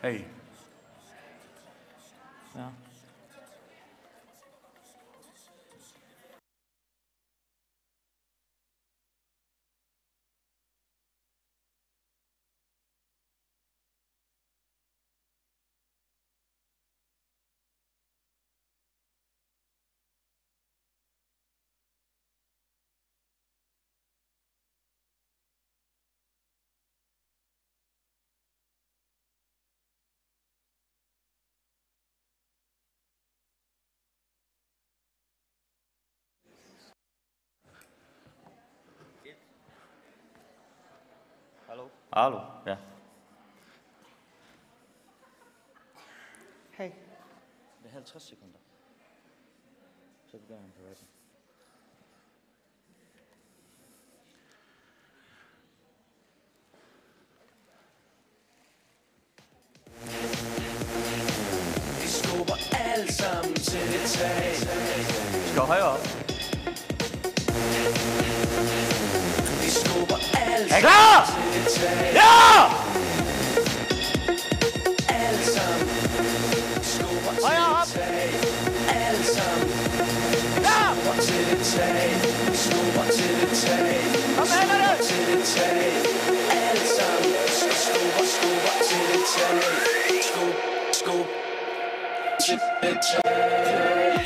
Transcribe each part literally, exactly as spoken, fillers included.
Hey. Ja. Hallo? Hallo, ja. Hey. Det er halvtreds sekunder. Så begynder han på rappen. Vi skubber alle sammen til det tag. Vi skal højere op. Vi skubber alle Er I klar? Til det tag. Ja! Alle sammen. Vi skubber til Højere op. Det tag. Alle sammen. Ja! Skubber til det tag. Vi skubber til det tag. Kom med, Mette. Til det tag. Alle sammen. Skubber, skubber til det tag. Skub, skub.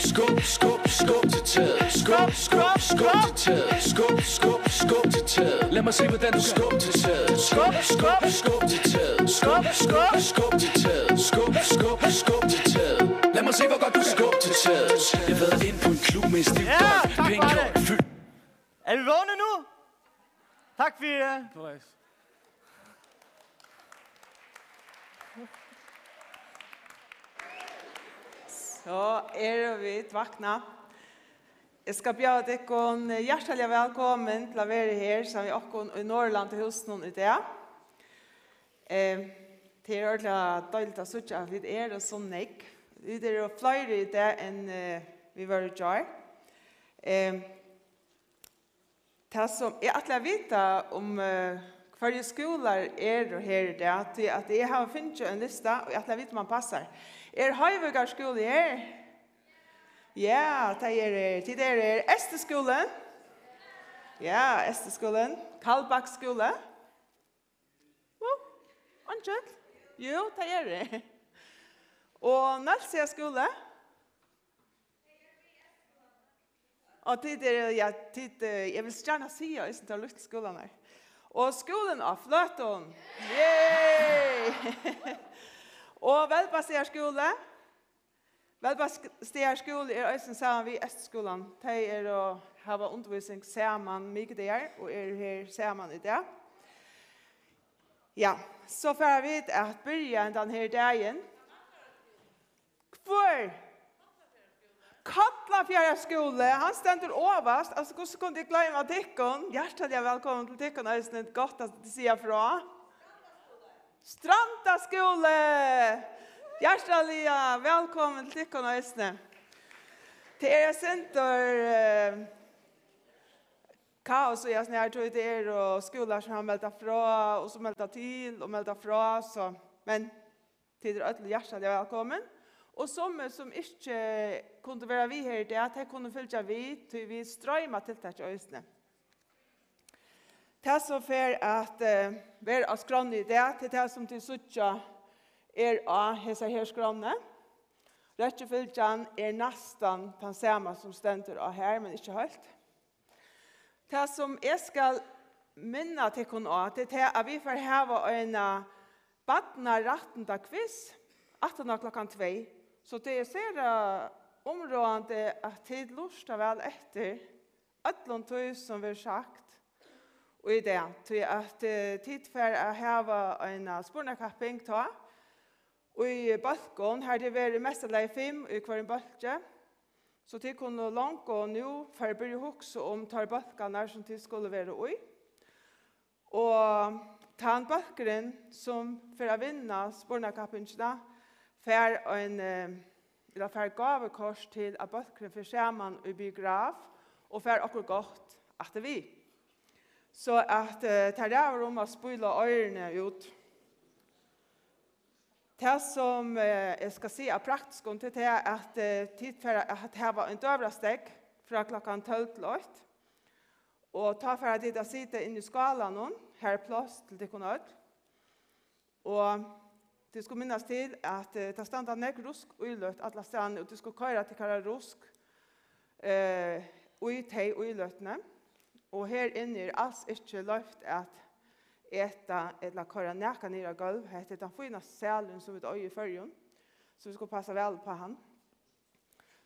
Skub, skub, skub til taget. Skub, skub, skub til taget. Skub, skub, skub til taget. Lad mig se, hvordan du skubber til taget. Skub, skub, skub til taget. Skub, skub, skub til taget. Skub, skub, skub til taget. Lad mig se, hvor godt du skubber til taget. Jeg har været inde på en klub med en stiv Ja, dør. Tak Pæn for kjole, det. Fyldt Er vi vågne nu? Tak for det. So eru vit vaknað. Eg skal bjóða tykkum hjartaliga vælkomin til at vera her saman við okkum í Norðurlandahúsinum í dag. Eh, tað er ordiliga deiligt at síggja, at vit eru so nógv. Vit eru fleiri í dag, enn, eh, vit vóru í gjár. Eh, Tað, sum eg ætli at vita um, eh, hvørjir skúlar eru her í dag, tí at eg havi fingið ein lista, og eg ætli at vita, um hann passar. Er Hoyvíkar skúli her? Ja, tað er, eh, tit eru her. Eysturskúlin? Ja, Eysturskúlin. Kaldbaks skúli? Ú, eingin? Jú, tað er. Og Nólsoyar skúli? Og tit eru, ja, tit, eh, eg vil gjarna siga, eisini teir lítlu skúlarnar. Og skúlin á Fløtum. Yay! Og Velbastaðar skúli. Velbastaðar skúli er eisini saman við Eysturskúlan. Tey eru og hava undirvísing saman mikudagar og eru her saman í dag. Ja, so fara vit at byrja hendan her dagin. Hvør? Kollafjarðar skúli, hann stendur ovast. Altso, hvussu kundi eg gloyma tykkum? Hjartaliga vælkomin til tykkum eisini. Gott at siga frá. Stranda skúli! Hjartaliga vælkomin til tykkum eisini. Tað er eitt sindur, eh, kaos í hasum her, tí tað eru skúlar sum hava meldað frá, og so meldað til og meldað frá, so, men tit eru øll hjartaliga vælkomin. Og summi sum ikki kundu vera við her í dag, tey kunnu fylgja við, tí vit stroyma tiltakið eisini. Tað, sum fer at, eh, vera á skránni í dag, tað er tað, sum tit síggja er á hesari her skránni. Røkkifylgjan er næstan tann sama sum stendur á har, men ikki heilt. Tað, sum eg skal minna tykkum á, tað er tað, at vit fara hava eina barnarættindaquiz aftaná klokkan tvey. So tað er sera umráðandi, at tit lurta væl eftir øllum tí, sum verður sagt í dag, tí at, eh, tit fara at hava eina spurnakapping tá. Í bólkum, har tað verður í mesta lagi fimm í hvørjum bólki, so tit kunnu longu nú fara at byrja at hugsa um teir bólkarnar, sum tit skulu vera í. Og tann bólkurin, sum fer at vinna spurnakappingina, fær ein, eh, ella fær gávukort til, at bólkurin fer saman í biograf og fær okkurt gott afturvið. So at, eh, tað ræður um at spíla oyruni út. Tað, sum, eh, eg skal siga av praktiskum, tað er tað, at, eh, tit fara at hava ein døgurðastóð frá klokkan tólv til eitt. Og tá fara tit at sita inni í skálanum, har er pláss til tykkum øll. Og tit skulu minnast til, at, eh, tað standa nógv rusk íløt allastaðni, og tit skulu koyra tykkara rusk, eh, í tey íløtini. Og her inni er als ikki loyvt at eta ella koyra nakað niður á gólv. Hetta er tann fínasta salurin, sum vit eiga í Føroyum, so vit skulu passa væl upp á hann.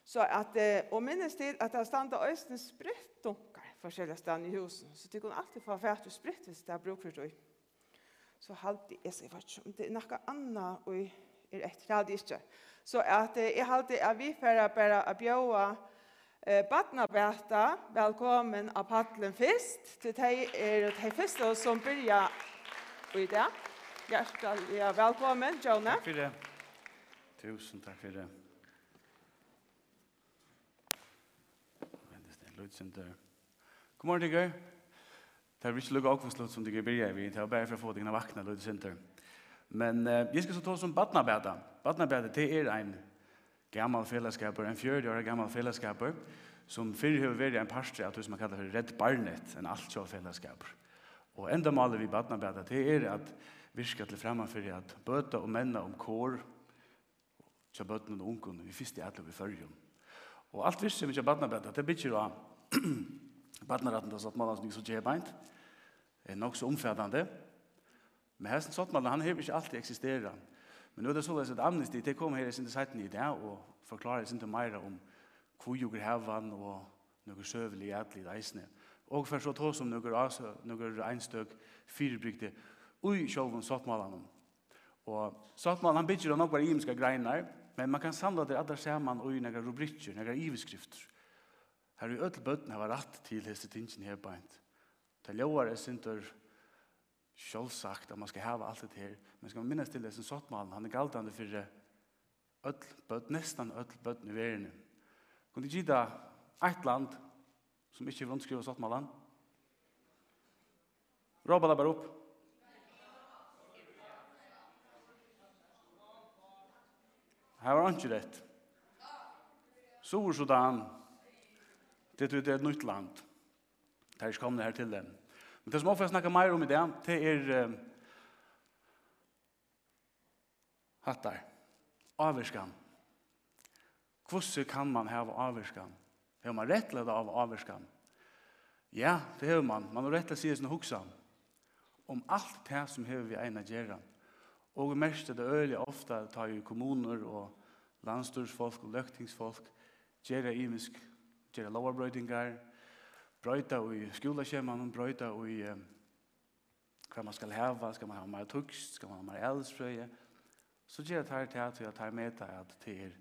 So at, eh, og minnist til, at tað standa eisini spritdunkar forskelliga staðni í húsinum, so tit kunnu altíð fáa fatur í sprit, viss tað er brúk fyri tí. So haldi eg, eg veit ikki, um tað er nakað annað, ið er eftir, tað haldi eg ikki. So at, eh, eg haldi, at vit fara bara at bjóða, eh, Barnabata vælkomin á pallin fyrst, tí tey eru tey fyrstu, sum byrja í dag. Hjartaliga vælkomin, Jóni. Takk fyri. Túsund takk fyri. Vent eitt sindur. Godmorgen, tykkur. Tað var ikki líka ógvusligt, sum tykkur byrjaðu við. Tað var bara fyri at fáa tykkum at vakna eitt sindur. Men, eh, eg skal so tosa um Barnabata. Barnabata, tað er ein gamal felagsskapur, ein fjøruti ára gamal felagsskapur, sum fyrr hevur verið ein partur av tí, sum man kallar fyri Red Barnet, ein altjóða felagsskapur. Og endamálið við Barnabata, tað er at virka til frama fyri at bøta og menna um kor hjá børnum og ungum í fyrstu atløgu í Føroyum. Og alt virksemið hjá Barnabata, tað byggir á barnarættindasáttmálan, sum tit síggja her beint. Er nokk so umfatandi. Men hesin sáttmálin, hann hevur ikki altíð eksisterað. Men nú er tað soleiðis, at Amnesty, tey koma her eitt sindur seinni í dag og forklára eitt sindur meira um, hví okur hava hann, og nøkur søgulig atlit eisini. Og fara so at tosa um nøkur ásø-, nøkur einstøk fyribrigdi í sjálvum sáttmálanum. Og sáttmálin, hann byggir á nógvar ymiskar greinar, men man kann samla tær allar saman í nakrar rubrikkir, nakrar yvirskriftir. Har ið øll børn hava rætt til hesi tingini her beint. Tað ljóðar eitt sindur sjálvsagt, at man skal hava alt hetta her, men skal man minnast til, hesin sáttmálin, hann er galdandi fyri øll børn, næstan øll børn í verðini. Kunnu tit gita eitt land, sum ikki hevur undirskrivað sáttmálan? Rópa tað bara upp. Har var einki rætt. Suðursudan. Tað er, tað er eitt nýtt land. Tað er ikki komið her til enn. Men tað, sum eg fari at snakka meira um í dag, tað er, eh, hattar. Ávirkan. Hvussu kann man hava ávirkan? Hevur man rætt til at hava ávirkan? Ja, tað hevur man. Man hevur rætt til at siga sína hugsan um alt tað, sum hevur við ein at gera. Og vit merkja tað øgiliga ofta, tá ið kommunur og landsstýrisfólk og løgtingsfólk gera ymisk, gera lógarbroytingar, broyta í skúlaskemanum, broyta í, eh, hvat man skal hava, skal man hava meira týskt, skal man hava meira alisfrøði, so gera teir tað, tí at teir meta, at tað er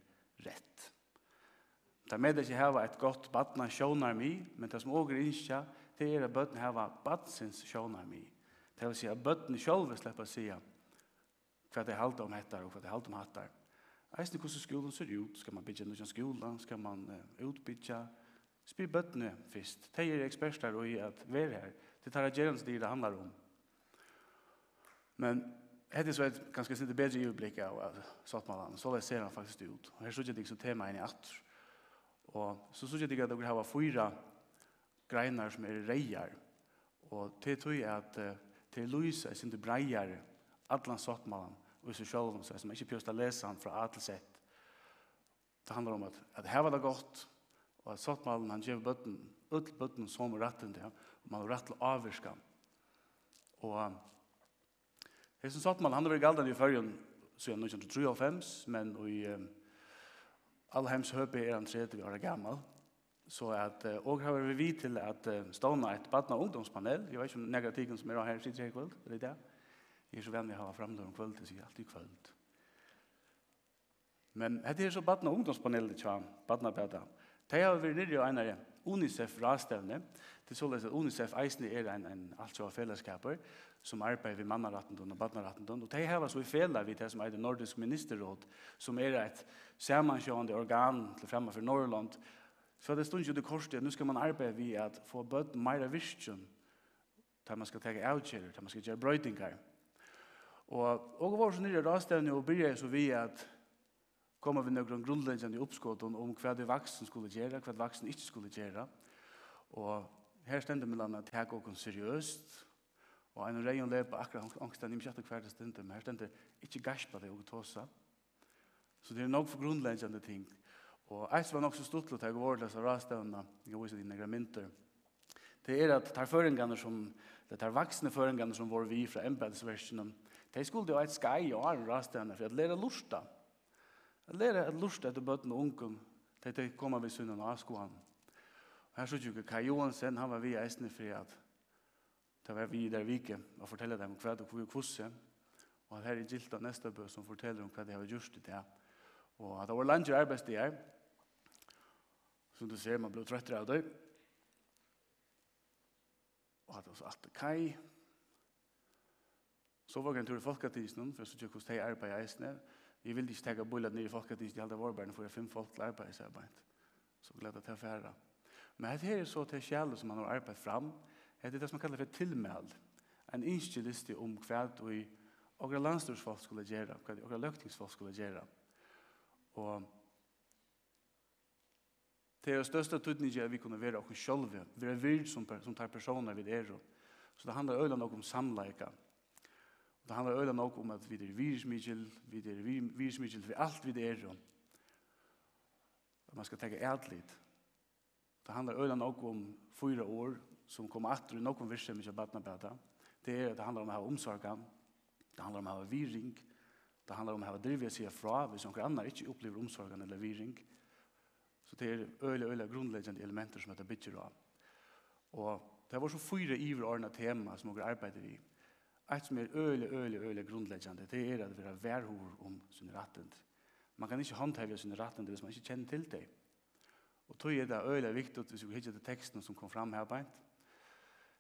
rætt. Teir meta ikki hava eitt gott barnasjónarmið, men tað, sum okur ynskja, tað er, at børn hava barnsins sjónarmið. Tað vil siga, at børnini sjálvi sleppa at siga, hvat tey halda um hettar og hvat tey halda um hattar. Eisini hvussu skúlin sær út. Skal man byggja nýggjan skúla? Skal man, eh, útbyggja? Spyr børnini fyrst. Tey eru ekspertar í at vera har. Tað er teirra gerandisdagur, tað handlar um. Men hetta er so eitt, kanska eitt sindur betri yvirblikk av, av sáttmálanum. Soleiðis sær hann faktiskt út. Og her síggja tit so temaini aftur. Og so síggja tit, at okur hava fýra greinar, sum eru reyðar. Og tað er tí, at, eh, tey lýsa eitt sindur breiðari allan sáttmálan í sær sjálvum, so at man ikki behøvist at lesa hann frá A til Z. Tað handlar um at, at hava tað gott, og at sáttmálin, hann gevur børnum, øll børnum somu rættindi, ja, og man hevur rætt til ávirkan. Og, eh, hesin sáttmáli, hann hevur verið galdandi í Føroyum síðan nítjan hundrað og trýoghálvfems, men í, eh, alheimshøpi er hann tretivu ára gamal. So at, eh, okur hava verið við til at, eh, stovna eitt barna- og ungdómspanel. Eg veit ikki, um nakar av tykkum, sum eru á her, sita her í kvøld, ella í dag. Eg eri so vanur at hava framløgur um kvøldið, so eg eri altíð í kvøld. Men hetta er so barna- og ungdómspanelið hjá Barnabata. Tey hava verið niðri á einari UNICEF-ráðstevnu. Tað er soleiðis, at UNICEF eisini er ein, ein altjóða felagsskapur, sum arbeiðir við mannarættindum og barnarættindum. Og tey hava so í felag við tað, sum eitur Nordisk Ministerråd, sum er eitt samansjóðandi organ til frama fyri Norðurlond. So tey stungu út í kortið, at nú skal man arbeiða við at fáa børn meira virkin, tá man skal taka avgerðir, tá man skal gera broytingar. Og okur vóru so niðri á ráðstevnu og byrjaðu so við at koma við nøkrum grundleggjandi uppskotum um, hvat ið vaksin skuldi gera, hvat vaksin ikki skuldi gera. Og her stendur millum annað: Tak okkum seriøst. Og ein reyðum lepa akkurát onk-, onkustaðni, eg minnist ikki, hvar tað stendur, men her stendur: Ikki geispa, tá okur tosa. So tað er nógv grundleggjandi ting. Og eitt, sum var nokk so stuttligt, tá eg vóru til hesa ráðstevnuna, eg kann vísa tykkum nakrar myndir, tað er, at teir føroyingarnir, sum, ella teir vaksnu føroyingarnir, sum vóru við frá embætisverkinum, tey skuldu á eitt skeið áðrenn ráðstevnuna fyri at læra at lurta. At læra at lurta eftir børnum og ungum, tá tey koma við sínum áskoðanum. Og her síggja okur Kaj Johansen, hann var við eisini fyri at tað var við í tær viku at fortelja teimum, hvat og hví og hvussu. Og at her er Gilda Neystabø, sum fortelur um, hvat tey hava gjørt í dag. Og at tað vóru langir arbeiðsdagar. Sum tú sær, man blívur troyttur av tí. Og at tað var so alt í Kaj. So var eg ein túr í Fólkatinginum, fyri at síggja, hvussu tey arbeiða eisini. Eg vildi ikki taka bílarnar niður í Fólkatingið, eg haldi, tað vóru bara eini fýra, fimm fólk til arbeiðis har beint. So lat tað fara. Men hetta her er so tað skjalið, sum hann hevur arbeitt fram. Hetta er tað, sum man kallar fyri tilmæli. Ein ynskilisti um, hvat ið okra landsstýrisfólk skulu gera, hvat ið okra løgtingsfólk skulu gera. Og tað er av størsta týdningi, at vit kunnu vera okkum sjálvi, vera vird sum per-, sum teir persónar, vit eru. So tað handlar øgiliga nógv um samleika. Og tað handlar øgiliga nógv um, at vit eru virðismikil, vit eru vir-, virðismikil fyri alt, vit eru. At man skal taka atlit. Tað handlar øgiliga nógv um fýra orð, sum koma aftur í nógvum virksemi hjá Barnabata. Tað er, at tað handlar um at hava umsorgan, tað handlar um at hava virðing, tað handlar um at hava dirvi at siga frá, hvis onkur annar ikki upplivir umsorgan ella virðing. So tað eru øgiliga, øgiliga grundleggjandi elementir, sum hetta byggir á. Og tað vóru so fýra yvirordnað tema, sum okur arbeiddu við. Eitt, sum er øgiliga, øgiliga, øgiliga grundleggjandi, tað er at vera varhugaður um síni rættindi. Man kann ikki handheva síni rættindi, hvis man ikki kennir til tey. Og tí er tað øgiliga viktigt, hvis vit hyggja til tekstin, sum kom fram her beint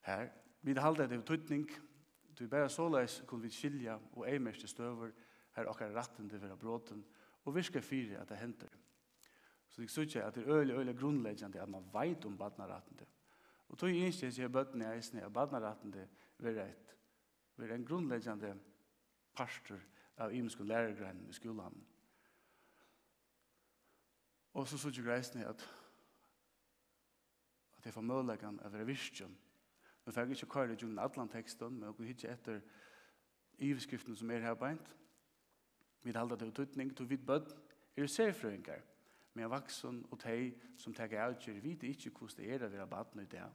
her. Vit halda, at tað hevur týdning, tí bara soleiðis kunnu vit skilja og eyðmerkja støður, har okkara rættindi verða brotin, og virka fyri, at tað hendir. So tit síggja, at tað er øgiliga, øgiliga grundleggjandi, at man veit um barnarættindi. Og tí ynskja hesi her børnini eisini, at barnarættindi verða eitt, verða ein grundleggjandi partur av ymiskum lærugreinum í skúlanum. Og so síggja okur eisini, at, at tey fáa møguleikan at vera virkin. Nú fari eg ikki at koyra ígjøgnum allan tekstin, men okur hyggja eftir yvirskriftini, sum er her beint. Vit halda, tað hevur týdning, tí vit børn eru serfrøðingar, meðan vaksin og tey, sum taka avgerð, vita ikki, hvussu tað er at vera barn í dag.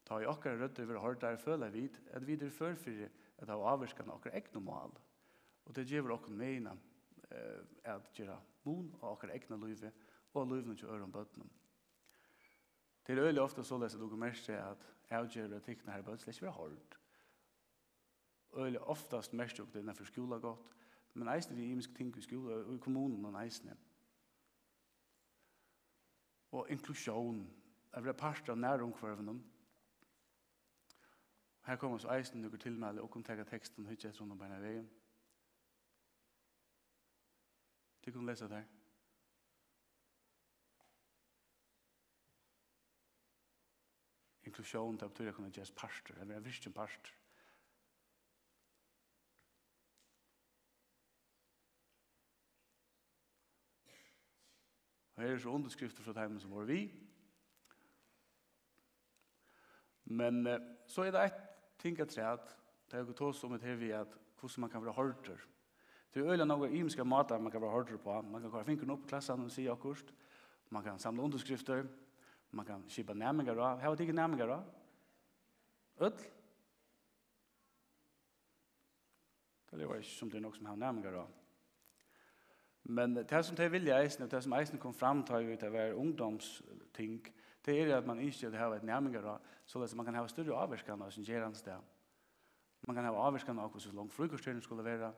Tá ið okkara røddir verða hoyrdar, føla vit, at vit eru før fyri at hava ávirkan á okkara egnu mál. Og tað gevur okkum meðina, eh, at gera mun á okkara egna lívi og á lívinum hjá øðrum børnum. Tað er øgiliga ofta soleiðis, at okur merkja, at avgerðir verða tiknar, har børn slett ikki verða hoyrd. Øgiliga oftast merkja okur tað innanfyri skúlagongd, men eisini við ymisk ting í skúla og í kommununum eisini. Og inklusjón, at vera partur av nærumhvørvinum. Her koma so eisini nøkur tilmæli, okur kunnu taka tekstin og hyggja eftir honum beinan vegin. Tit kunnu lesa tær. Inklusjón, tað betýr at kunna gerast partur, at vera virkin partur. Og her eru so undirskriftir frá teimum, sum vóru við. Men, eh, so er tað eitt ting afturat, tá okur tosa um hetta her við, at hvussu man kann vera hoyrdur. Tað eru øgiliga nógvar ymiskar mátar, man kann vera hoyrdur uppá. Man kann koyra fingurin upp í klassan og siga okkurt. Man kann samla undirskriftir. Man kann skipa næmingaráð. Hava tit næmingaráð? Øll? Tað ljóðar ikki, sum tað er nógv, sum hava næmingaráð. Men tað, sum tey vilja eisini, og tað, sum eisini kom fram, tá ið tað var ungdómsting, tað er, at man ynskir at hava eitt næmingaráð, soleiðis at man kann hava størri ávirkan á sín gerandisdag. Man kann hava ávirkan á, hvussu long fríkorterini skulu vera,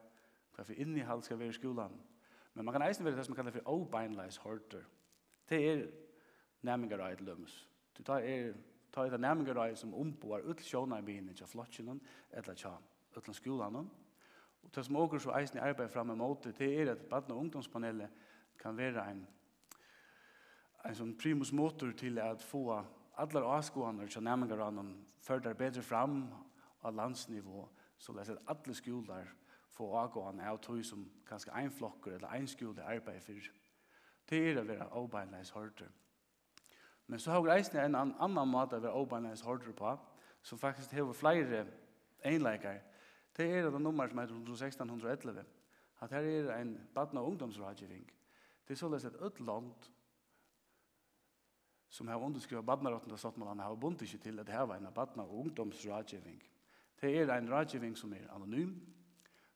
hvat fyri innihald skal vera í skúlanum. Men man kann eisini vera tað, sum man kallar fyri óbeinleiðis hoyrdur. Tað er næmingaráðið til dømis. Tí tá er, tá er tað næmingaráðið, sum umboðar øll sjónarmiðini hjá flokkinum ella hjá øllum skúlanum. Og tað, sum okur so eisini arbeiða fram ímóti, tað er, at barna- og ungdómspanelið kann vera ein, ein sånn primus motor til at fáa allar áskoðanir hjá næmingaráðnum førdar betri fram á landsniveau, soleiðis at allir skúlar fáa ágóðan av tí, sum kanska ein flokkur ella ein skúli arbeiðir fyri. Tað er at vera óbeinleiðis hoyrdur. Men so hava vit eisini ein ann-, annan máta at vera óbeinleiðis hoyrdur uppá, sum faktiskt hevur fleiri eginleikar. Tað er hetta nummar sum eitur hundrað og sekstan, hundrað og ellivu. At her er ein barna- og ungdómsráðgeving. Tað er soleiðis, at øll lond sum hava undirskrivað barnarættindasáttmálan hava bundið seg til at hava eina barna- og ungdómsráðgeving. Tað er ein ráðgeving, sum er anonym.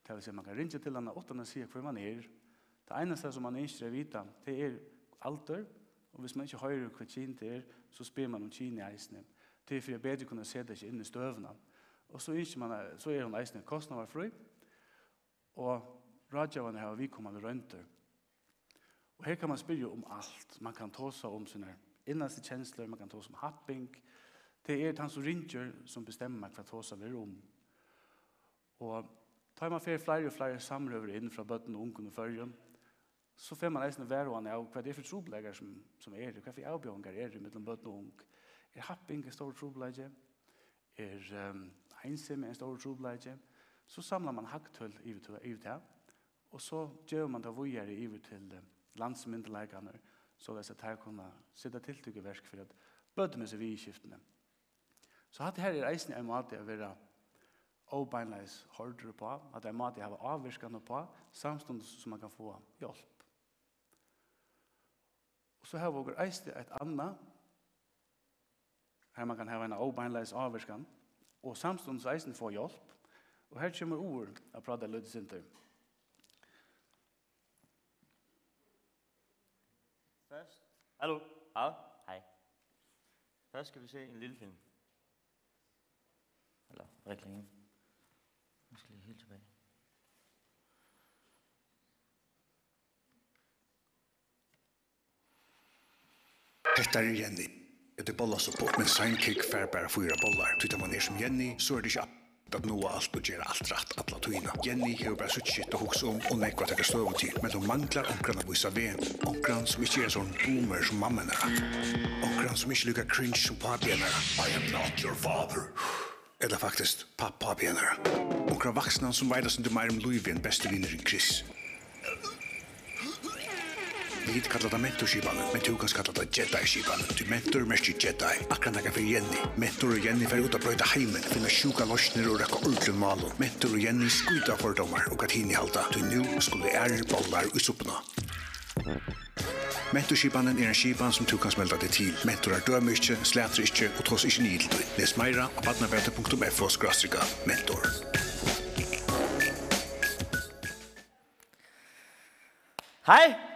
Tað vil siga, man kann ringja til hana uttan at siga, hvør man er. Tað einasta, sum man ynskir at vita, tað er aldur, og hvis man ikki hoyrir, hvat kyn tað er, so spyr man um kynið eisini. Tað er fyri at betur kunna seta seg inn í støðuna. Og so ynskir man, so er hon eisini kostnaðarfrí, og ráðgevararnir hava viðkomandi royndir. Og her kann man spyrja um alt. Man kann tosa um sínar innastu kenslur, man kann tosa um happing. Tað er tann, sum ringir, sum bestemmar, hvat tosað verður um. Og tá man fær fleiri og fleiri samrøður inn frá børnum og ungum í Føroyum, so fær man eisini varhugan av, hvat tað er fyri trupulleikar, sum, sum eru, hvat fyri avbjóðingar eru millum børn og ung. Er happing ein stórur trupulleiki? Er, ehm, einsemi ein stórur trupulleiki? So samlar man hagtøl yvir til, yvir tað, og so gevur man tað víðari yvir til, eh, landsmyndugleikarnar, soleiðis at teir kunna seta tiltøk í verk fyri at bøta um hesi viðurskiftini. So hatta her er eisini ein máti at vera óbeinleiðis hoyrdur uppá, at ein máti at hava ávirkan uppá, samstundis sum man kann fáa hjálp. Og so hava okur eisini eitt annað, har man kann hava eina óbeinleiðis ávirkan, og samstundis eisini fáa hjálp. Og her kemur Ur at práta eitt lítið sindur. Først. Hallo. Hej. Hej. Først skal vi se en lille film. Eller reklame. Nu skal jeg helt tilbage. Hetta er Jenny. Eg eri bollasuppur, men Sidekick fær bara fýra bollar. Tí tá man er sum Jenny, so er tað ikki at náa alt og gera alt rætt alla tíðina. Jenny hevur bara sítt skift at hugsa um og nógv at taka støðu til, men hon manglar onkran at vísa vegin. Onkran sum ikki er ein sovorðin boomer sum mamma hennara. Onkran sum ikki er líka cringe sum pápi hennara. I am not your father. Ella faktiskt, papp-, pápi hennara. Onkran vaksnan sum veit eitt sindur meira um lívið enn besti vinurin Chris. Vit kalla tað mentorskipanin, men tú kanst kalla tað Jedi-skipanin, tí mentor merkir Jedi. Akkurát nakað fyri Jenny. Mentor og Jenny fara út at broyta heimin, finna sjúkar loysnir og røkka ordiliga málum. Mentor og Jenny skíta fordómar og hvat hini halda, tí nú skulu aðrir bollar í suppuna. Mentorskipanin er ein skipan, sum tú kanst melda teg til. Mentorar døma ikki, slatra ikki og tosa ikki niður til tín. Les meira á barnabata punktum f o skrástrika mentor. Hej.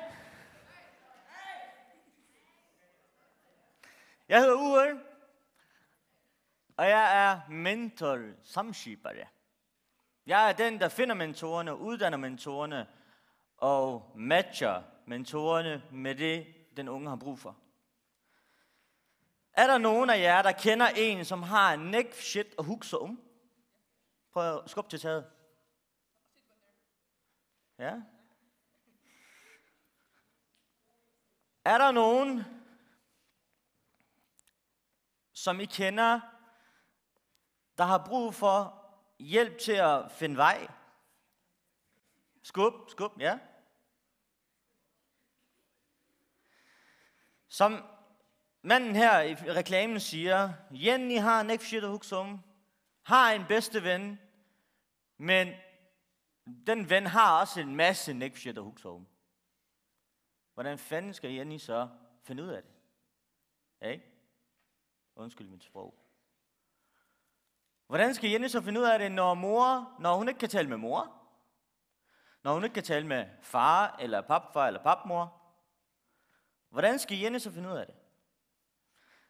Jeg hedder Ur, og jeg er mentor-samskibare. Jeg er den, der finder mentorerne, uddanner mentorerne og matcher mentorerne med det, den unge har brug for. Er der nogen af jer, der kender en, som har en næg for shit og hugsa um? Prøv at skubbe til taget. Ja. Er der nogen, som I kender, der har brug for hjælp til at finde vej? Skub, skub, ja. Som manden her i reklamen siger, Jenny har en næg for shit at hugsa um, har en bedste ven, men den ven har også en masse næg for shit at hugsa um. Hvordan fanden skal Jenny så finde ud af det? Ja, ikke? Undskyld mit sprog. Hvordan skal Jenny så finde ud af det, når mor, når hun ikke kan tale med mor? Når hun ikke kan tale med far, eller papfar, eller papmor? Hvordan skal Jenny så finde ud af det?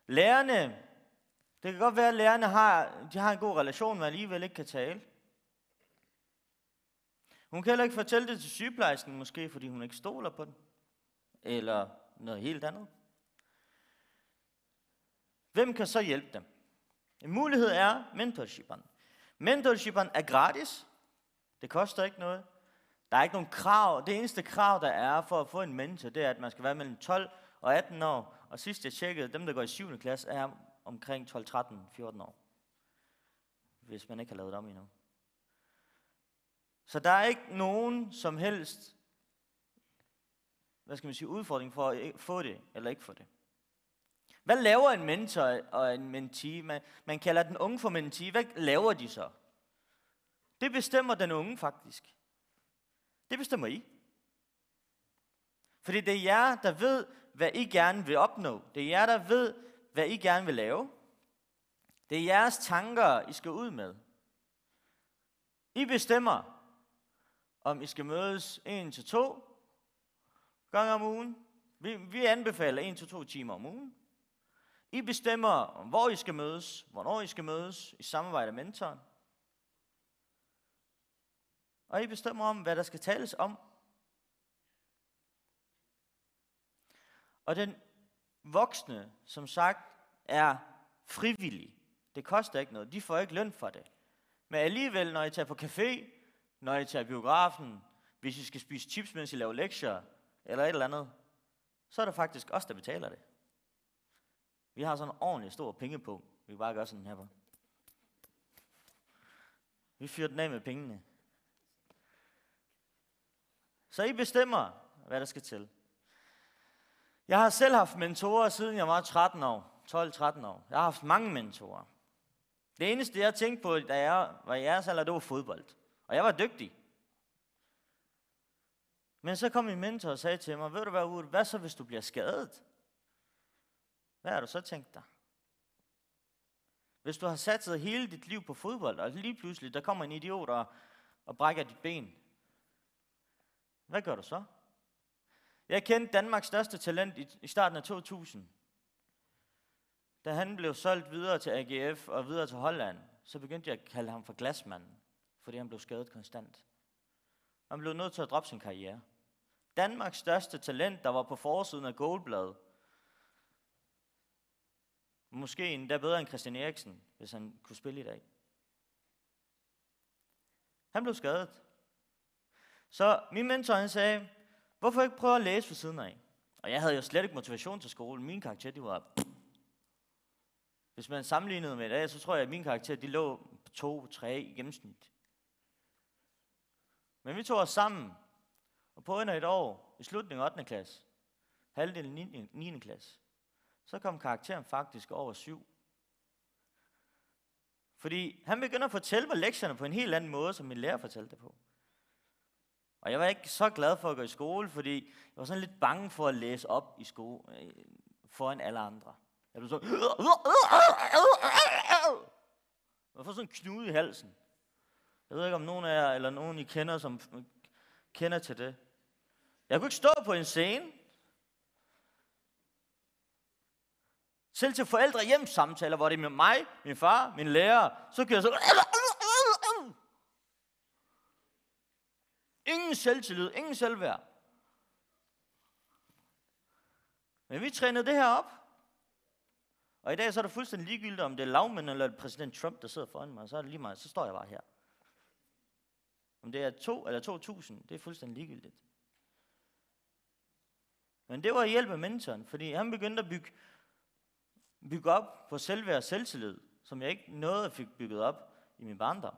Lærerne, det kan godt være, at lærerne har, de har en god relation, men alligevel ikke kan tale. Hun kan heller ikke fortælle det til sygeplejersken, måske fordi hun ikke stoler på den. Eller noget helt andet. Hvem kan så hjælpe dem? En mulighed er mentorskiberen. Mentorskiberen er gratis. Det koster ikke noget. Der er ikke nogen krav. Det eneste krav, der er for at få en mentor, det er, at man skal være mellem tolv og atten år. Og sidst jeg tjekkede, dem, der går i syvende klasse, er omkring tolv, tretten, fjorten år. Hvis man ikke har lavet det om endnu. Så der er ikke nogen som helst, hvad skal man sige, udfordring for at få det eller ikke få det. Hvad laver en mentor og en mentee? Man, man kalder den unge for mentee. Hvad laver de så? Det bestemmer den unge faktisk. Det bestemmer I. Fordi det er jer, der ved, hvad I gerne vil opnå. Det er jer, der ved, hvad I gerne vil lave. Det er jeres tanker, I skal ud med. I bestemmer, om I skal mødes en til to gange om ugen. Vi, vi anbefaler en til to timer om ugen. I bestemmer, om hvor I skal mødes, hvornår I skal mødes, i samarbejde med mentoren. Og I bestemmer om, hvad der skal tales om. Og den voksne, som sagt, er frivillig. Det koster ikke noget. De får ikke løn for det. Men alligevel, når I tager på café, når I tager i biografen, hvis I skal spise chips, mens I laver lektier, eller et eller andet, så er det faktisk os, der betaler det. Vi har sådan en ordentlig stor pengepung, vi bare gør sådan her på. Vi fyrer den af med pengene. Så I bestemmer, hvad der skal til. Jeg har selv haft mentorer, siden jeg var tretten år, tolv tretten år. Jeg har haft mange mentorer. Det eneste, jeg tænkte på, da jeg var i jeres alder, det var fodbold. Og jeg var dygtig. Men så kom min mentor og sagde til mig: "Ved du hvad, Urt, hvad så, hvis du bliver skadet? Hvad har du så tænkt dig?" Hvis du har satset hele dit liv på fodbold, og lige pludselig, der kommer en idiot og, og brækker dit ben, hvad gør du så? Jeg kendte Danmarks største talent i, i starten af to tusind. Da han blev solgt videre til A G F og videre til Holland, så begyndte jeg at kalde ham for Glasmanden, fordi han blev skadet konstant. Han blev nødt til at droppe sin karriere. Danmarks største talent, der var på forsiden af Goalbladet. Måske endda bedre end Christian Eriksen, hvis han kunne spille i dag. Han blev skadet. Så min mentor, han sagde: "Hvorfor ikke prøve at læse ved siden af?" Og jeg havde jo slet ikke motivation til skole. Mine karakterer, de var... Hvis man sammenlignede med i dag, så tror jeg, at mine karakterer, de lå på to, tre i gennemsnit. Men vi tog os sammen, og på under et år, i slutningen af ottende klasse, halvdelen af niende klasse, så kom karakteren faktisk over syv. Fordi han begynder at fortælle mig lektierne på en helt anden måde, som min lærer fortalte det på. Og jeg var ikke så glad for at gå i skole, fordi jeg var sådan lidt bange for at læse op i skole, øh, foran alle andre. Jeg blev så... Jeg får sådan en knude i halsen. Jeg ved ikke, om nogen af jer, eller nogen I kender, som kender til det. Jeg kunne ikke stå på en scene. Selv til forældrehjemssamtaler, hvor det er med mig, min far, min lærer, så kan jeg så... Ingen selvtillid, ingen selvværd. Men vi trænede det her op. Og i dag så er det fuldstændig ligegyldigt, om det er lavmænd eller præsident Trump, der sidder foran mig. Så er det lige meget, så står jeg bare her. Om det er to eller to tusind, det er fuldstændig ligegyldigt. Men det var hjælp af mentoren, fordi han begyndte at bygge, bygge op på selvværd og selvtillid, som jeg ikke nåede at fik bygget op i min barndom.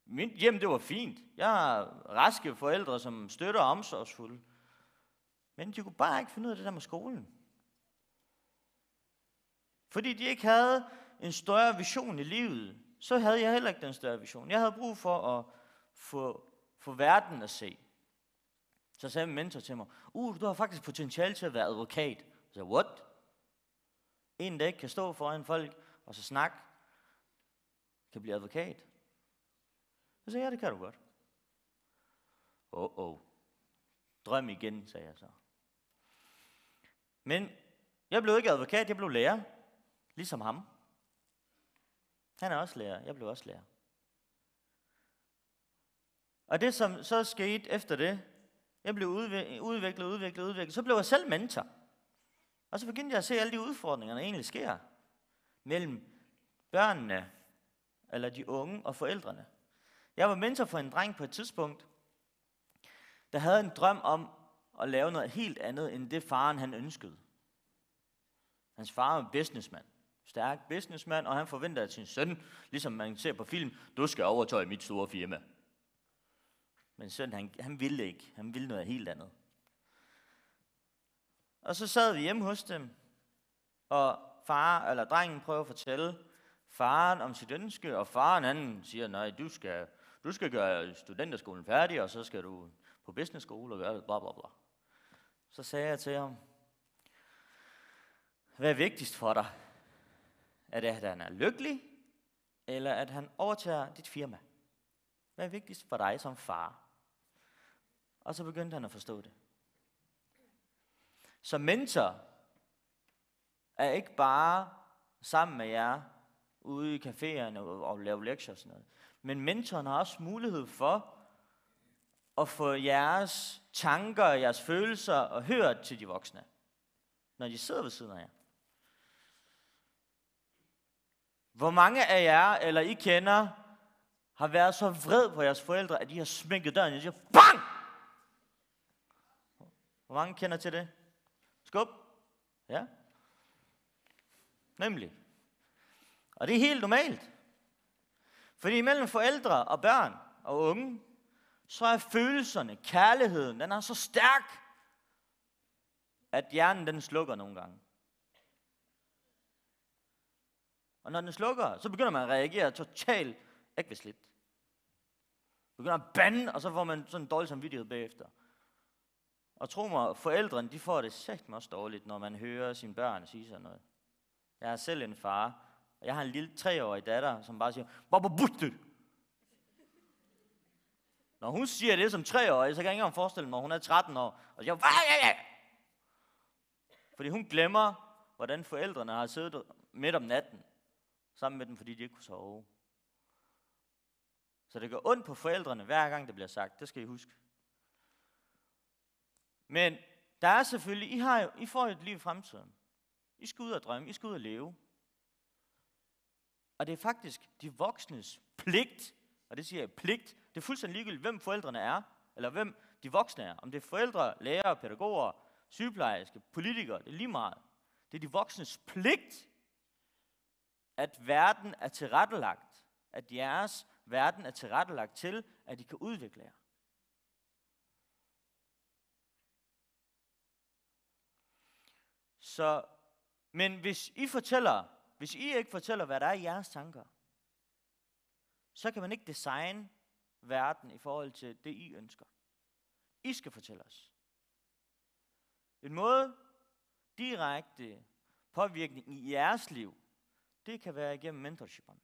Mit hjem, det var fint. Jeg har raske forældre, som støtter og omsorgsfulde. Men de kunne bare ikke finde ud af det der med skolen. Fordi de ikke havde en større vision i livet, så havde jeg heller ikke den større vision. Jeg havde brug for at få, få verden at se. Så sagde min mentor til mig: "Uh, du har faktisk potentiale til at være advokat." Jeg sagde: "What?" "En, der ikke kan stå foran folk og så snakke, kan blive advokat?" Så sagde jeg: "Ja, det kan du godt." "Åh, åh. Drøm igen," sagde jeg så. Men jeg blev ikke advokat, jeg blev lærer. Ligesom ham. Han er også lærer, jeg blev også lærer. Og det, som så skete efter det, jeg blev udvi-, udviklet, udviklet, udviklet. Så blev jeg selv mentor. Og så begyndte jeg at se alle de udfordringer, der egentlig sker mellem børnene, eller de unge, og forældrene. Jeg var mentor for en dreng på et tidspunkt, der havde en drøm om at lave noget helt andet, end det faren han ønskede. Hans far var businessmand. stærk businessmand, og han forventer, at sin søn, ligesom man ser på film, du skal overtage mit store firma. Men søn, han, han ville ikke. Han ville noget helt andet. Og så sad vi hjemme hos dem, og far, eller drengen prøver at fortælle faren om sit ønske, og faren han siger, nej, du skal, du skal gøre studenterskolen færdig, og så skal du på business school og gøre det, bla bla bla. Så sagde jeg til ham, hvad er vigtigst for dig? Er det, at han er lykkelig, eller at han overtager dit firma? Hvad er vigtigst for dig som far? Og så begyndte han at forstå det. Så mentor er ikke bare sammen med jer ude i caféerne og, og lave lektier og sådan noget. Men mentoren har også mulighed for at få jeres tanker og jeres følelser og hørt til de voksne, når de sidder ved siden af jer. Hvor mange af jer, eller I kender, har været så vred på jeres forældre, at I har smækket døren, og I siger, bang! Hvor mange kender til det? Skub. Ja. Nemlig. Og det er helt normalt. Fordi mellem forældre og børn og unge, så er følelserne, kærligheden, den er så stærk, at hjernen den slukker nogle gange. Og når den slukker, så begynder man at reagere totalt ægvestligt. Begynder at bande, og så får man sådan en dårlig samvittighed bagefter. Og tro mig, forældrene, de får det satme også dårligt, når man hører sine børn sige sådan noget. Jeg er selv en far, og jeg har en lille treårig datter, som bare siger, "Baba butter!" Når hun siger det som treårig, så kan jeg ikke engang forestille mig, at hun er tretten år, og siger, "Hvad er det?" Fordi hun glemmer, hvordan forældrene har siddet midt om natten sammen med dem, fordi de ikke kunne sove. Så det gør ondt på forældrene, hver gang det bliver sagt. Det skal I huske. Men der er selvfølgelig, I har jo, I får jo et liv i fremtiden. I skal ud og drømme, I skal ud og leve. Og det er faktisk de voksnes pligt, og det siger jeg pligt, det er fuldstændig ligegyldigt, hvem forældrene er, eller hvem de voksne er. Om det er forældre, lærere, pædagoger, sygeplejerske, politikere, det er lige meget. Det er de voksnes pligt, at verden er tilrettelagt, at jeres verden er tilrettelagt til, at I kan udvikle jer. Så, men hvis I fortæller, hvis I ikke fortæller, hvad der er i jeres tanker, så kan man ikke designe verden i forhold til det, I ønsker. I skal fortælle os. En måde direkte påvirkning i jeres liv, det kan være igennem mentorshiperne.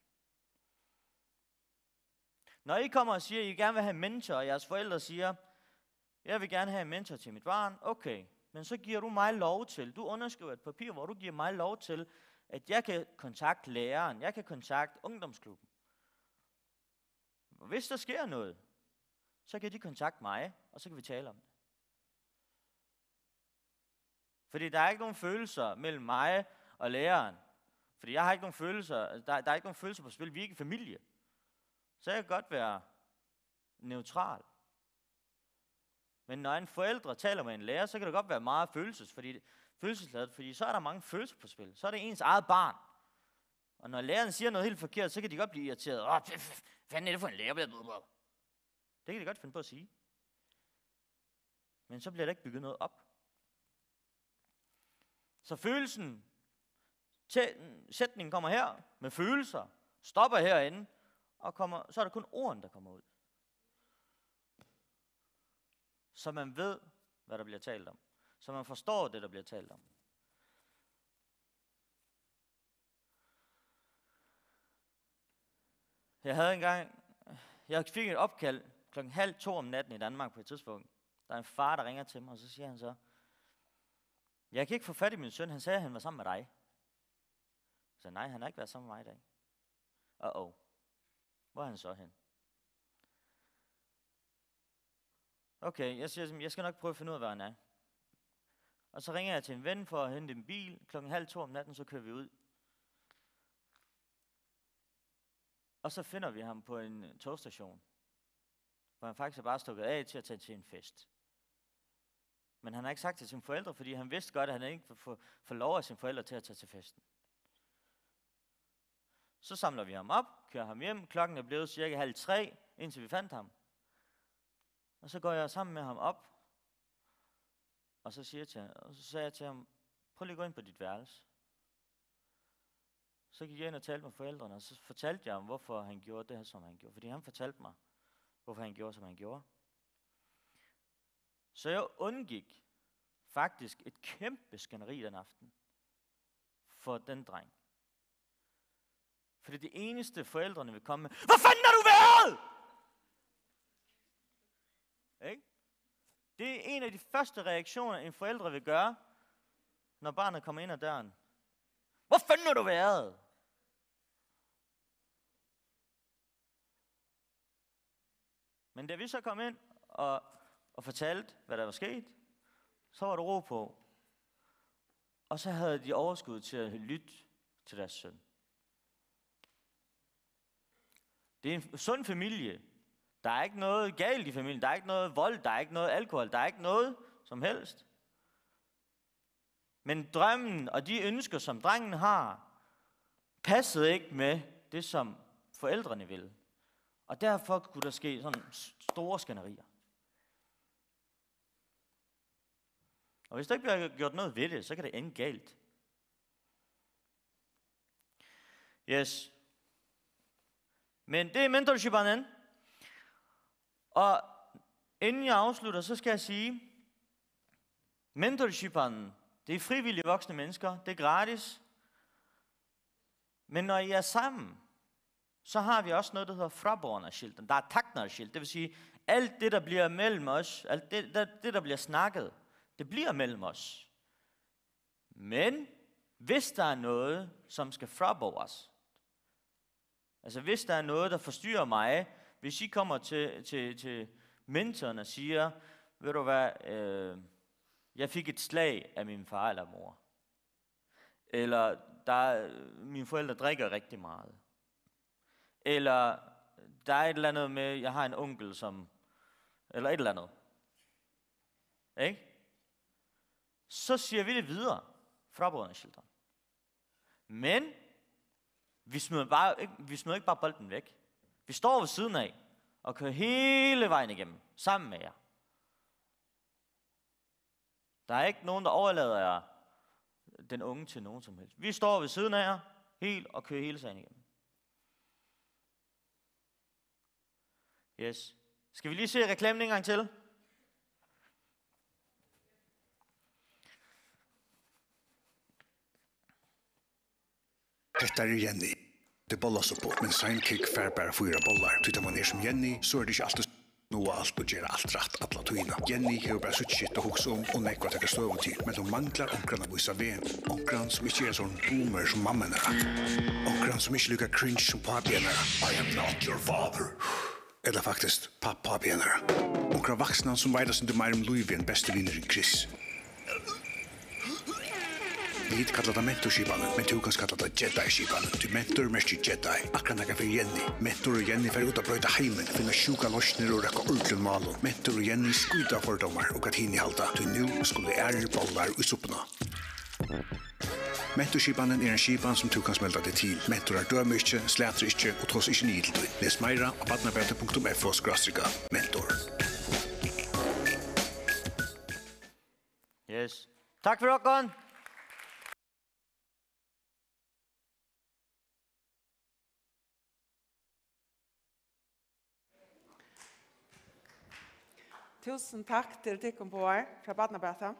Når I kommer og siger, at I gerne vil have en mentor, og jeres forældre siger, "Jeg vil gerne have en mentor til mit barn." Okay, men så giver du mig lov til, du underskriver et papir, hvor du giver mig lov til, at jeg kan kontakte læreren, jeg kan kontakte ungdomsklubben. Og hvis der sker noget, så kan de kontakte mig, og så kan vi tale om det. Fordi der er ikke nogen følelser mellem mig og læreren. Fordi jeg har ikke nogen følelser, der, der er ikke nogen følelser på spil. Vi er ikke familie. Så jeg kan godt være neutral. Men når en forældre taler med en lærer, så kan det godt være meget følelses-, fordi, følelsesladet, fordi så er der mange følelser på spil. Så er det ens eget barn. Og når læreren siger noget helt forkert, så kan de godt blive irriteret. "Åh, hvad fanden er det for en lærer?" Bla, bla, bla. Det kan de godt finde på at sige. Men så bliver der ikke bygget noget op. Så følelsen, sætningen kommer her med følelser, stopper herinde, og kommer, så er det kun ordene, der kommer ud. Så man ved, hvad der bliver talt om. Så man forstår det, der bliver talt om. Jeg havde engang, jeg fik et opkald klokken halv to om natten i Danmark på et tidspunkt. Der er en far, der ringer til mig, og så siger han så, "Jeg kan ikke få fat i min søn, han sagde, at han var sammen med dig." Så nej, han har ikke været sammen med mig i dag. Uh-oh. Hvor er han så hen? Okay, jeg siger, "Jeg skal nok prøve at finde ud af, hvor han er." Og så ringer jeg til en ven for at hente en bil. Klokken halv to om natten, så kører vi ud. Og så finder vi ham på en togstation, hvor han faktisk er bare stukket af til at tage til en fest. Men han har ikke sagt det til sine forældre, fordi han vidste godt, at han ikke får, får lov af sine forældre til at tage til festen. Så samler vi ham op, kører ham hjem. Klokken er blevet cirka halv tre, indtil vi fandt ham. Og så går jeg sammen med ham op, og så siger jeg til, og så sagde jeg til ham: "Prøv lige at gå ind på dit værelse." Så gik jeg ind og talte med forældrene, og så fortalte jeg ham, hvorfor han gjorde det her, som han gjorde. Fordi han fortalte mig, hvorfor han gjorde, som han gjorde. Så jeg undgik faktisk et kæmpe skænderi den aften for den dreng. Fordi det eneste, forældrene vil komme med: "Hvor fanden har du været?" Ikke? Det er en af de første reaktioner, en forældre vil gøre, når barnet kommer ind ad døren. "Hvor fanden har du været?" Men da vi så kom ind og, og fortalte, hvad der var sket, så var der ro på. Og så havde de overskud til at lytte til deres søn. Det er en sund familie. Der er ikke noget galt i familien. Der er ikke noget vold. Der er ikke noget alkohol. Der er ikke noget som helst. Men drømmen og de ønsker, som drengen har, passede ikke med det, som forældrene ville. Og derfor kunne der ske sådan s-, store skænderier. Og hvis der ikke bliver gjort noget ved det, så kan det ende galt. Yes. Men det er mentorskipanen. Og inden jeg afslutter, så skal jeg sige, mentorskipanen, det er frivillige voksne mennesker, det er gratis. Men når I er sammen, så har vi også noget, der hedder fráboðanarskyldan. Der er taknarskilt, det vil sige, alt det, der bliver mellem os, alt det, der, det, der bliver snakket, det bliver mellem os. Men hvis der er noget, som skal fráboðast, altså hvis der er noget, der forstyrrer mig, hvis I kommer til, til, til mentoren og siger: "Ved du hvad, øh, jeg fik et slag af min far eller mor." Eller: "Der, mine forældre drikker rigtig meget." Eller: "Der er et eller andet med, jeg har en onkel, som," eller et eller andet. Ikke? Så siger vi det videre, fráboðanarskyldan. Men vi smider, bare, ikke, vi smider ikke bare bolden væk. Vi står ved siden af og kører hele vejen igennem, sammen med jer. Der er ikke nogen, der overlader jer, den unge, til nogen som helst. Vi står ved siden af jer, helt, og kører hele sagen igennem. Yes. Skal vi lige se reklamen en gang til? Hetta er Jenny. Tað er bollasuppa, men Sidekick fær bara fýra bollar. Tí tá man er sum Jenny, so er tað ikki altíð sum at náa alt og gera alt rætt alla tíðina. Jenny hevur bara sítt skift at hugsa um og nógv at taka støðu til, men tú manglar onkran at vísa veg. Onkran sum ikki er ein sovorðin boomer sum mamma hennara. Onkran sum ikki er líka cringe sum pápi hennara. I am not your father. Ella faktiskt, pappa-pápi hennara. Onkran vaksnan sum veit eitt sindur meira um lívið enn besti vinurin Chris. Vit kalla tað mentorskipanin, men tú kanst kalla tað Jedi-skipanin, tí mentor merkir Jedi, akkurát nakað fyri Jenny. Mentor og Jenny fara út at broyta heimin, finna sjúkar loysnir og røkka ordiliga málum. Mentor og Jenny skíta fordómar og hvat hini halda, tí nú skulu aðrir bollar í suppuna. Mentorskipanin er ein skipan sum tú kanst melda teg til. Mentorar døma ikki, slatra ikki og tosa ikki niður til tín. Les meira á barnabata punktum f o skrástrika mentor. Yes. Takk fyri okkum. Túsund takk til tykkum báðar frá Barnabata.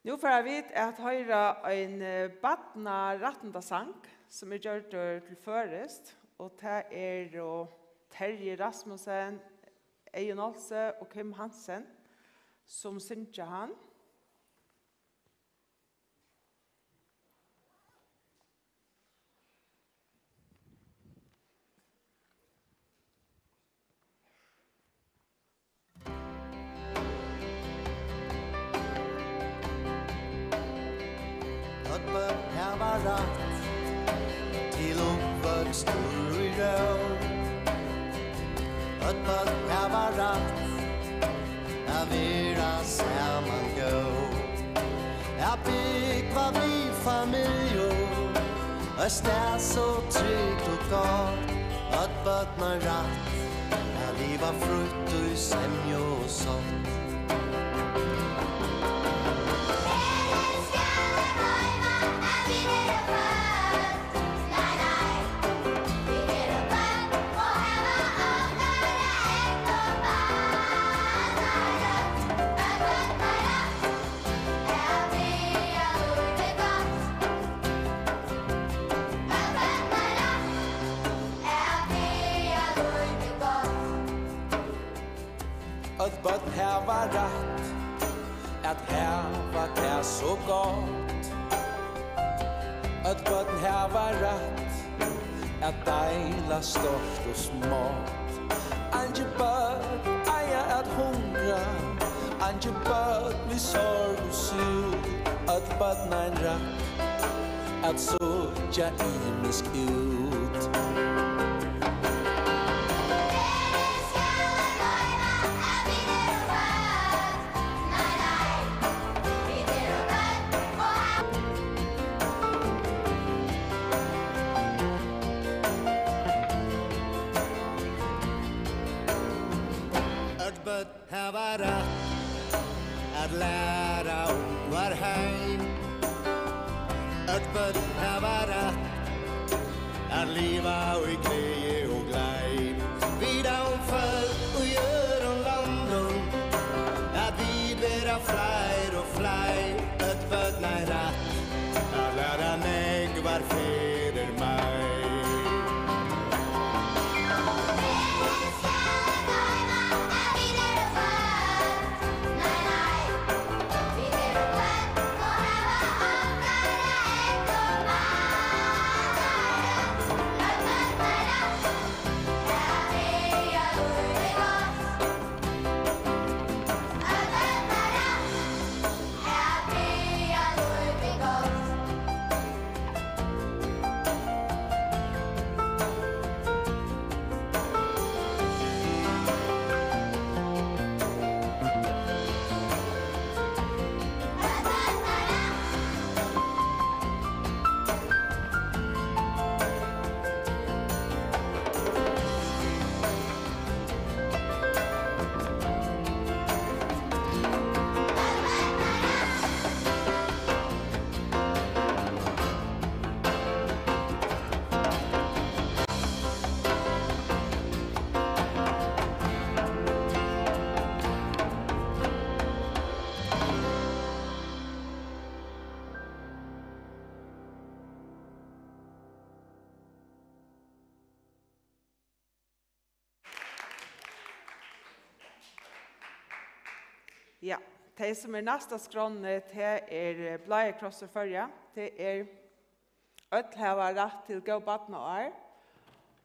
Nú fara vit at hoyra ein, eh, barnarættindasang, sum er gjørdur til føroyskt, og tað eru Terji Rasmussen, Eyðun Olsen og Kim Hansen, sum syngja hann. Øll børn hava rætt til uppvøkstur í ró. Øll børn hava rætt at vera saman góð. At búgva við familju, Eitt stað so trygt og gott, øll børn eiga rætt at liva frítt í semju og sátt. Øll børn hava rætt at hava tað so gott. Øll børn hava rætt at deila stórt og smátt. Eingi børn eiga at hungra, eingi børn við sorg og súk. Øll børn eiga ein rætt at síggja ymisk út. Øll børn hava rætt at læra um vár heim. Øll børn hava rætt at liva í gleði og gleim. Vita um fólk í øðrum londum, at vit verða fleiri og fleiri. Øll børn eiga rætt at læra nógvar ferðir meir. Ja, tey sum eru næst á skránni, tað er, eh, Blái Krossur Føroya. Tað er Øll hava rætt til góð barnaár.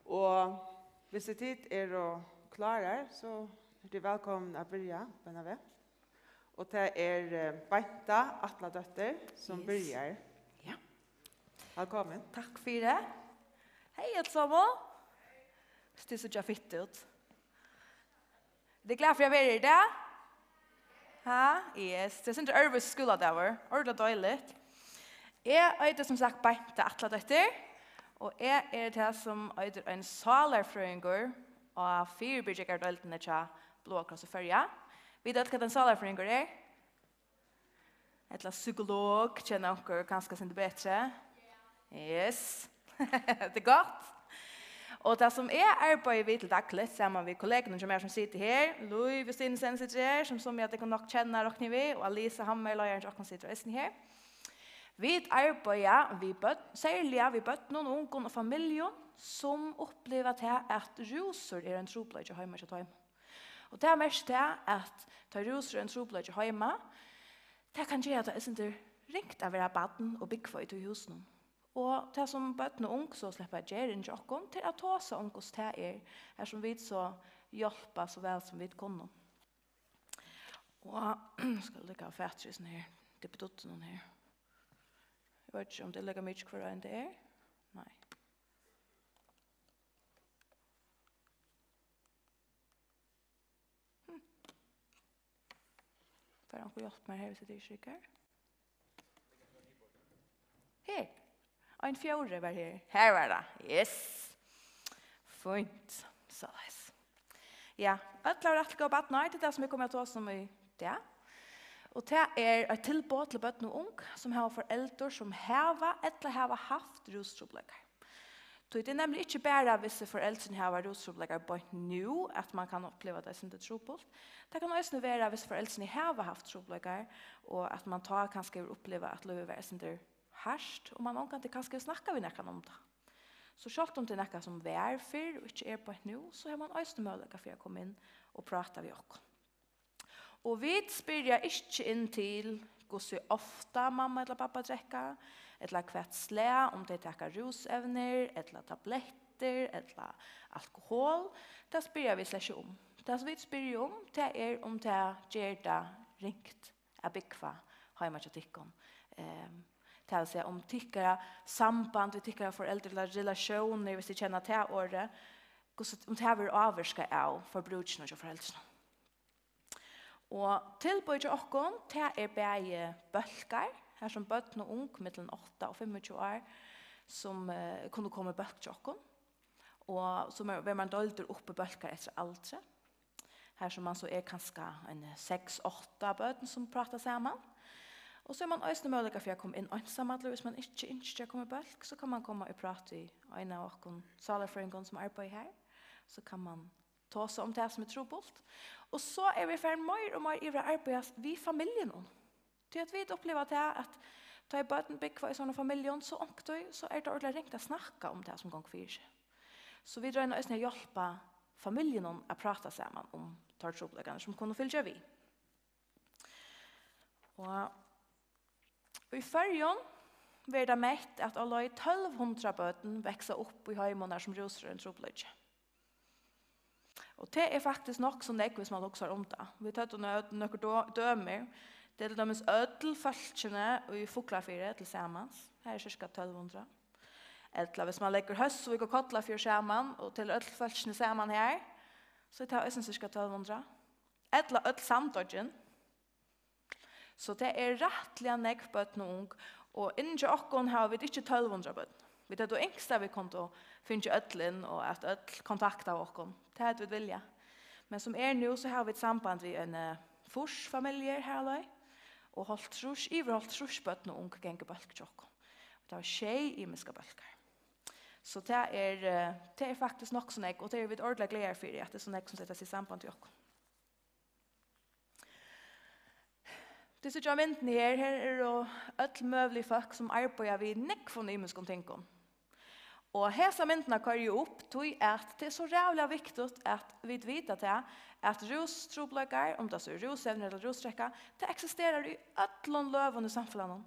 Og hvis tit eru klárar, so eru tit vælkomin at byrja, beinanvegin. Og tað er, eh, Beinta Atladóttir, sum Yes. byrjar. Ja. Vælkomin. Takk fyri. Hey, øll saman. Tit síggja fitt út. Tit eru glað fyri at vera her í dag? Ha? Yes. Tað er sindur øðrvísi skúladagur. Ordiliga deiligt. Eg eiti sum sagt Beinta Atladóttir, og eg eri tað sum eitur ein sálarfrøðingur á fyribyrgingardeildini hjá Bláa Kross í Føroya. Vita øll, hvat ein sálarfrøðingur er? Ella psykolog, kenna onkur kanska sindur betri? Yes. Tað er gott. Og tað sum eg arbeiði við til dagligt, saman við kollegunum hjá mær sum sita her, Lív Justine Sensiger, sum summi av tykkum nokk kenna, rokni eg við, og Alisa Hammer, leiðarin hjá okkum, situr eisini her. Vit arbeiða við børn, serliga við børnum, ungum og familjum, sum uppliva tað, at rúsur er ein trupulleiki heima hjá teimum. Og tað merkir tað, at tá rúsur er ein trupulleiki heima, tað kann gera tað eitt sindur ringt at vera barn og búgva í tí húsinum. Og tað, sum børn og ung so sleppa at gera inni hjá okkum, tað er at tosa um, hvussu tað er, har sum vit so hjálpa so væl, sum vit kunnu. Og skal líka hava fatur í hesum her dippiduttunum her. Eg veit ikki, um tey leika mikið, hvør ein tað er. Nei. Hm. Fær onkur hjálpt mær her, viss eg ikki riggar? Her. Ein fjórði var her. Her var tað. Yes. Fínt. Soleiðis. Ja, øll hava rætt til góða barnaár, tað er tað, sum eg komi at tosa um í dag. Og tað er eitt tilboð til børn og ung, sum hava foreldur, sum hava ella hava havt rústrupulleikar. Tí tað er nemliga ikki bara, hvis foreldrini hava rústrupulleikar beint nú, at man kann uppliva tað sum tað er trupult. Tað kann eisini vera, hvis foreldrini hava havt trupulleikar, og at man tá kanska hevur upplivað, at lívið var eitt sindur hart, og man ongantíð kanska hevur snakkað við nakran um tað. So sjálvt um tað er nakað, sum var fyrr og ikki er beint nú, so hevur man eisini møguleika fyri at koma inn og práta við okkum. Og vit spyrja ikki inn til, hvussu ofta mamma ella babba drekka, ella hvat slag, um tey taka rúsevnir, ella tablettir, ella alkohol. Tað spyrja vit slett ikki um. Tað, sum vit spyrja um, tað er, um tað ger tað ringt at búgva heima hjá tykkum. Ehm, tað vil siga, um tykkara samband við tykkara foreldur, ella relatiónir, hvis tit kenna tað orðið, hvussu, um tað verður ávirkað av forbrúkinum hjá foreldrunum. Og tilboðið hjá okkum, tað er bæði bólkar, har sum børn og ung millum átta og fimmogtjúgu ár, sum, eh, kunnu koma í bólk hjá okkum. Og so verður man deildur upp í bólkar eftir aldri. Har sum man so er kanska ein seks, átta børn, sum práta saman. Og so er man eisini møguleika fyri at koma inn einsamallur, hvis man ikki ynskir at koma í bólk, so kann man koma í prát við ein av okkum sálarfrøðingum, sum arbeiða her. So kann man tosa um tað, sum er trupult. Og so eru vit farin meir og meir yvir at arbeiða við familjunum. Tí at vit uppliva tað, at tá ið børn búgva í sovorðnum familjum, so onkuntíð, so er tað ordiliga ringt at snakka um tað, sum gongur fyri seg. So vit royna eisini at hjálpa familjunum at práta saman um teir trupulleikarnar, sum kunnu fylgja við. Og í Føroyum verður tað mett, at á leið tólv hundrað børn vaksa upp í heimum, har sum rúsur er ein trupulleiki. Og tað er faktiskt nokk so nógv, hvis man hugsar um tað. Vit høvdu nø-, nøkur dø-, dømir. Tað er til dømis øll fólkini í Fuglafirði til samans. Har er cirka tólv hundrað. Ella hvis man leggur Hósvík og Kollafjørð saman og telur øll fólkini saman har, so er tað eisini cirka tólv hundrað. Ella øll Sandoyggin. So tað er rættiliga nógv børn og ung, og inni hjá okkum hava vit ikki tólv hundrað børn. Vit høvdu ynskt, at vit kundu fingið øll inn, og at øll kontaktaðu okkum. Tað høvdu vit viljað. Men sum er nú, so hava vit samband við eini, eh, fýrs familjur her á leið, og hálvtrýss, yvir hálvtrýss børn og ung ganga í bólk hjá okkum. Vit hava sjey ymiskar bólkar. So tað er, eh, tað er faktiskt nokk so nógv, og tað eru vit ordiliga glaðar fyri, at tað er so nógv, sum seta seg í samband við okkum. Tit síggja á myndini her, her eru øll møgulig fólk, sum arbeiða við nógvum ymiskum tingum. Og hesa myndina koyri eg upp, tí at tað er so ræðuliga viktigt, at vit vita tað, at rústrupulleikar, um tað so er rúsevni ella rúsdrekka, tað eksisterar í øllum løgum í samfelagnum.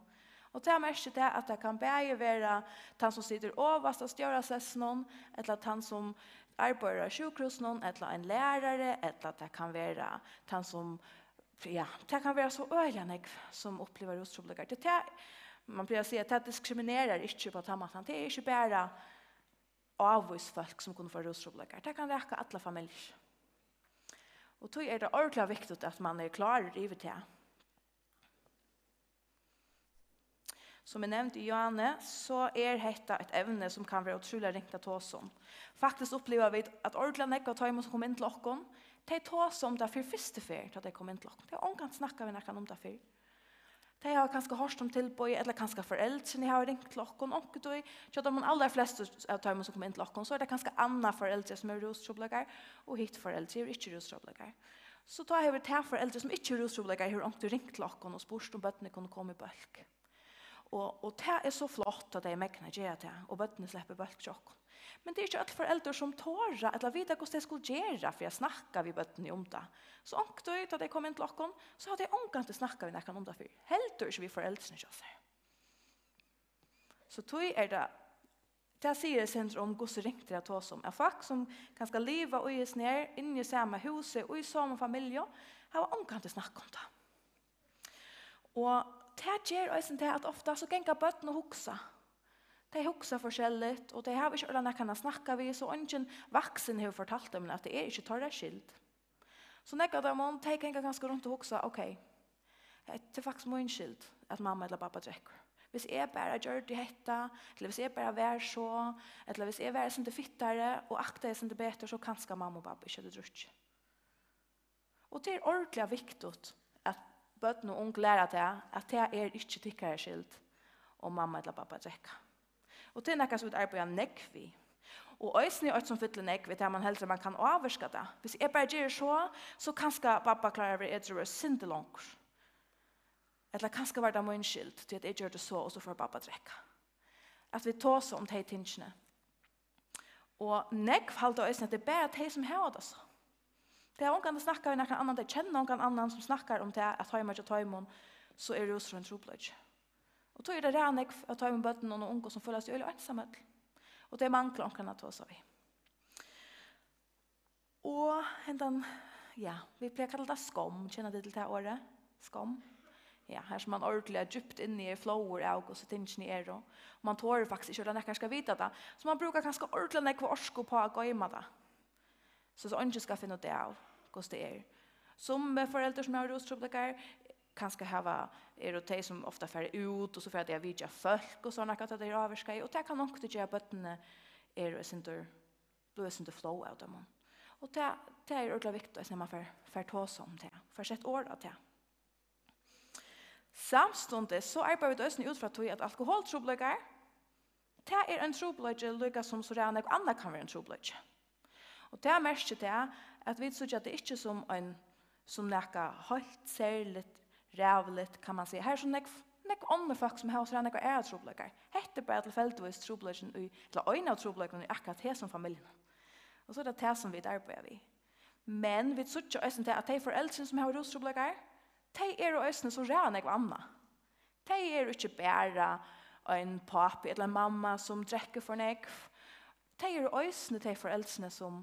Og tað merkir tað, at tað kann bæði vera tann, sum situr ovast á stjórasessinum, ella tann, sum arbeiðir á sjúkrahúsinum, ella ein lærari, ella tað kann vera tann, sum, ja, tað kann vera so øgiliga nógv, sum uppliva rústrupulleikar. Tað, tað, man plagar at siga, at tað diskriminerar ikki á tann mátan. Tað er ikki bara ávís fólk, sum kunnu fáa rústrupulleikar. Tað kann raka allar familjur. Og tí er tað ordiliga viktigt, at man er klárur yvir tað. Sum eg nevndi í áðni, so er hetta eitt evni, sum kann vera ótrúliga ringt at tosa um. Faktiskt uppliva vit, at ordiliga nógv av teimum, sum koma inn til okkum, tey tosa um tað fyri fyrstu ferð, tá tey koma inn til okkum. Tey hava ongantíð snakkað við nakran um tað fyrr. Tey hava kanska hoyrt um tilboðið, ella kanska foreldrini hava ringt til okkum. Onkuntíð, hjá teimum allarflestu av teimum, sum koma inn til okkum, so er tað kanska annað foreldur, sum hevur rústrupulleikar, og hitt foreldur hevur ikki rústrupulleikar. So tá hevur tað foreldur, sum ikki hevur rústrupulleikar, hevur onkuntíð ringt til okkum og spurt, um børnini kunnu koma í bólk. Og, og tað er so flott, at tey megna at gera tað, og børnini sleppa í bólk hjá okkum. Men tað er ikki øll foreldur, sum tora ella vita, hvussu tey skulu gera fyri at snakka við børnini um tað. So onkuntíð, tá tey koma inn til okkum, so hava tey ongantíð snakkað við nakran um tað fyrr. Heldur ikki við foreldrini hjá sær. So tí er tað, tað sigur eitt sindur um, hvussu ringt tað er at tosa um, at fólk, sum kanska liva í hesum her, inni í sama húsi, í somu familju, hava ongantíð snakkað um tað. Og tað ger eisini tað, at ofta so ganga børn og hugsa. Tey hugsa forskelligt, og tey hava ikki ordiliga nakran at snakka við, so eingin vaksin hevur fortalt teimum, at tað er ikki teirra skyld. So nógv av teimum, tey ganga kanska runt og hugsa, ok, hetta er faktiskt mín skyld, at mamma ella babba drekkur. Hvis eg bara gjørdi hetta, ella hvis eg bara var so, ella hvis eg var eitt sindur fittari og aktaði eitt sindur betur, so kanska mamma og babbi ikki høvdu drukkið. Og tað er ordiliga viktigt, at børn og ung læra tað, at tað er ikki tykkara skyld, um mamma ella babba drekka. Og tað er nakað, sum vit arbeiða nógv við. Og eisini eitt, sum fyllir nógv, er tað, man heldur, man kann ávirka tað. Hvis eg bara geri so, so kanska babba klárar at vera edrúgvur eitt sindur longur. Ella kanska var tað mín skyld, tí at eg gjørdi so, og so fór babba at drekka. At vit tosa um tey tingini. Og nógv halda eisini, at tað er bara tey, sum hava tað so. Tey hava ongantíð snakkað við nakran annan, tey kenna ongan annan, sum snakkar um tað, at heima hjá teimum, so er rúsur ein trupulleiki. Og tí er tað ræða nógv av teimum børnunum og ungu, sum føla seg øgiliga einsamøll. Og tey mangla onkran at tosa við. Og hendan, ja, vit plaga at kalla tað skomm. Kenna tit til tað orðið? Skomm? Ja, har sum man ordiliga djúpt inni er flóðin av, hvussu tingini eru. Og man torir faktiskt ikki at nakar skal vita tað. So man brúkar kanska ordiliga nógva orku upp á at goyma tað. So, so eingin skal finna út av, hvussu tað er. Summi foreldur sum hava rústrupulleikar, kanska hava, eru tey sum ofta fara út, og so fara tey at vitja fólk, og so nakað, at tey eru ávirkaði, og tað kann onkuntíð gera, at børnini eru eitt sindur blíva eitt sindur flóð av teimum. Og tað, tað er ordiliga viktigt, eisini, at man fær, fær tosað um tað, fær sett orð á tað. Samstundis so arbeiða vit eisini út frá tí, at alkoholtrupulleikar, tað er ein trupulleiki, líka sum so ræðuliga nógv annað kann vera ein trupulleiki. Og tað merkir tað, at vit síggja tað ikki sum ein, sum nakað heilt serligt, ræðuligt, kann man siga. Har eru so nógv, nógv onnur fólk, sum hava so nógvar aðrar trupulleikar. Hetta er bara tilfeldigvís trupulleikin í, ella ein av trupulleikunum í akkurát hesum familjunum. Og so er tað tað, sum vit arbeiða við. Men vit síggja eisini tað, at tey foreldrini, sum hava rústrupulleikar, tey eru eisini so ræðuliga nógv annað. Tey eru ikki bara ein pápi ella ein mamma, sum drekkur for nógv. Tey eru eisini tey foreldrini, sum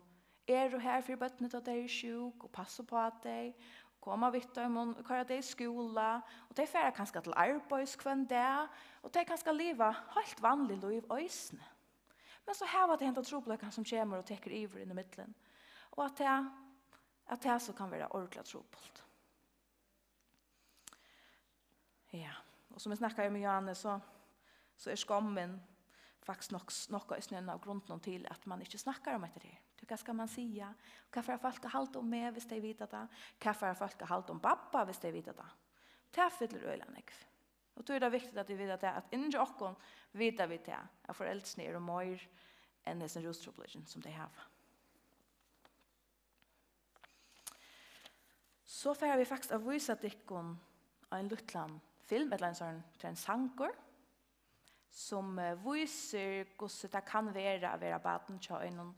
eru har fyri børnini, tá tey eru sjúk, og passa upp á tey, koma við teimum, koyra tey í skúla, og tey fara kanska til arbeiðis hvønn dag, og tey kanska liva heilt vanlig lív eisini. Men so hava tey henda trupulleikan, sum kemur og tekur yvir inn í millum, og at tað, at tað so kann vera ordiliga trupult. Ja, og sum eg snakkaði um í áðni, so, so er skommin faktiskt nokk, nokk eisini ein av grundunum til, at man ikki snakkar um hetta her. Tí hvat skal man siga? Hvat fara fólk at halda um meg, hvis tey vita tað? Hvat fara fólk at halda um babba, hvis tey vita tað? Tað fyllir øgiliga nógv. Og tí er tað viktigt, at vit vita tað, at inni hjá okkum vita vit tað, at foreldrini eru meir enn hesin rústrupulleikin, sum tey hava. So fara vit faktiskt at vísa tykkum ein lítlan film, ella ein sånn, tað er ein sangur, sum, eh, vísir, hvussu tað kann vera at vera barn hjá einum,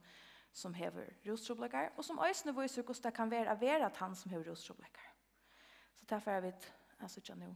sum hevur rústrupulleikar, og sum eisini vísir, hvussu tað kann vera at vera tann, sum hevur rústrupulleikar. So tað fara vit at síggja nú.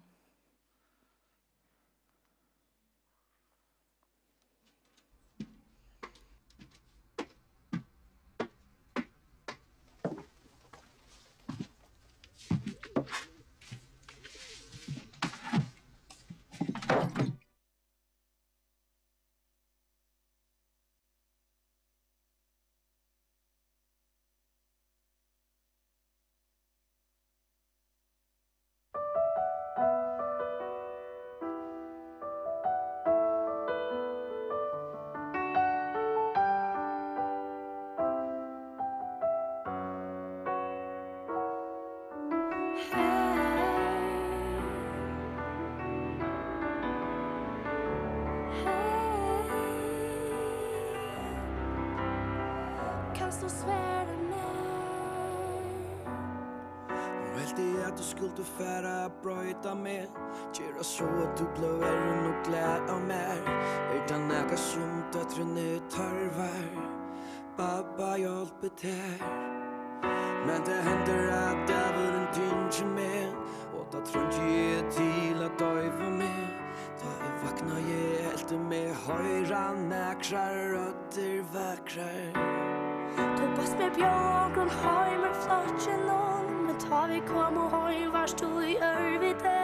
Kanst tú svara mær? Nú helt eg, at tú skuldi fara at broyta meg, gera so, at tú blívur verri og glað av mær. Er tað nakað, sum dóttirin tørvar? Babba hjálpi tær. Men tað hendir, at dagurin tyngir meg, og tá treingir eg til at doyva meg. Tá eg vaknaði, helt eg meg hoyra nakrar røddir vakrar. Tú baðst meg bjóða onkrum heim úr flokkinum, men tá vit komu heim, vart tú í ørviti.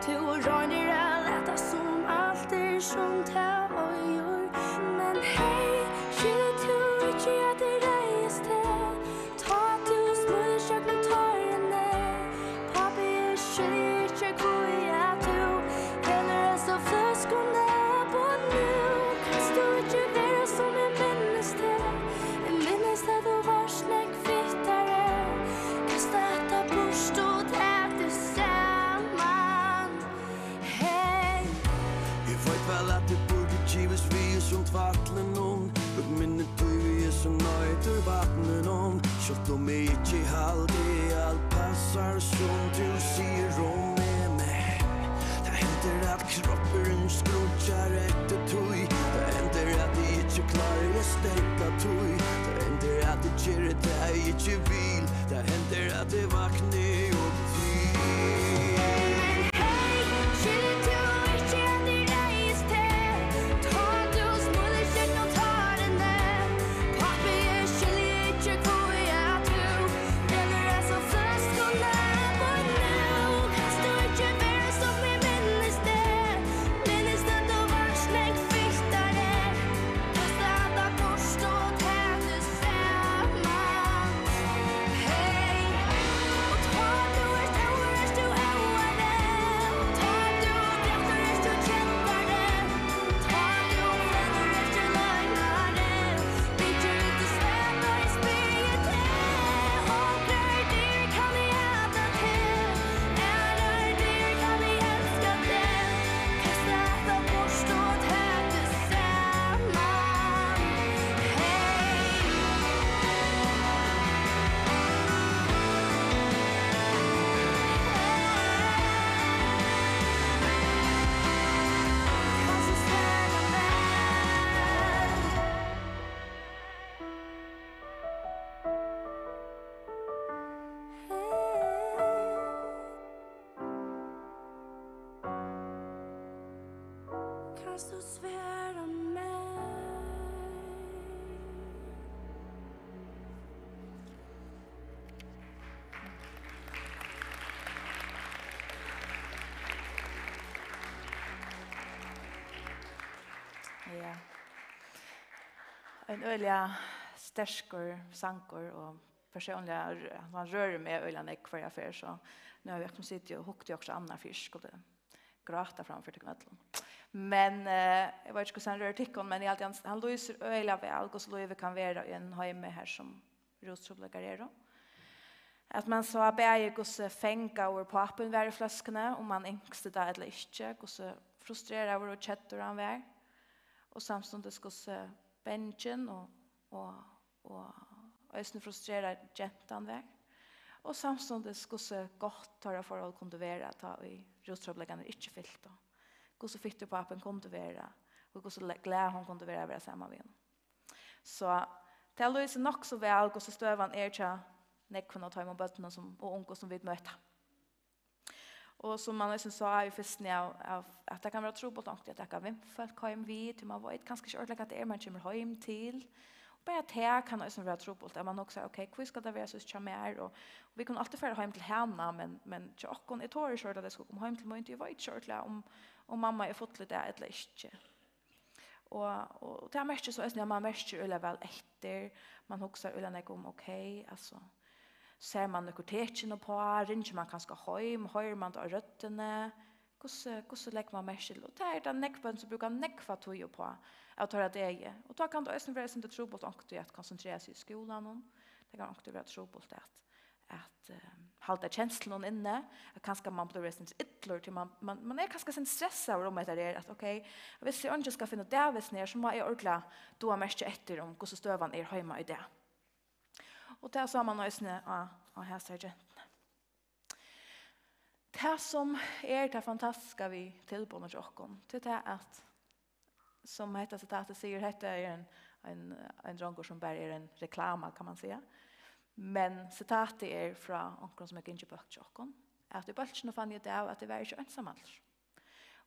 Tú roynir at lata, sum alt er, sum tað eigur. Men hey, skilur tú ikki, at eg reiðist teg, tá tú smílist gjøgnum tárini? Pápi, eg skilji ikki, hví at tú velur hesa fløsku Steðga tí, tað hendir, at eg geri tað, eg ikki vil. Tað hendir, at eg vakni upp til. Men hey, skilur tú ikki, at eg reiðist teg? Tá tú smílar skjótt um tárini. Pápi, eg skilji ikki, hví at tú velur hasa fløskuna beint nú. Kanst tú ikki vera, sum eg minnist teg? Minnist, at tú vart nógv fittari. Kasta hatta burtur og tak teg saman. Hey, og tá tú ert óður, ert tú óður. Tá tú grætur, ert tú kedari. Tá tú flennir, ert tú løgnari. Byggir út í svøvn og eg spyrji teg. Onkrar dyr kann eg hata teg. Aðrar dyr kann eg elska teg. Kasta hatta burtur og tak teg saman. Hey. Kanst tú svara mær? Kanst tú svara mær? Ja. Ein øgiliga sterkur sangur, og persónliga rø-, hann rørir meg øgiliga nógv hvørja ferð, so nú havi eg akkurát sitið og hugt í okkurt annað, fyri ikki skuldi gráta framfyri tykkum øllum. Men, eh, eg veit ikki, hvussu hann rørir tykkum, men eg haldi, hann, hann lýsir øgiliga væl, hvussu lívið kann vera í einum heimi, har sum rústrupulleikar eru. At mann sá bæði, hvussu fangaður pápin var í fløskuni, um hann ynskti tað ella ikki, hvussu frustreraður og keddur hann var, og samstundis hvussu bangin og, og, og eisini frustrerað gentan var, og samstundis hvussu gott teirra forhold kundi vera, tá ið rústrupulleikarnir ikki fyltu, hvussu fittur pápin kundi vera, og hvussu le-, glað hon kundi vera at vera saman við honum. So tað lýsir nokk so væl, hvussu støðan er hjá nógvum av teimum børnum sum, og ungu, sum vit møta. Og sum mann eisini sá í fyrstuni av, av, at tað kann vera trupult onkuntíð at taka vinfólk heim við, tí mann veit kanska ikki ordiliga, hvat tað er, mann kemur heim til. Og bara tað kann eisini vera trupult, at mann hugsar, ok, hví skal tað vera so hjá mær? Og, og vit kunnu altíð fara heim til hana, men, men hjá okkum, eg tori ikki ordiliga, at tey skulu koma heim til mín, tí eg veit ikki ordiliga, um, um mamma er full í dag ella ikki. Og, og tað merkir so eisini, at mann merkir øgiliga væl eftir, mann hugsar øgiliga nógv um, ok, altso, sær mann nøkur tekin uppá, ringir mann kanska heim, hoyrir mann tað á røddini, hvussu, hvussu leggur mann merki til? Og tað er tað nógv børn sum brúka nógva tíð uppá av teirra degi. Og tá kann tað eisini vera eitt sindur trupult onkuntíð at konsentrera seg í skúlanum, tað kann onkuntíð vera trupult at at, eh, halda kenslunum inni, at kanska mann blívur eitt sindur illur, tí mann, mann, mann er kanska eitt sindur stressaður um hetta her, at ok, viss eg eingin skal finna út av hesum her, so má eg ordiliga duga at merkja eftir um, hvussu støðan er heima í dag. Og tað sá mann eisini á, á hasari gentuni. Tað, sum er tað fantastiska við tilboðnum hjá okkum, tað er tað, at sum hetta sitatið sigur, hetta er ein, ein, ein drongur, sum bara er ein reklama, kann man siga. Men sitatið er frá onkrum, sum hevur gingið í bólk hjá okkum, at í bólkinum fann eg útav, at eg var ikki einsamallur.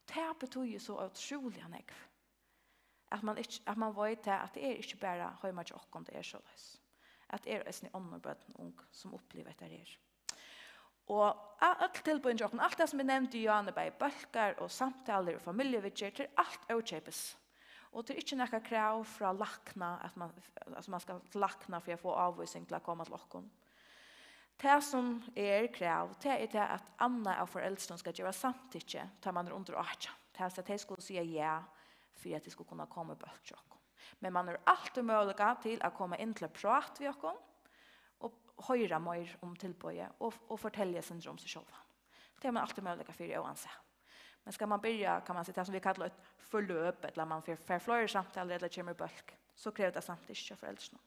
Tað betýðir so ótrúliga nógv, at man ikki, at man veit tað, at tað er ikki bara heima hjá okkum, tað er soleiðis, at tað eru eisini onnur børn og ung, sum uppliva hetta her. Og a-, øll tilboðini hjá okkum, alt tað, sum eg nevndi í áðni, bæði bólkar og samtalur og familjuviðgerð, tað er alt ókeypis. Og tað er ikki nakað krav frá lækna, at man, altso, man skal til lækna fyri at fáa ávísing til at koma til okkum. Tað, sum er krav, tað er tað, at annað av foreldrunum skal geva samtykki, tá man er undir átjan. Tað vil siga, at tey skulu siga ja, fyri at tey skulu kunna koma í bólk hjá okkum. Men man hevur altíð møguleika til at koma inn til eitt prát við okkum og hoyra meir um tilboðið og, og fortelja eitt sindur um seg sjálvan. Tað hevur man altíð møguleika fyri, óansæð. Men skal man byrja, kann man siga, tað sum vit kalla eitt forløp, ella man fær, fær fleiri samtalur ella kemur í bólk, so krevur tað samtykki hjá foreldrunum.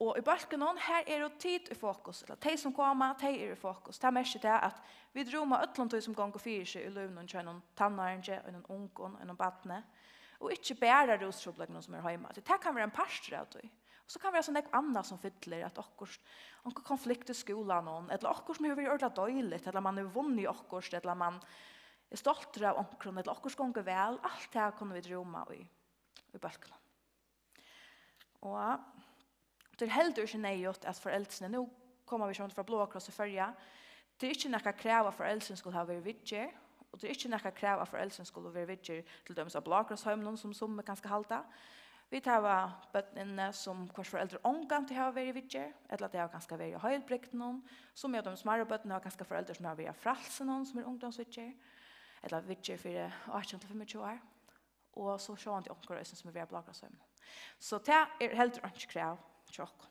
Og í bólkunum, har eru tit í fokus, ella tey sum koma, tey eru í fokus. Tað merkir tað, at vit rúma øllum tí, sum gongur fyri seg í lívinum hjá einum tannáringi, einum ungum, einum barni. Og ikki bara rústrupulleikunum sum er heima. Tí tað kann vera ein partur av tí. Og so kann vera so nógv annað sum fyllir, at okkurt, onkur konflikt í skúlanum, ella okkurt sum hevur verið ordiliga deiligt, ella mann hevur vunnið okkurt, ella mann er stoltur av onkrum, ella okkurt gongur væl, alt tað kunnu vit rúma í, í bólkinum. Og tað er heldur ikki neyðugt, at foreldrini, nú koma vit sjálvandi frá Bláa Kross í Føroya, tað er ikki nakað krav, at foreldrini skulu hava verið viðgerð, og tað er ikki nakað krav, at foreldrini skulu verið viðgerð, til dømis á Bláakrossheiminum, sum summi kanska halda. Vit hava børn inni, sum hvørs foreldur ongantíð hava verið í viðgerð, ella tey hava kanska verið á heilbrigdinum. Summi av teimum smærru børnini hava kanska foreldur, sum hava verið á Frælsinum, sum er ungdómsviðgerð, ella viðgerð fyri átjan til fimmogtjúgu ár. Og so sjálvandi onkur eisini, sum er verið á Bláakrossheiminum. So tað er heldur einki krav hjá okkum.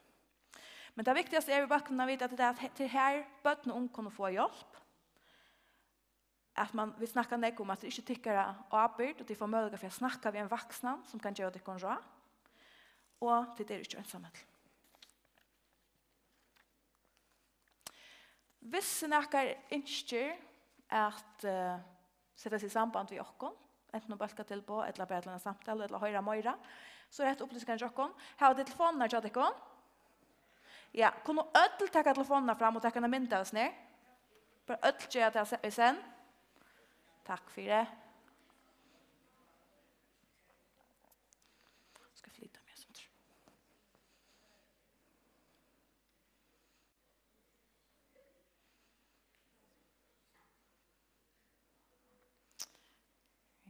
Men tað viktigasta er við bólkunum at vita, at tað er, at he-, tað er her børn og ung kunnu fáa hjálp. At man, vit snakka nógv um, at tað er ikki tykkara ábyrgd, og tit fáa møguleika fyri at snakka við ein vaksnan, sum kann geva tykkum ráð. Og tit eru ikki einsamøll. Hvis nakar ynskir at, eh, seta seg í samband við okkum, antin um bólkatilboð, ella bara til eina samtalu, ella hoyra meira, so er hetta upplýsingarnar hjá okkum. Hava tit telefonirnar hjá tykkum? Ja, kunnu øll taka telefonina fram og taka eina mynd av okkum her? Bara øll gera tað se-, í senn. Takk fyri. Skal flyta meg sum trur.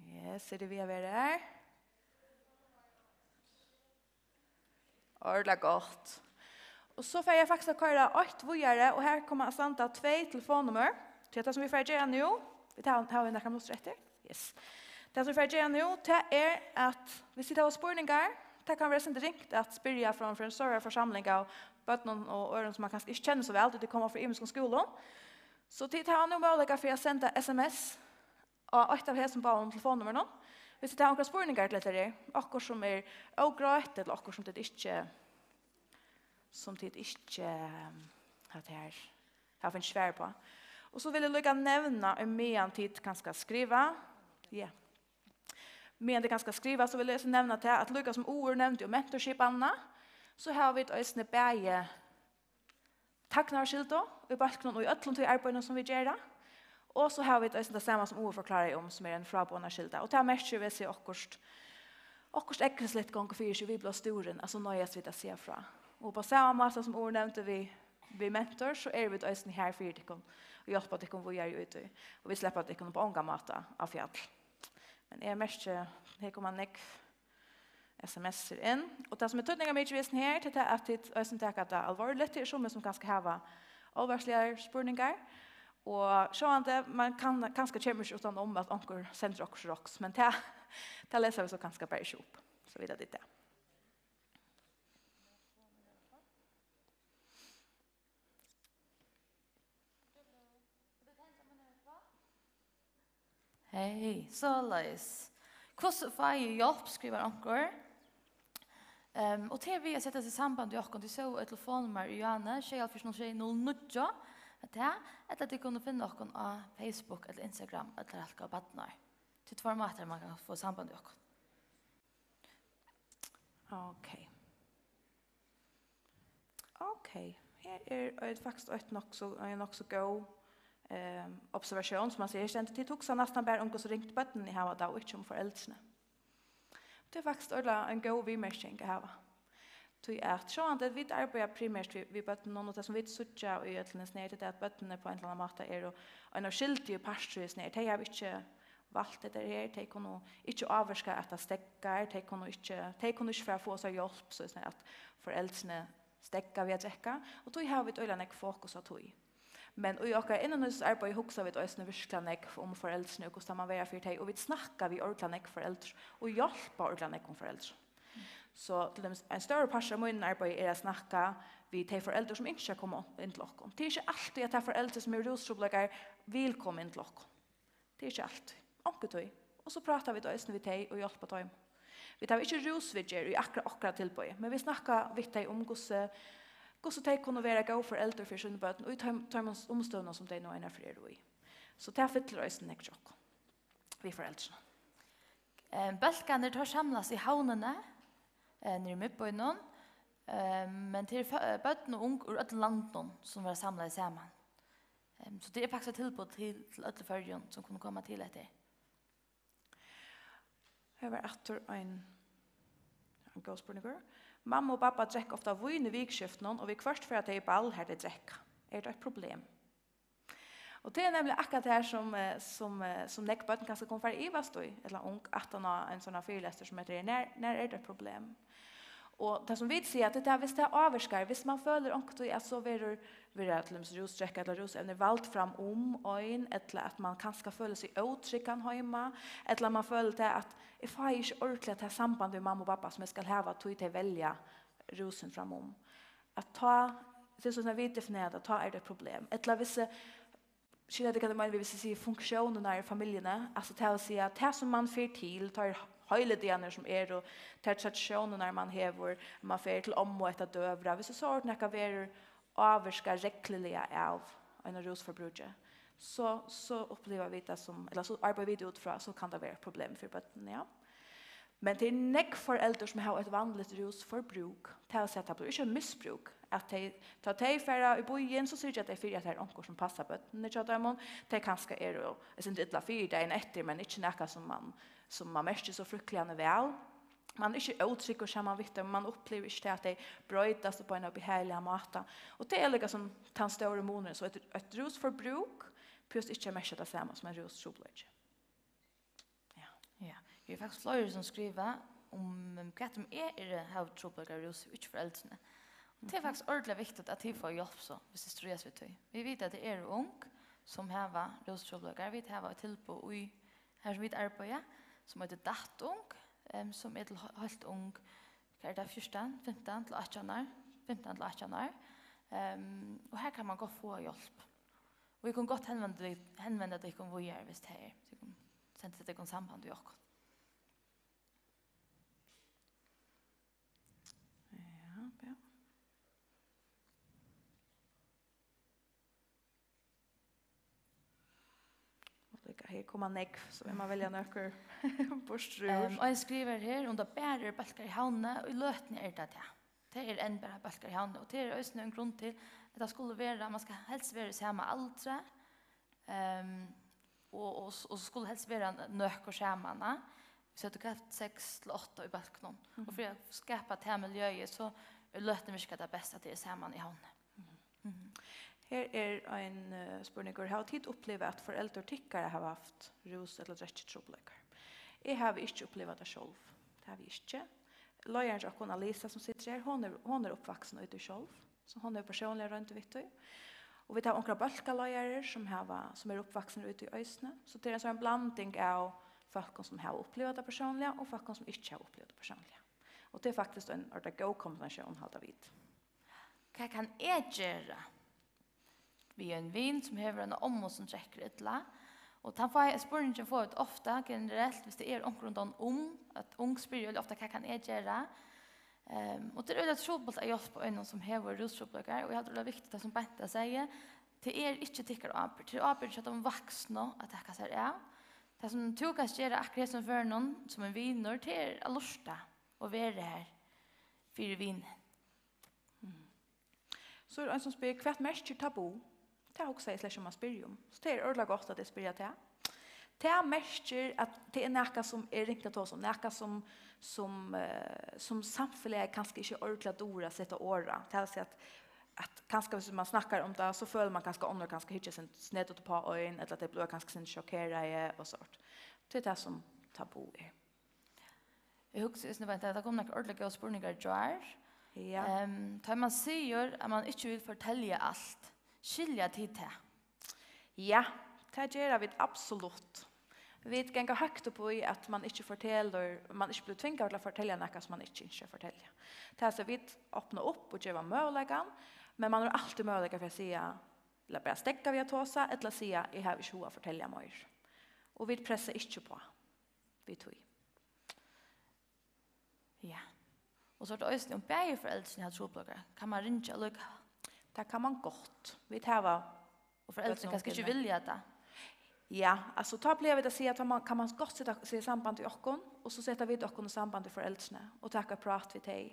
Yes, eru tit við at vera her? Ordiliga gott. Og so fari eg faktiskt at koyra eitt víðari, og her koma at standa tvey telefonnummar. Tí at tað sum vit fara at gera nú, vit hava, hava vit nakrar minuttir eftir? Yes. Tað sum vit fara at gera nú, tað er at, hvis tit hava spurningar, tað kann vera sindur ringt at spyrja frá, frá ein størri forsamling av børnum og øðrum, sum man kanska ikki kennir so væl, tí tit koma frá ymiskum skúlum. So tit hava nú møguleika fyri at senda S M S á eitt av hesum báðum telefonnummurunum, hvis tit hava onkrar spurningar til hetta her, okkurt sum er ógreitt, ella okkurt sum tit ikki, sum tit ikki, ehm, hatta her, hava fingið svar uppá. Og so vil eg líka nevna, um meðan tit kanska skriva, ja, meðan tit kanska skriva, so vil eg so nevna tað, at líka sum Ur nevndi um mentorskipanina, so hava vit eisini bæði tagnarskyldu í bólkinum og í øllum tí arbeiðinum, sum vit gera. Og so hava vit eisini tað sama, sum Ur forkláraði um, sum er ein fráboðanarskylda. Og tað merkir, vil eg siga, okkurt, okkurt ógvusligt gongur fyri seg, vit blíva stúrin, altso noyðast vit at siga frá. Og upp á sama máta, sum Ur nevndi við, við mentor, so eru vit eisini har fyri tykkum og hjálpa tykkum víðari í tí. Og vit sleppa tykkum upp á ongan máta á fjall. Men eg merki, her koma nógv S M S-ir inn. Og tað, sum er týdningarmikið við hesum her, tað er tað, at tit eisini taka tað álvarsligt. Tað eru summi, sum kanska hava álvarsligar spurningar. Og sjálvandi, man kann, kanska kemur ikki uttan um, at onkur sendir okkurt roks, men tað, tað lesa vit so kanska bara ikki upp. So vita tit tað. Hey, soleiðis. Hvussu fái eg hjálp, skrivar onkur. Ehm, og tað er við at seta seg í samband við okkum. Tit sóu eitt telefonnummar í hjørnuni, sjey hálvfjerðs null sjey null níggju. At tað, ella tit kunnu finna okkum á Facebook ella Instagram, ella Halka og Barnar. Tað eru tveir mátar, man kann fáa samband við okkum. Ok. Ok, her er eitt, faktiskt eitt nokk so, ein nokk so góð, ehm, observatión, sum man sigur. Her stendur: "Tit hugsa næstan bara um, hvussu ringt børnini hava tað, og ikki um foreldrini." Tað er faktiskt ordiliga ein góð viðmerking at hava. Tí at sjálvandi, vit arbeiða primært við, við børnunum, og tað, sum vit síggja í øllum hesum her, tað er, at børnini á ein ella annan máta eru ein óskyldigur partur í hesum her. Tey hava ikki valt hetta her, tey kunnu ikki ávirka, at tað steðgar, tey kunnu ikki, tey kunnu ikki fara at fáa sær hjálp, so at siga, at foreldrini steðga við at drekka, og tí hava vit øgiliga nógv fokus á tí. Men í okkara innanhýsisarbeiði hugsa vit eisini virkuliga nógv um foreldrini og hvussu tað man vera fyri tey, og vit snakka við ordiliga nógv foreldur og hjálpa ordiliga nógvum foreldrum. So til dømis, ein stórur partur av mínum arbeiði er at snakka við tey foreldur, sum ynskja at koma inn til okkum. Tað er ikki altíð, at tað foreldur, sum hevur rústrupulleikar, vil koma inn til okkum. Tað er ikki altíð. Onkuntíð. Og so práta vit eisini við tey og hjálpa teimum. Vit hava ikki rúsviðgerð í akkurát okkara tilboði, men vit snakka við tey um, hvussu, hvussu tey kunnu vera góð foreldur fyri síni børn í teim, teimum umstøðunum, sum tey nú einaferð eru í. So tað fyllir eisini nógv hjá okkum, við foreldrunum. Ehm, bólkarnir, teir samlast í Havnini, eh, niðri í miðbýnum, ehm, men tað eru fø-, eh, børn og ung úr øllum landinum, sum verða samlaði saman. Ehm, so tað er faktiskt eitt tilboð til, til øll í Føroyum, sum kunnu koma til hetta. Her var aftur ein, ein góð spurningur. Mamma og babba drekka ofta vín í vikuskiftunum, og viðhvørt fara tey í ball, har tey drekka. Er tað eitt problem? Og tað er nemliga akkurát tað her, sum, eh, sum, eh, sum nógv børn kanska kunnu fara at ivast í, ella ung, aftan á ein sånn fyrilestur sum hetta her, nær, nær er tað eitt problem? Og tað sum vit siga, at tað, viss tað ávirkar, viss mann følir onkuntíð, at so verður, verða til dømis rúsdrekka ella rúsevni vald fram um ein, ella at mann kanska følir seg ótryggan heima, ella mann følir tað, at eg fái ikki ordiliga tað samband við mammu og babba, sum eg skal hava, tí tey velja rúsin fram um. At tá, tað er so, sum vit definera tað, tá er tað eitt problem. Ella viss, skilja tit, hvat eg meini, viss eg sigi funktiónirnar í familjuni, altso, tað vil siga, tað sum mann fer til, teir heilidagarnir sum eru, tær traditiónirnar mann hevur, mann fer til ommu eftir døgurða, viss so er nakað verður ávirkað regluliga av einum rúsforbrúki, so, so uppliva vit tað sum, ella so arbeiða vit út frá, so kann tað vera eitt problem fyri børnini, ja. Men tað eru nógv foreldur, sum hava eitt vanligt rúsforbrúk. Tað vil siga, tað blívur ikki eitt misbrúk. At tey, tá tey fara í býin, so syrgja tey fyri, at tað er onkur, sum passar børnini hjá teimum. Tey kanska eru eitt sindur illa fyri dagin eftir, men ikki nakað, sum mann, sum mann merkir so fríðkliga væl. Mann er ikki ótryggur saman við teimum, mann upplivir ikki tað, at tey broytast upp á ein óbehagiligan máta. Og tað er líka sum tann stóri munurin. So eitt, eitt rúsforbrúk behøvist ikki at merkja tað sama sum ein rústrupulleiki. Ja. Ja, eg havi faktiskt fleiri, sum skriva um, um hvat um eg eri, havi trupulleikar við rús, ikki foreldrini. Og tað er faktiskt ordiliga viktigt, at tit fáa hjálp so, viss tit stríðast við tí. Vit vita, at tað eru ung, sum hava rústrupulleikar. Vit hava eitt tilboð í, har sum vit arbeiða, sum eitur Dattung, em, sum er til he-, heilt ung, hvat er tað, fjúrtan, fimtan til átjan ár, fimtan til átjan ár. Em, og har kann mann gott fáa hjálp. Og vit kunnu gott henvenda, henvenda tykkum víðari, viss tað er. Tit kunnu senda tykkum samband við okkum. Ja, ja. Og líka her koma nógv, so vit má velja nøkur burtur úr. Ehm, og ein skrivar her, um tað bara eru bólkar í Havn, og í løtuni er tað tað. Tað er enn bara bólkar í Havn, og tað er eisini ein grund til, at tað skulu vera, man skal helst vera í sama aldri, ehm, og, og, og skulu helst vera nøkur saman, a? So tú kanst seks til átta í bólkinum. Og fyri at skapa tað miljøið, so í løtuni virkar tað best, at tað er saman í Havn. Mhm. Her er ein, eh, spurningur. Hava tit upplivað, at foreldur tykkara hava havt rús- ella drekkitrupulleikar? Eg havi ikki upplivað tað sjálv. Tað havi eg ikki. Leiðarin hjá okkum, Alisa, sum situr her, hon er, hon er uppvaksin í tí sjálv, so hon hevur persónliga roynd við tí. Og vit hava onkrar bólkaleiðarar, sum hava, sum eru uppvaksin í tí eisini. So tað er ein sånn blanding av fólkum, sum hava upplivað tað persónliga, og fólkum, sum ikki hava upplivað tað persónliga. Og tað er faktiskt ein ordiliga góð kombinatión, halda vit. Hvat kann eg gera við ein vin, sum hevur eina ommu, sum drekkur illa? Og tann fái-, spurningin fáa vit ofta, generelt, viss tað er onkur rundan um, at ung spyrja veldig ofta, "Hvat kann eg gera?" Ehm, og tað er øgiliga trupult at hjálpa einum, sum hevur rústrupulleikar, og eg haldi, tað er viktigt, tað sum Beinta sigur, tað er ikki tykkara ábyrgd, tað er ábyrgd hjá teimum vaksnu at taka sær av. Tað, sum tú kanst gera akkurát í hesum førinum, sum ein vinur, tað er at lurta og vera har fyri vinin. So er ein, sum spyr, hvat merkir tabú? Tað hugsaði eg slett ikki um at spyrja um. So tað er ordiliga gott, at tit spyrja tað. Tað merkir, at tað er nakað, sum er ringt at tosa um, nakað, sum, sum, eh, sum samfelagið kanska ikki ordiliga dugir at seta orð á. Tað vil siga, at, at kanska, viss man snakkar um tað, so følir man kanska, onnur kanska hyggja seg sneytt út upp á ein, ella at tey blíva kanska sindur sjokkeraði og sovorðið. Tað er tað, sum tabú er. Eg hugsi, eg snøggi, tað kom nakrir ordiliga góðir spurningar í gjár. Ja. Ehm, tá man sigur, at man ikki vil fortelja alt, skilja tit tað? Ja, tað gera vit absolutt. Vit ganga høgt upp í, at man ikki fortelur, man ikki blívur tvingaður til at fortelja nakað, sum man ikki ynskir at fortelja. Tað er, so vit opna upp og geva møguleikan, men man hevur altíð møguleika fyri at siga, ella bara steðga við at tosa, ella siga, "Eg havi ikki hug at fortelja meir." Og vit pressa ikki uppá við tí. Ja. Og so er tað eisini, um bæði foreldrini hava trupulleikar, kann man ringja allíkavæl? Tað kann man gott. Vit hava... Og foreldrini kanska ikki vilja tað? Ja, altso, tá plaga vit at siga, at tá man, kann man gott seta seg í samband við okkum, og so seta vit okkum í samband við foreldrini og taka eitt prát við tey.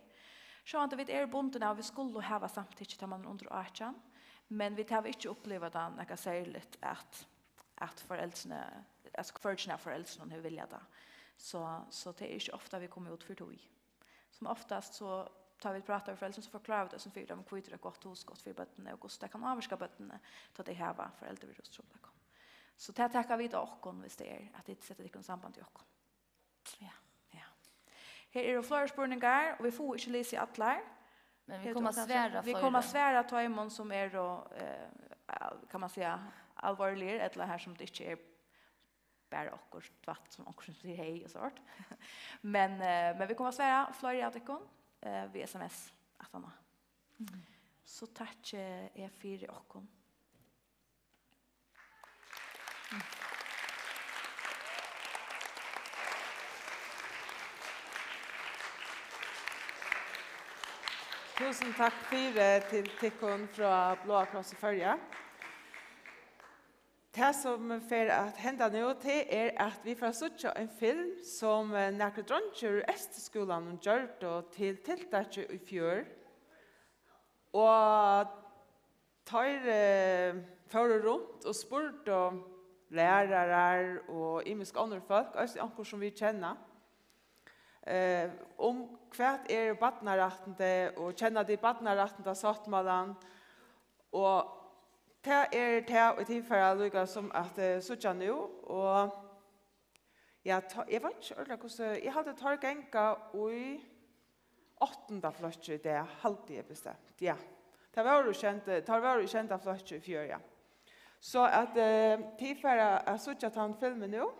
Sjálvandi vit eru bundin av, at vit skulu hava samtykki, tá man er undir átjan, men vit hava ikki upplivað tað nakað serligt, at, at foreldrini, at hvørgin av foreldrunum hevur viljað tað. So, so tað er ikki ofta, vit koma út fyri tí. Sum oftast, so tá vit práta við foreldrini, so forklára vit eisini fyri teimum, hví tað er eitt gott hugskot fyri børnini, og hvussu tað kann ávirka børnini, tá tey hava foreldur við rústrupulleikum. So tað taka vit á okkum, viss tað er, at tit seta tykkum í samband við okkum. Ja, ja. Her eru fleiri spurningar, og vit fáa ikki lisið allar. Men vit Her koma at tað svara vit koma at fleiri. Svara teimum, sum eru, eh, al-, kann man siga, alvorligir, ella har sum tað ikki er bara okkurt tvætt, sum onkur sum sigur hey og sort. Men, eh, men vit koma at svara fleiri av tykkum, eh, við S M S aftaná. Mhm. So takki eg fyri okkum. Túsund takk fyri til tykkum frá Bláa Kross í Føroya. Tað, sum fer at henda nú, tað er, at vit fara at síggja ein film, sum, eh, nakrir dreingir úr Eysturskúlanum gjørdu til tiltakið í fjør. Og teir, eh, fóru runt og spurdu lærarar og ymisk onnur fólk, eisini onkur, sum vit kenna, eh, um hvat er barnarættindi, og kenna tit barnarættindasáttmálan? Og tað er tað, ið tit fara líka sum at, eh, síggja nú, og ja, tá, eg veit ikki ordiliga, hvussu, eg haldi, teir ganga í áttunda flokki í dag, haldi eg bestemt, ja. Teir vóru í sjeynda, teir vóru í sjeynda flokki í fjør, ja. So at, eh, tit fara at síggja tann filmin nú,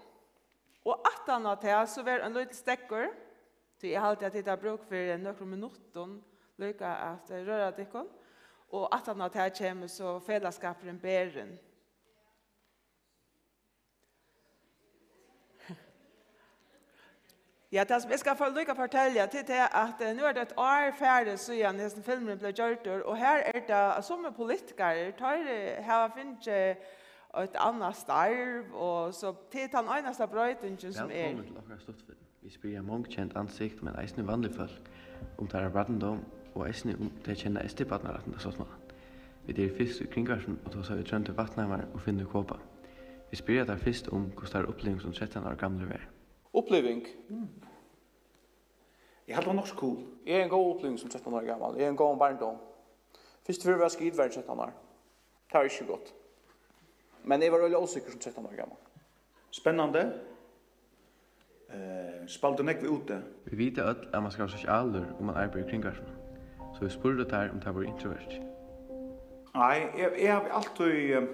og aftan á tað, so verður ein lítil steðgur, tí eg haldi, at tit hava brúk fyri nøkrum minuttum líka at, eh, røra tykkum, og aftan á tað kemur so felagsskapurin Berin. Ja, tað, sum eg skal for-, líka fortelja, til tað, at, eh, nú er tað eitt ár farið, síðan hesin filmurin bleiv gjørdur, og her er tað, at summir politikarar, teir, eh, hava fingið eitt annað starv, og so tað er tann einasta broytingin, sum er. Vælkomin til okkara stuttfilm. Vit spyrja mong kend ansikt, men eisini vanlig fólk, um teirra barndóm, og eisini um tey kenna S D-barnarættindasáttmálan. Vit eru fyrst í Kringvarpinum og tosa við Tróndur Vatnhamar og Finnur Kaabe. Vit spyrja teir fyrst um, hvussu teirra uppliving sum trettan ára gamlir var. Uppliving? Eg haldi, hon var nokk so cool. Eg hevði ein góða uppliving sum trettan ára gamal. Eg hevði ein góðan barndóm. Fyrstu ferð var skit, var eg trettan ár. Tað var ikki so gott. Men eg var øgiliga ósikkur sum trettan ára gamal. Spennandi. Eh, spældi tú nógv úti? Vit vita øll, at mann skal vera sosialur, um mann arbeiðir í Kringvarpinum. So vit spurdu teir, um teir vóru introvertir. Nei, eg, eg havi altíð,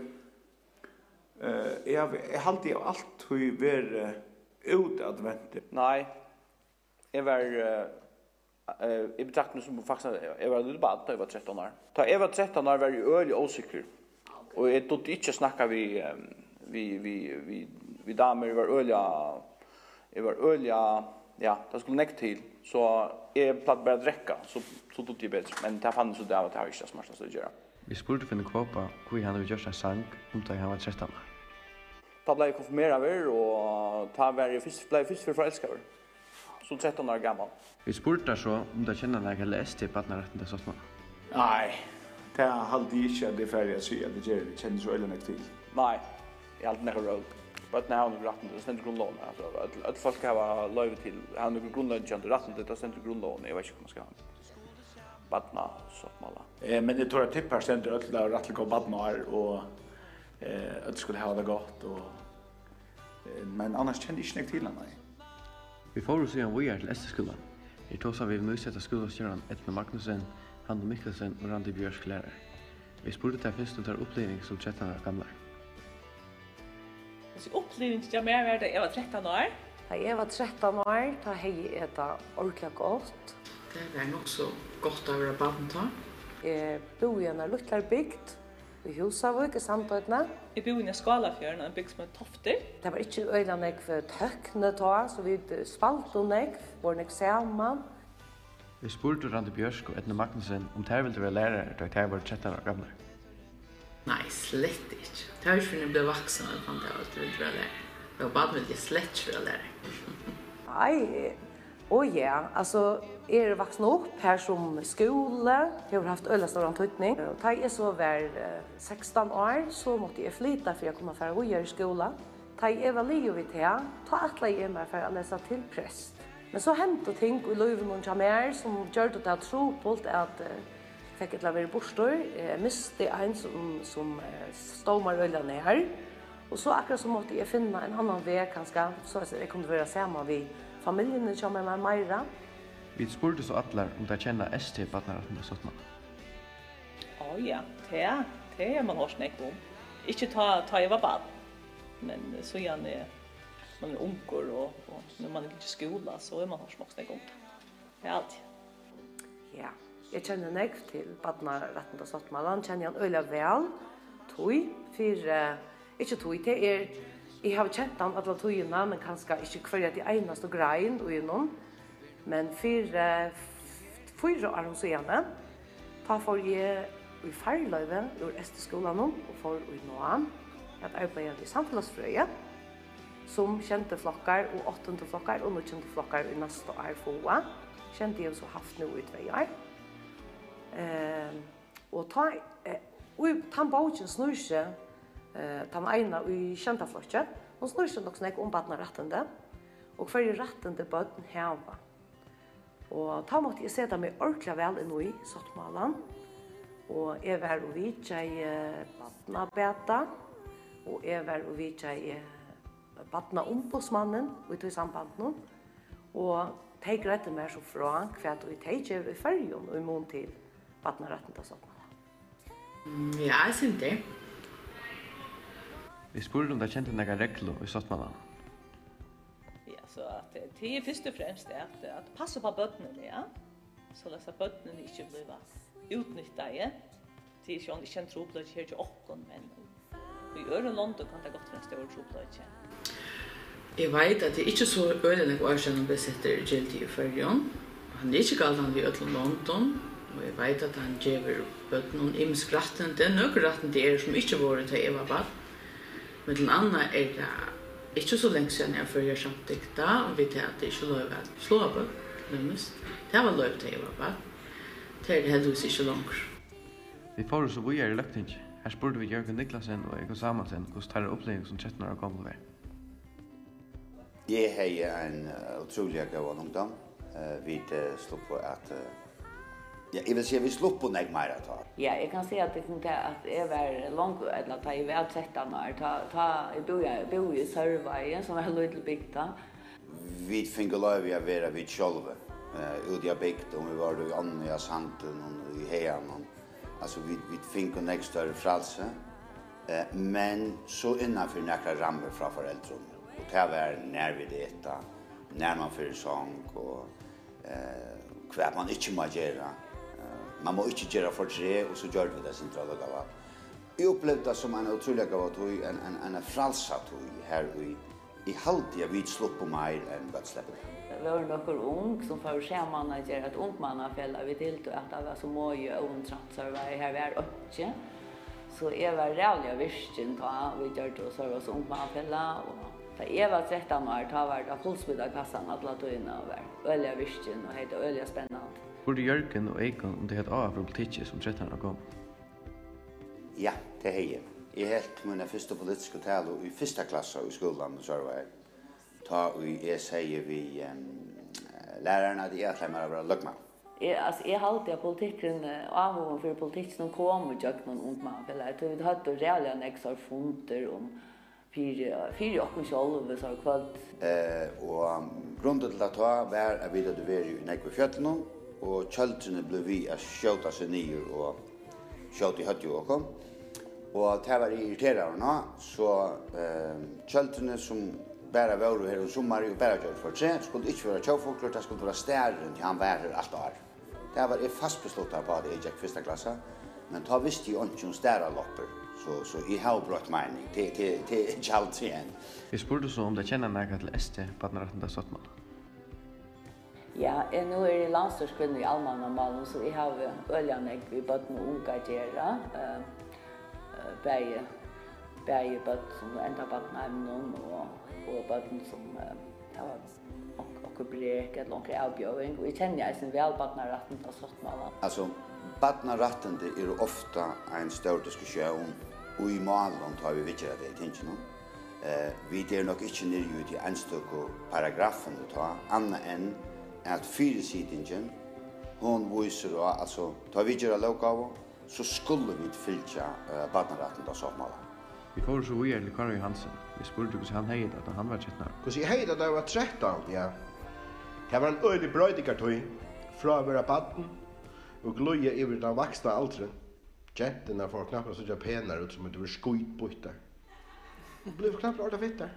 eh, eg havi, eg haldi, eg havi altíð verið útadventur. Nei, eg var, eh, Eh, eg betrakti meg sum faktiskt, at eg var eitt lítið barn, tá eg var trettan ár. Tá eg var trettan ár, var eg øgiliga ósikkur. Og eg dugdi ikki at snakka við, eh, við, við, við, við damur. Eg var øgiliga, eg var øgiliga, ja, tað skuldi nógv til. So eg plagdi bara at drekka, so, so dugdi eg betri. Men tað fann eg so út av, at tað var ikki tað smartasta at gera. Vit spurdu Finn Kaabe, hví hann hevur gjørt ein sang um, tá ið hann var trettan ár. Tá bleiv eg konfirmeraður, og tá var eg fyrst, bleiv eg fyrst fyri forelskaður, sum trettan ára gamal. Vit spurdu teir so, um teir kenna nakað til S D barnarættindasáttmálan. Nei, tað haldi eg ikki, at eg fari at siga, at eg geri. Eg kenni so øgiliga nógv til. Nei, eg haldi nakað røl. Børn hava nøkur rættindi, tað stendur í grundlógini. Altso, øll, øll fólk hava loyvi til, hava nøkur grundleggjandi rættindi, tað stendur í grundlógini. Eg veit ikki, hvussu man skal haga. Barnasáttmála. Eh, men eg trúgvi, at tippar stendur, øll hava rætt til góð barnaár, og, eh, øll skulu hava tað gott, og, eh, men annars kenni eg ikki nógv til hann, nei. Vit fóru síðan víðari til Eysturskúlan. Her tosaðu vit við nýsetta skúlastjóran Eydnu Magnussen, Hannu Mikkelsen og Randi Bjørk, lærarar. Vit spurdu teir fyrst um teirra uppliving sum trettan ára gamlar. Altso, upplivingin hjá mær var, tá eg var trettan ár. Tá eg var trettan ár, tá hevði eg tað ordiliga gott. Tað var nokk so gott at vera barn tá. Eg búði í eini lítlari bygd í Húsavík í Sandoynni. Eg búði inni á Skálafjørðinum, ein bygd sum eitur Toftir. Tað var ikki øgiliga nógv tøkni tá, so vit spældu nógv, vóru nógv saman. Vit spurdu Randi Bjørk og Eydnu Magnussen, um tær vildu vera lærarar, tá ið tær vóru trettan ára gamlar. Nei, slett ikki. Tað var ikki fyrr enn eg bleiv vaksin, at eg fann út av, at eg vildi vera lærarin. Tá eg var barn, vildi eg slett ikki vera lærarin. Nei, og ja, altso, eg eri vaksin upp har sum skúli hevur havt øgiliga stóran týdning. Og tá eg so var, eh, sekstan ár, so mátti eg flyta fyri at kunna fara víðari í skúla. Tá eg var liðug við tað, tá ætlaði eg mær at fara at lesa til prest. Men so hendu ting í lívinum hjá mær, sum gjørdu tað trupult at, eh, fekk illa verið burtur. Eg misti ein sum, sum, eh, stóð mær øgiliga nær. Og so akkurát so mátti eg finna ein annan veg kanska, so at eg kundi vera saman við familjuni hjá mær meira. Vit spurdu so allar, um tær kenna S T barnarættindasáttmálan. Á ja, tað, tað hevur mann hoyrt nógv um. Ikki tá, tá eg var barn, men síðani mann er ungur og, og nú mann er í skúla, so hevur mann hoyrt nokk so nógv um tað. Tað er alt. Ja, eg kenni nógv til barnarættindasáttmálan, kenni hann øgiliga væl. Tí fyri, eh, ikki tí, tað er, eg havi kent hann alla tíðina, men kanska ikki hvørja tí einastu grein í honum. Men fyri, eh, f-, fýra árum síðani, tá fór eg í farloyvi úr S T-skúlanum og fór í Noa at arbeiða við samfelagsfrøði, sum sjeyndu flokkar og áttundu flokkar og níggjundu flokkar í næsta ár fáa. Sjeyndu hevur so havt nú í tvey ár. Ehm, og tá, eh, og tann bókin snýr seg, eh, tann eina í sjeynda flokki, hon snýr seg nokk so nógv um barnarættindi og hvørji rættindi børn hava. Og tá mátti eg seta meg ordiliga væl inn í sáttmálan, og eg var og vitjaði barnabata, og eg var og vitjaði barnaumboðsmannin í tí sambandinum, og tey greiddu mær so frá, hvat ið tey gera í Føroyum í mun til barnarættindasáttmálan. Mm, ja, eitt sindur. Vit spurdu, um tær kendu nakra reglu í sáttmálanum. Ja, so at, eh, tað er fyrst og fremst at, at passa upp á børnini, ja. Soleiðis at børnini ikki blíva útnyttaði. Tað er sjálvandi ikki ein trupulleiki her hjá okkum, men í øðrum londum kann tað gott vera ein stórur trupulleiki. Eg veit, at tað er ikki so øgiliga nógv ár síðan hann bleiv settur í gildi í Føroyum. Hann er ikki galdandi í øllum londum, og eg veit, at hann gevur børnum ymisk rættindi. Nøkur rættindi eru, sum ikki vóru, tá eg var barn. Millum annað er tað ikki so langt síðani, at Føroyar samtykta um við tað, at tað er ikki loyvt at sláa børn, til dømis. Tað var loyvt, tá eg var barn. Tað er tað heldigvís ikki longur. Vit fóru so víðari í Løgtingið. Har spurdu vit Jørgen Niklasen og Egon Samuelsen, hvussu teirra uppliving sum trettan ára gomul var. Eg hevði ein, eh, ótrúliga góðan ungdóm. Eh, vit, eh, sluppu at, eh, ja, eg vil siga, vit sluppu nógv meira tá. Ja, eg kann siga tykkum tað, at eg var longu, ella tá eg var trettan ár, tá, tá eg búði, búði í Sørvági, sum var ein lítil bygd tá. Vit fingu loyvi at vera vit sjálvi, eh, úti á bygd, um vit vóru í ánni, á sandinum, í haganum. Altso, vit, vit fingu nógv størri frælsi, eh, men so innan fyri nakrar rammur frá foreldrunum. Og tað var, nær vit eta, nær mann fer í song, og, eh, hvat mann ikki má gera. Eh, mann má ikki gera fortreð, og so gjørdu vit eitt sindur allíkavæl. Eg upplivdi tað sum eina ótrúliga góða tíð, ein, ein, eina frælsa tíð, har í Eg haldi, at vit sluppu meir, enn børn sleppa í dag. Vóru nøkur ung, sum fóru saman at gera eitt ungmannafelag. Vit hildu, at tað var so moðið í Óðinshædd, har var einki. So eg var ræðuliga virkin, tá vit gjørdu sovorðið ungmannafelag. Og tá eg var trettan ár, tá var tað fullsmidda kassan alla tíðina og var øgiliga virkin og hevði tað øgiliga spennandi. Spurdi Jørgen og Eyðgunn, um tey høvdu áhuga fyri politikki sum trettan ára gomul. Ja, tað hevði eg. Eg helt mína fyrstu politisku talu í fyrsta klassa í skúlanum í Sørvági, tá ið eg segði við, em, læraran, at eg ætlaði mær at vera løgmaður. Eg, altso, eg haldi, at politikkurin, eh, áhugin fyri politikkinum kom í gjøgnum Ungmannafelagið, tí vit høvdu ræðuliga nógv so fundir um fyri, fyri okkum sjálv, so kvøld. Eh, og grundin til tað tá var, at vit høvdu verið í nógv í fjøllunum, og tjøldrini blivu við at skjóta seg niður og skjóta í høvdið á okkum. Og tað var eg irriteraður á, so, eh, tjøldrini, sum bara vóru her um summarið og bara gjørdu fortreð, skuldu ikki vera tjóðfuglur, tað skuldi vera starin, tí hann var her alt árið. Tað var eg fast besluttur uppá, tá eg gekk fyrsta klassa, men tá visti eg einki um staraloppur, so, so eg havi broytt meining. Tað, tað, tað er ikki aldrin enn. Vit spurdu so, um tær kenna nakað til S T, barnarættindasáttmálan. Ja, eg, nú eri eg landsstýriskvinna í almannamálum, so eg havi øgiliga nógv við børn og ung at gera. Eh, Bæði, bæði børn, sum enda á barnaheiminum, og, og børn, sum, eh, hava onk-, onkur brek ella onkra avbjóðing. Og eg kenni eisini væl barnarættindasáttmálan. Altso, barnarættindi eru ofta ein stór diskussión í málum, tá vit viðgera tey í tinginum. Eh, vit eru nokk ikki niðri í tí einstøku paragraffini tá, annað enn at fyrisitingin, hon vísir á, altso, tá vit gera lóggávu, so skulu vit fylgja, eh, barnarættindasáttmálan. Vit fóru so víðari til Kára Johansen. Eg spurdi, hvussu hann hevði tað, tá hann var trettan ára. Hvussu eg hevði tað, tá eg var trettan, ja. Tað var ein øgilig broytingartíð, frá at vera barn og glíða yvir í tann vaksna aldrin. Genturnar fóru knappliga at síggja penar út, sum um tær vóru skítbýttar. Tað bleiv knappliga orðið fittar.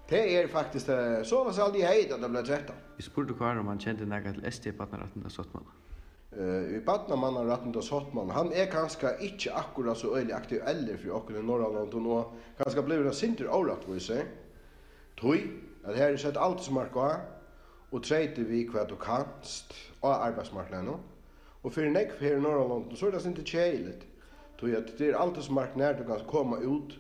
Tað er faktiskt, eh, soleiðis haldi eg, eg hevði tað, tá eg bleiv trettan. Eg spurdi Kára, um hann kendi nakað til S D barnarættindasáttmálan. Eh, í barnamannarættindasáttmálanum, hann er kanska ikki akkurát so øgiliga aktuellur fyri okkum í Norðurlondum og kanska blivur ein sindur órættvísur, tí at har er sett aldursmark á og treytir við, hvat tú kanst á arbeiðsmarknaðinum. Og fyri nógv her í Norðurlondum, so er tað sindur keðiligt, tí at tað er aldursmark, nær tú kanst koma út.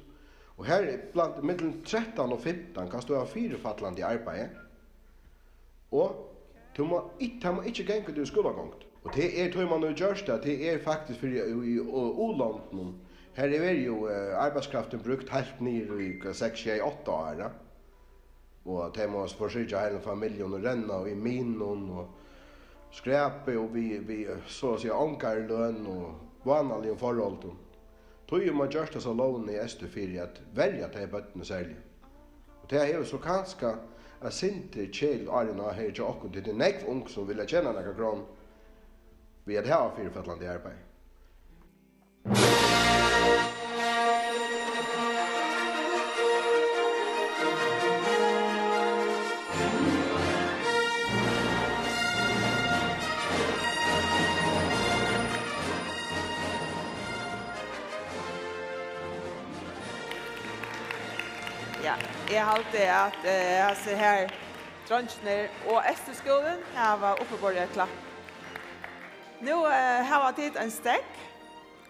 Og har er blant, millum trettan og fimtan kanst tú hava fyrifallandi arbeiði. Og tú má ikki, tað má ikki ganga út yvir skúlagongd. Og tað er, tí man hevur gjørt tað, tað er faktiskt fyri í, í, í u-londunum. Har er jú, eh, arbeiðskraftin brúkt heilt niður í, hvat, seks, sjey, átta ár, ja. Og tey mugu forsyrgja heila familjuna og renna í minum og skrapi og við, við, so at siga, ongari løn og vánaligum forholdum. Tí man gjørt hasa lógina í Eystur fyri at verja tey børnini serliga. Og tað hevur so kanska eitt sindur keðiligt árin á her hjá okkum, tí tað er nógv ung, sum vilja tjena nakrar krónur við at hava fyrifallandi arbeiði. Ja, eg haldi, at, eh, hasir her dreingirnir og Eysturskúlin hava uppiborið eitt klapp. Nú, eh, hava tit ein steðg,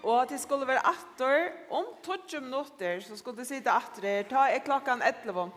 og tit skulu vera aftur um tíggju minuttir, so skulu tit sita aftur her. Tá er klokkan ellivu.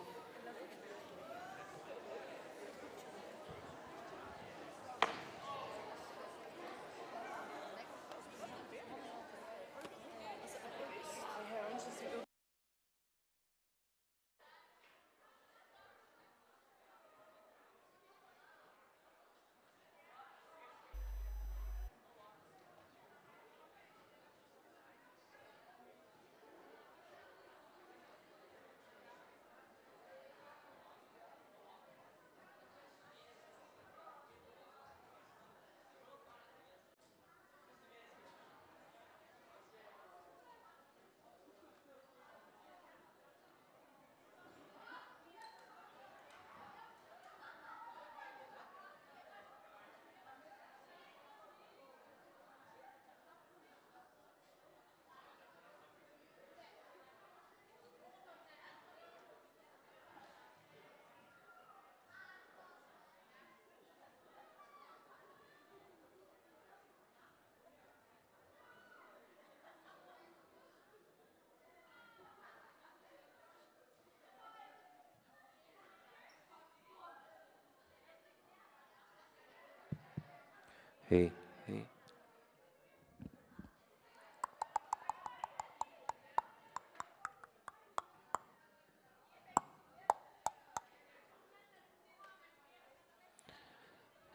Hey, hey.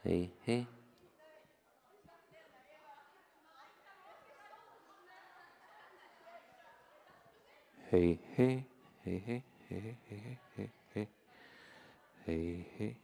Hey, hey. Hey, hey, hey, hey, hey, hey, hey, hey. Hey, hey.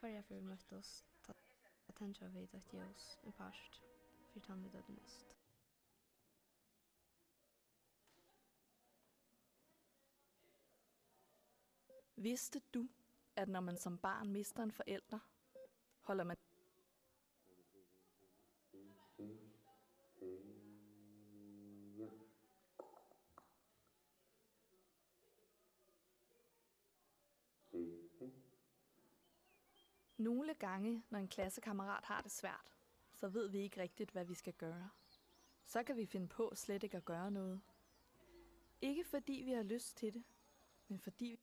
Hvørja ferð vit møttust, tá tendra vit eitt ljós, ein part, fyri tann vit dugdu mest. Vidste du, at når man som barn mister en forælder, holder man Nogle gange, når en klassekammerat har det svært, så ved vi ikke rigtigt, hvad vi skal gøre. Så kan vi finde på slet ikke at gøre noget. Ikke fordi vi har lyst til det, men fordi vi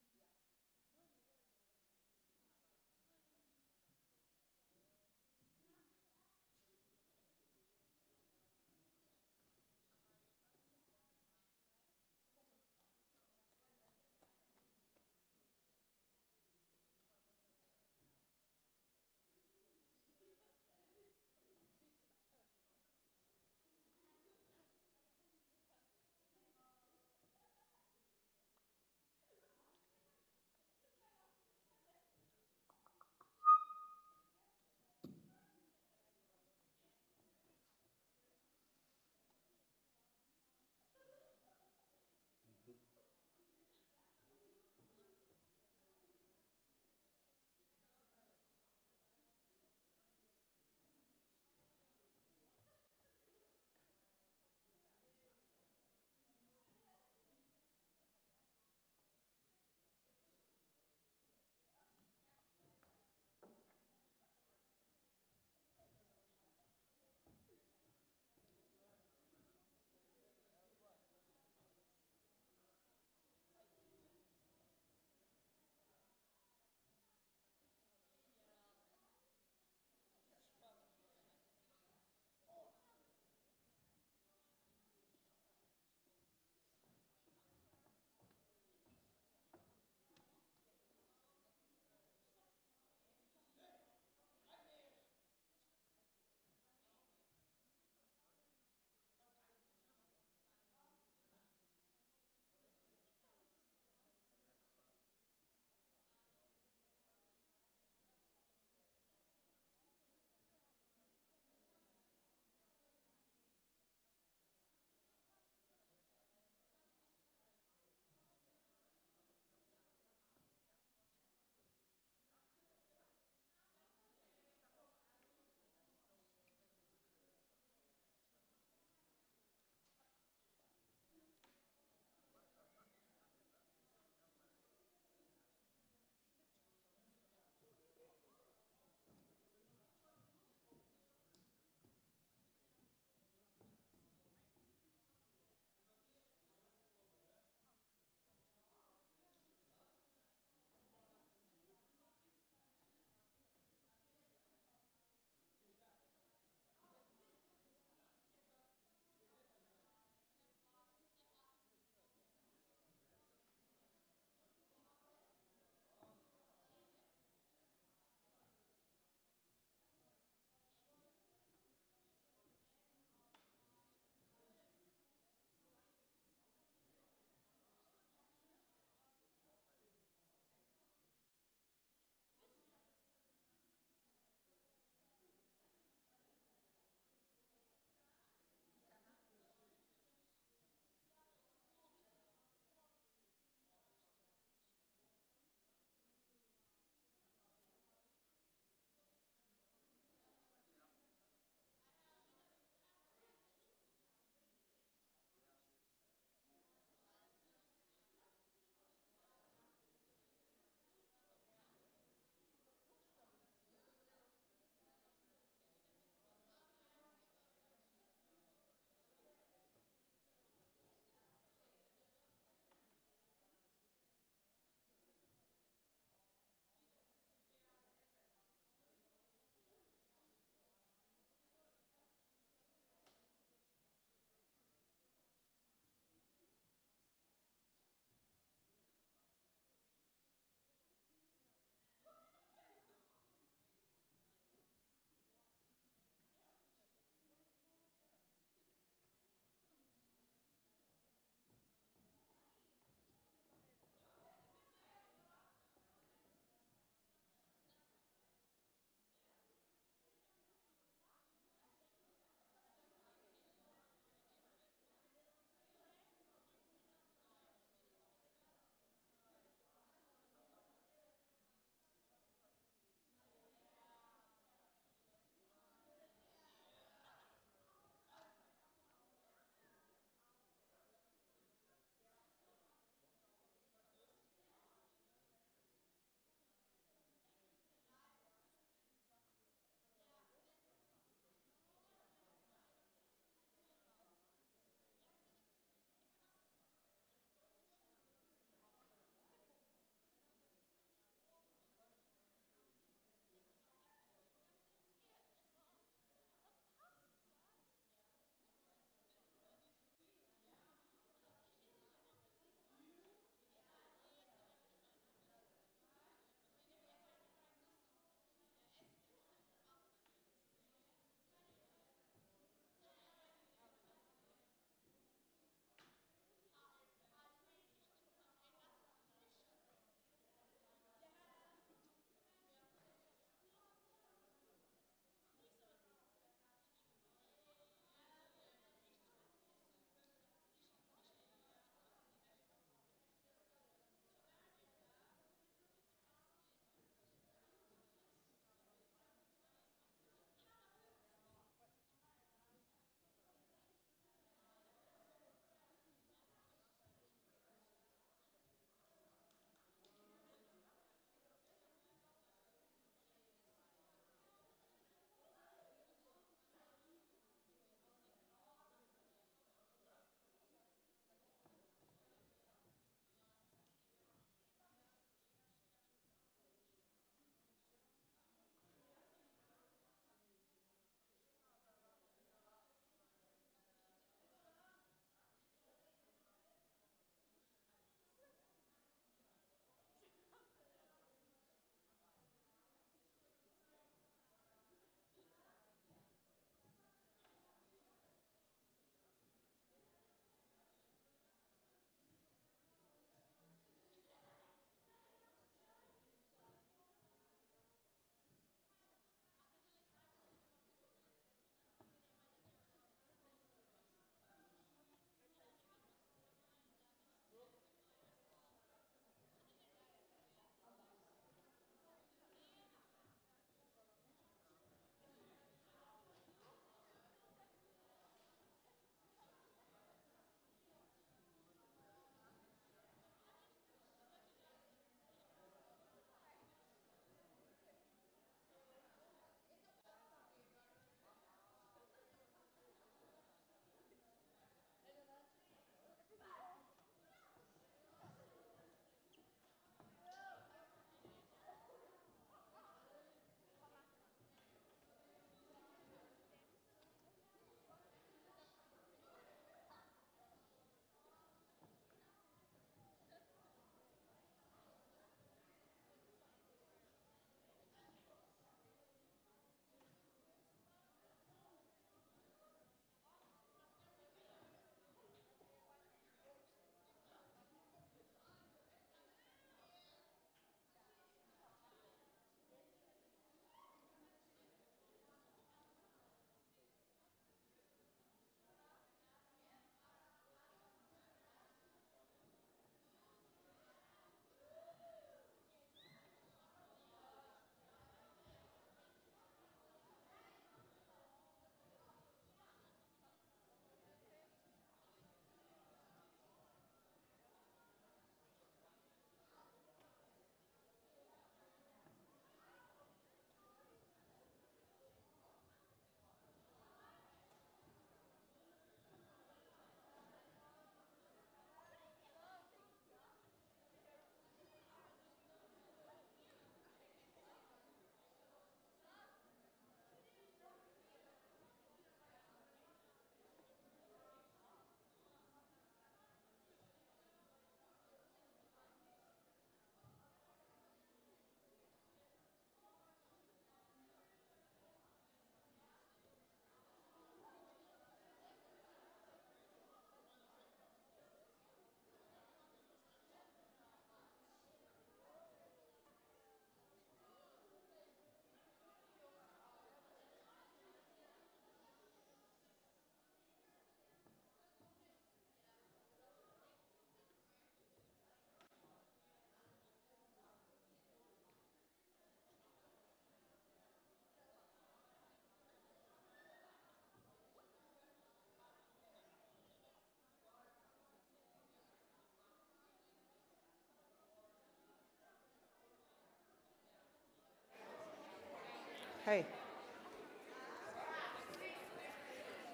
Hey.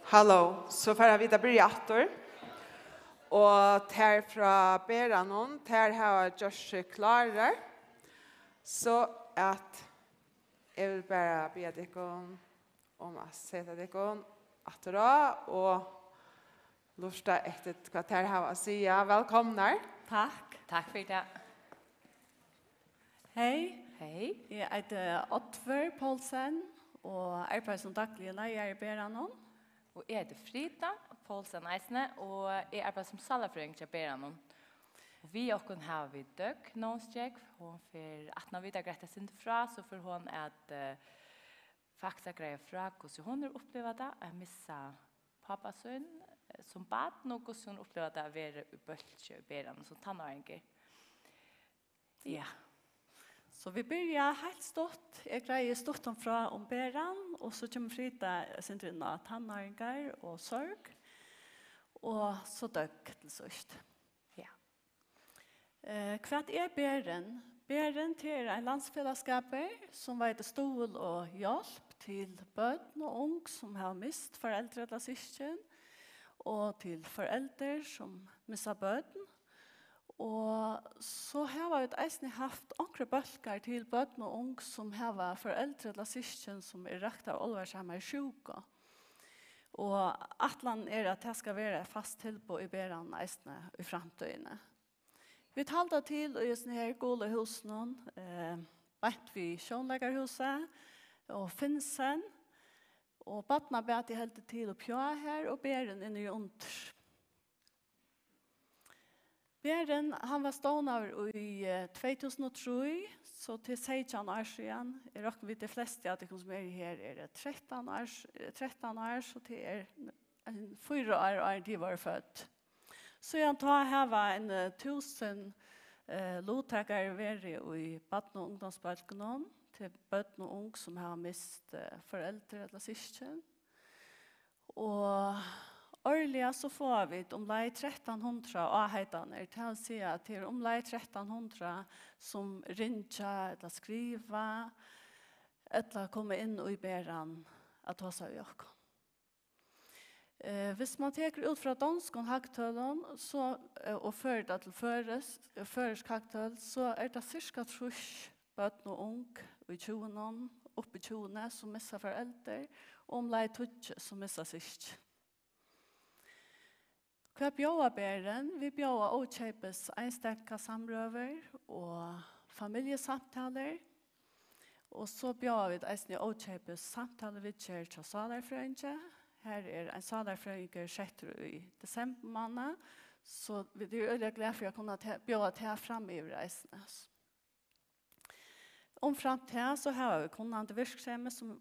Halló, so fara vit at byrja aftur. Og tær frá Beranum, tær hava gjørt seg klárar. So at eg vil bara biðja tykkum um at seta tykkum aftur á og lurta eftir, hvat tær hava at siga. Vælkomnar. Takk. Takk fyri tað. Hey. Hey. Eg eiti Oddvør Poulsen og arbeiði sum dagligur leiðari í Beranum. Og eg eiti Frida Poulsen eisini, og eg arbeiði sum sálarfrøðingur hjá Beranum. Og við okkum hava vit Døgg Nónskjógv. Hon fer, aftan á vit hava greitt eitt sindur frá, so fer hon at, eh, faktiskt at greiða frá, hvussu hon hevur upplivað tað at missa pápa sín, eh, sum barn, og hvussu hon upplivað tað at vera í bólki í Beranum sum tannáringur. Ja. So vit byrja heilt stutt. Eg greiði stutt um frá um Beran, og so kemur Frida eitt sindur inn á tannáringar og sorg, og so Døgg til síðst. Ja. Eh, hvat er Berin? Berin, tað er ein landsfelagsskapur, sum veitir stuðul og hjálp til børn og ung, sum hava mist foreldur ella systkin, og til foreldur, sum missa børn. Og so hava vit eisini havt onkrar bólkar til børn og ung, sum hava foreldur ella systkin, sum er rakt av álvarsamari sjúku. Og ætlanin er, at tað skal vera eitt fast tilboð í Beran eisini í framtíðini. Vit halda til í hesum her gula húsinum, eh, beint við Sjónleikarhúsið og Finsen, og Barnabatið heldur til uppi á har, og Berin inni undir. Berin, hann var stovnaður í, eh, tvey túsund og trý, so til seytjan ár síðan. Eg rokni við, tey flestu av tykkum, sum eru her, eru trettan ár, eh, trettan ár, so tað er ein fýra ár, áðrenn tit vóru fødd. Síðan tá hava ein, eh, túsund, eh, luttakarar verið í barna- og ungdómsbólkunum til børn og ung, sum hava mist, eh, foreldur ella systkin. Og árliga so fáa vit umleið trettan hundrað áheitanir, tað vil siga, at tað er umleið trettan hundrað, sum ringja ella skriva ella koma inn í Beran at tosa við okkum. Eh, hvis man tekur út frá donskum hagtølum, so, eh, og førir tað til føroyskt, eh, føroysk hagtøl, so er tað sirka trýss børn og ung í tjúgunum, upp í tjúguni, sum missa foreldur, og umleið tíggju, sum missa systkin. Hvat bjóðar Berin? Vit bjóða ókeypis einstaka samrøður og familjusamtalur. Og so bjóða vit eisini ókeypis samtaluviðgerð hjá sálarfrøðingi. Har er ein sálarfrøðingur settur í desembermánað, so vit eru øgiliga glað fyri at kunna ta-, bjóða tað framyvir eisini. Umframt tað, so hava vit kunnandi virksemi, sum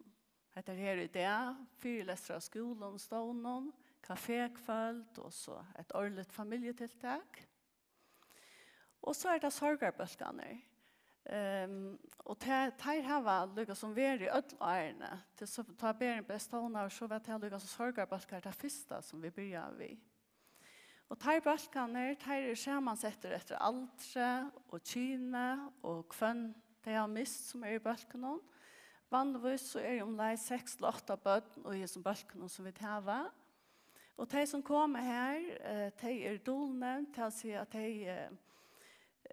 hetta her í dag, fyrilestrar á skúlum og stovnum, kafékvøld og so eitt árligt familjutiltak. Og so er tað sorgarbólkarnir. Ehm, og te-, teir hava líka sum verið øll árini. Til so, tá Berin bleiv stovnaður, so var tað líka sum sorgarbólkar tað fyrsta, sum vit byrjaðu við. Og teir bólkarnir, teir eru samansettir eftir aldri og kyni og hvønn tey hava mist, sum er í bólkunum. Vanligvís so eru umleið seks til átta børn í hesum bólkunum, sum vit hava. Og tey, sum koma her, eh, tey eru dulnevnd, tað vil siga, at tey, eh,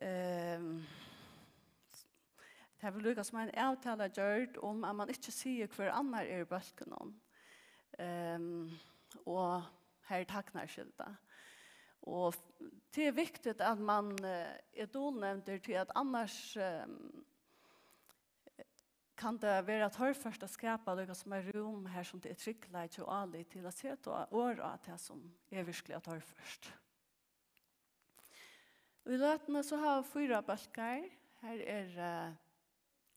ehm, tað verður líka sum ein avtala gjørd um, at man ikki sigur, hvør annar er í bólkinum. Ehm, og har er tagnarskylda. Og f-, tað er viktigt, at man, eh, er dulnevndur, tí at annars, ehm, kann tað vera torført at skapa líka sum eitt rúm, har sum tað er tryggleiki og álit til at seta orð á tað, sum er veruliga torført. Í løtuni so hava vit fýra bólkar. Har er, eh,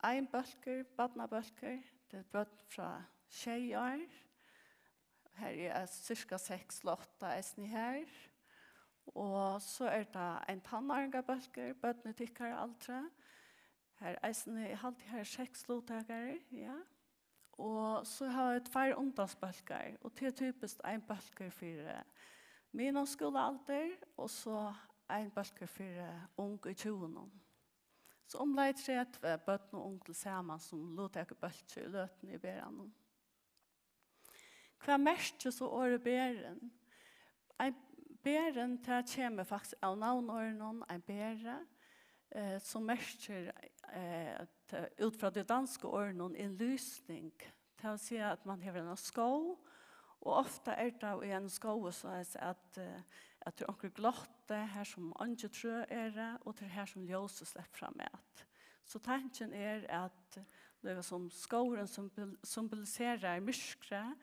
ein bólkur, barnabólkur, tað er børn frá sjey ár. Har er sirka seks til átta eisini har. Og so er tað ein tannáringabólkur, børn í tykkara aldri. Har eisini, eg haldi, har er seks luttakarar, ja. Og so hava vit tveir ungdómsbólkar, og tað er typiskt ein bólkur fyri miðnámsskúlaaldur, og so ein bólkur fyri ung í tjúgunum. So umleið tretivu børn og ung til saman, sum luttaka í bólki í løtuni í beranum. Hvat merkir so orðið berin? Ein berin, tað kemur faktiskt av navnorðinum ein beri, eh, sum merkir, eh, at, eh, út frá tí danska orðinum en lysning. Tað vil siga, at mann hevur eina skóg, og ofta er tað í einum skógi soleiðis, at, eh, at tað er onkur glotti, har sum eingi trø eru, og tað er har, sum ljósið sleppur fram at. So tankin er, at líka sum skógurin symbol-, symboliserar myrkrið,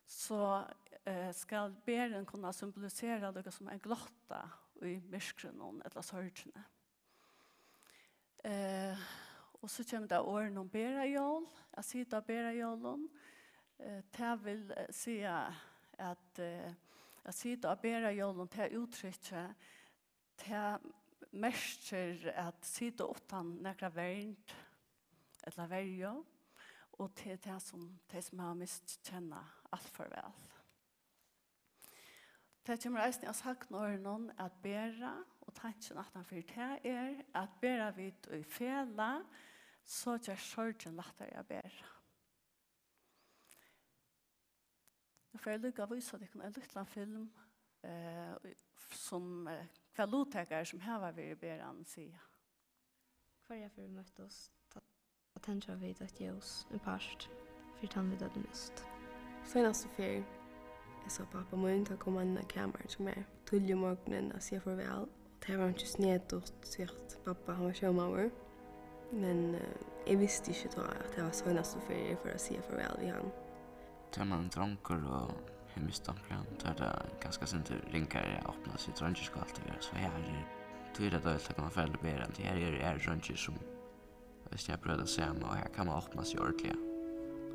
so, eh, skal berin kunna symbolisera líka sum ein glotta í myrkrinum ella sorgini. Eh, og so kemur tað orðinum berajól, at sita á berajólum. Eh, tað vil, eh, siga, at, eh, at sita á berajólum, tað úttrykkið, tað merkir at sita uttan nakra vernd ella verju, og tað er tað, sum tey, sum hava mist, kenna alt for væl. Tað kemur eisini av sagnorðinum at bera, og tankin aftan fyri tað er, at bera vit í felag, so gerst sorgin lættari at bera. Nú fari eg líka at vísa tykkum ein lítlan film, eh, sum, eh, hvat luttakarar, sum hava verið í beranum, siga. Hvørja ferð vit møttust, tá, tá tendra vit eitt ljós, ein part, fyri tann vit høvdu mist. Seinastu ferð eg sá pápa mín, tá kom hann inn á kamarið hjá mær tíðliga um morgunin at siga farvæl. Og tað var einki snedigt, tí at babba, hann var sjómaður. Men, eh, eg visti ikki tá, at tað var seinastu ferð, eg fór at siga farvæl við hann. Tá man er drongur og hevur mist onkran, tá er tað kanska eitt sindur ringari at opna seg. Dreingir skulu altíð vera so harðir. Tí er tað deiligt, at kunna fara til beran, tí har eru aðrir dreingir, sum eisini hava prøvað tað sama, og har kann man opna seg ordiliga,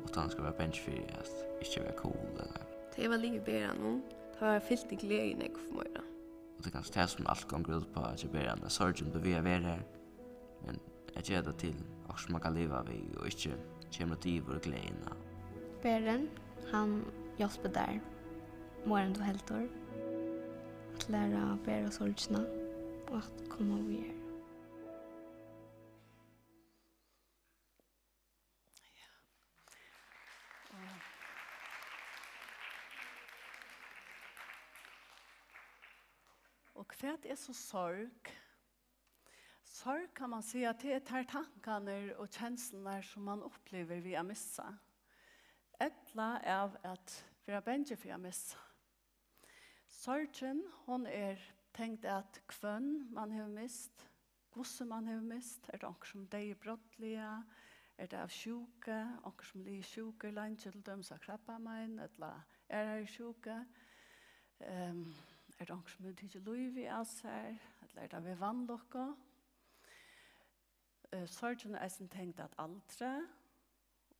uttan at skal vera bangin fyri at ikki vera cool, ella. Tá eg var liðug í beranum, tá var eg fylt í gleði nógv meira. Og tað er kanska tað, sum alt gongur út uppá, at gera beran, at sorgin blívur við at vera har, men at gera tað til okkurt, sum man kann liva við, og ikki kemur og divur gleðina. Berin, hann hjálpir tær meira enn tú heldur. At læra at bera sorgina og at koma víðari. Ja. Og hvat er so sorg? Sorg, kann man siga, tað er tær tankarnar og kenslurnar, sum man upplivir við at missa, ella av at vera bangin fyri at missa. Sorgin, hon er tengd at hvønn man hevur mist, hvussu man hevur mist. Er tað onkur, sum doyði brádliga? Er tað av sjúku? Onkur, sum liggur sjúkur leingi, til dømis av krabbamein ella aðrari sjúku? Ehm, er tað onkur, sum hevur tikið lívið av sær? Ella er tað við vanlukku? Eh, sorgin er eisini tengd at aldri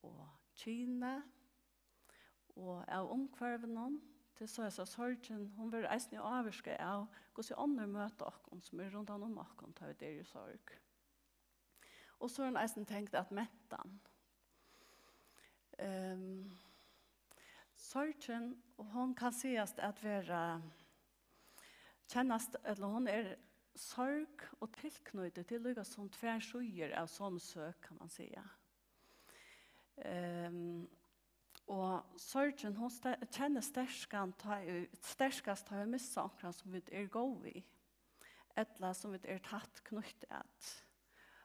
og kyni og av umhvørvinum. Tað er soleiðis, at sorgin, hon verður eisini ávirkað av, hvussu onnur møta okkum, sum eru rundan um okkum, tá vit eru í sorg. Og so er hon eisini tengd at mentan. Ehm, sorgin, hon kann sigast at vera, kennast, ella hon er sorg og tilknýti, tað er líka sum tvær síður av somu søk, kann man siga. Ehm, og sorgin, hon ste-, kennist sterkan, tá ið, sterkast, tá vit missa onkran, sum vit eru góð við, ella sum vit eru tætt knýtt at.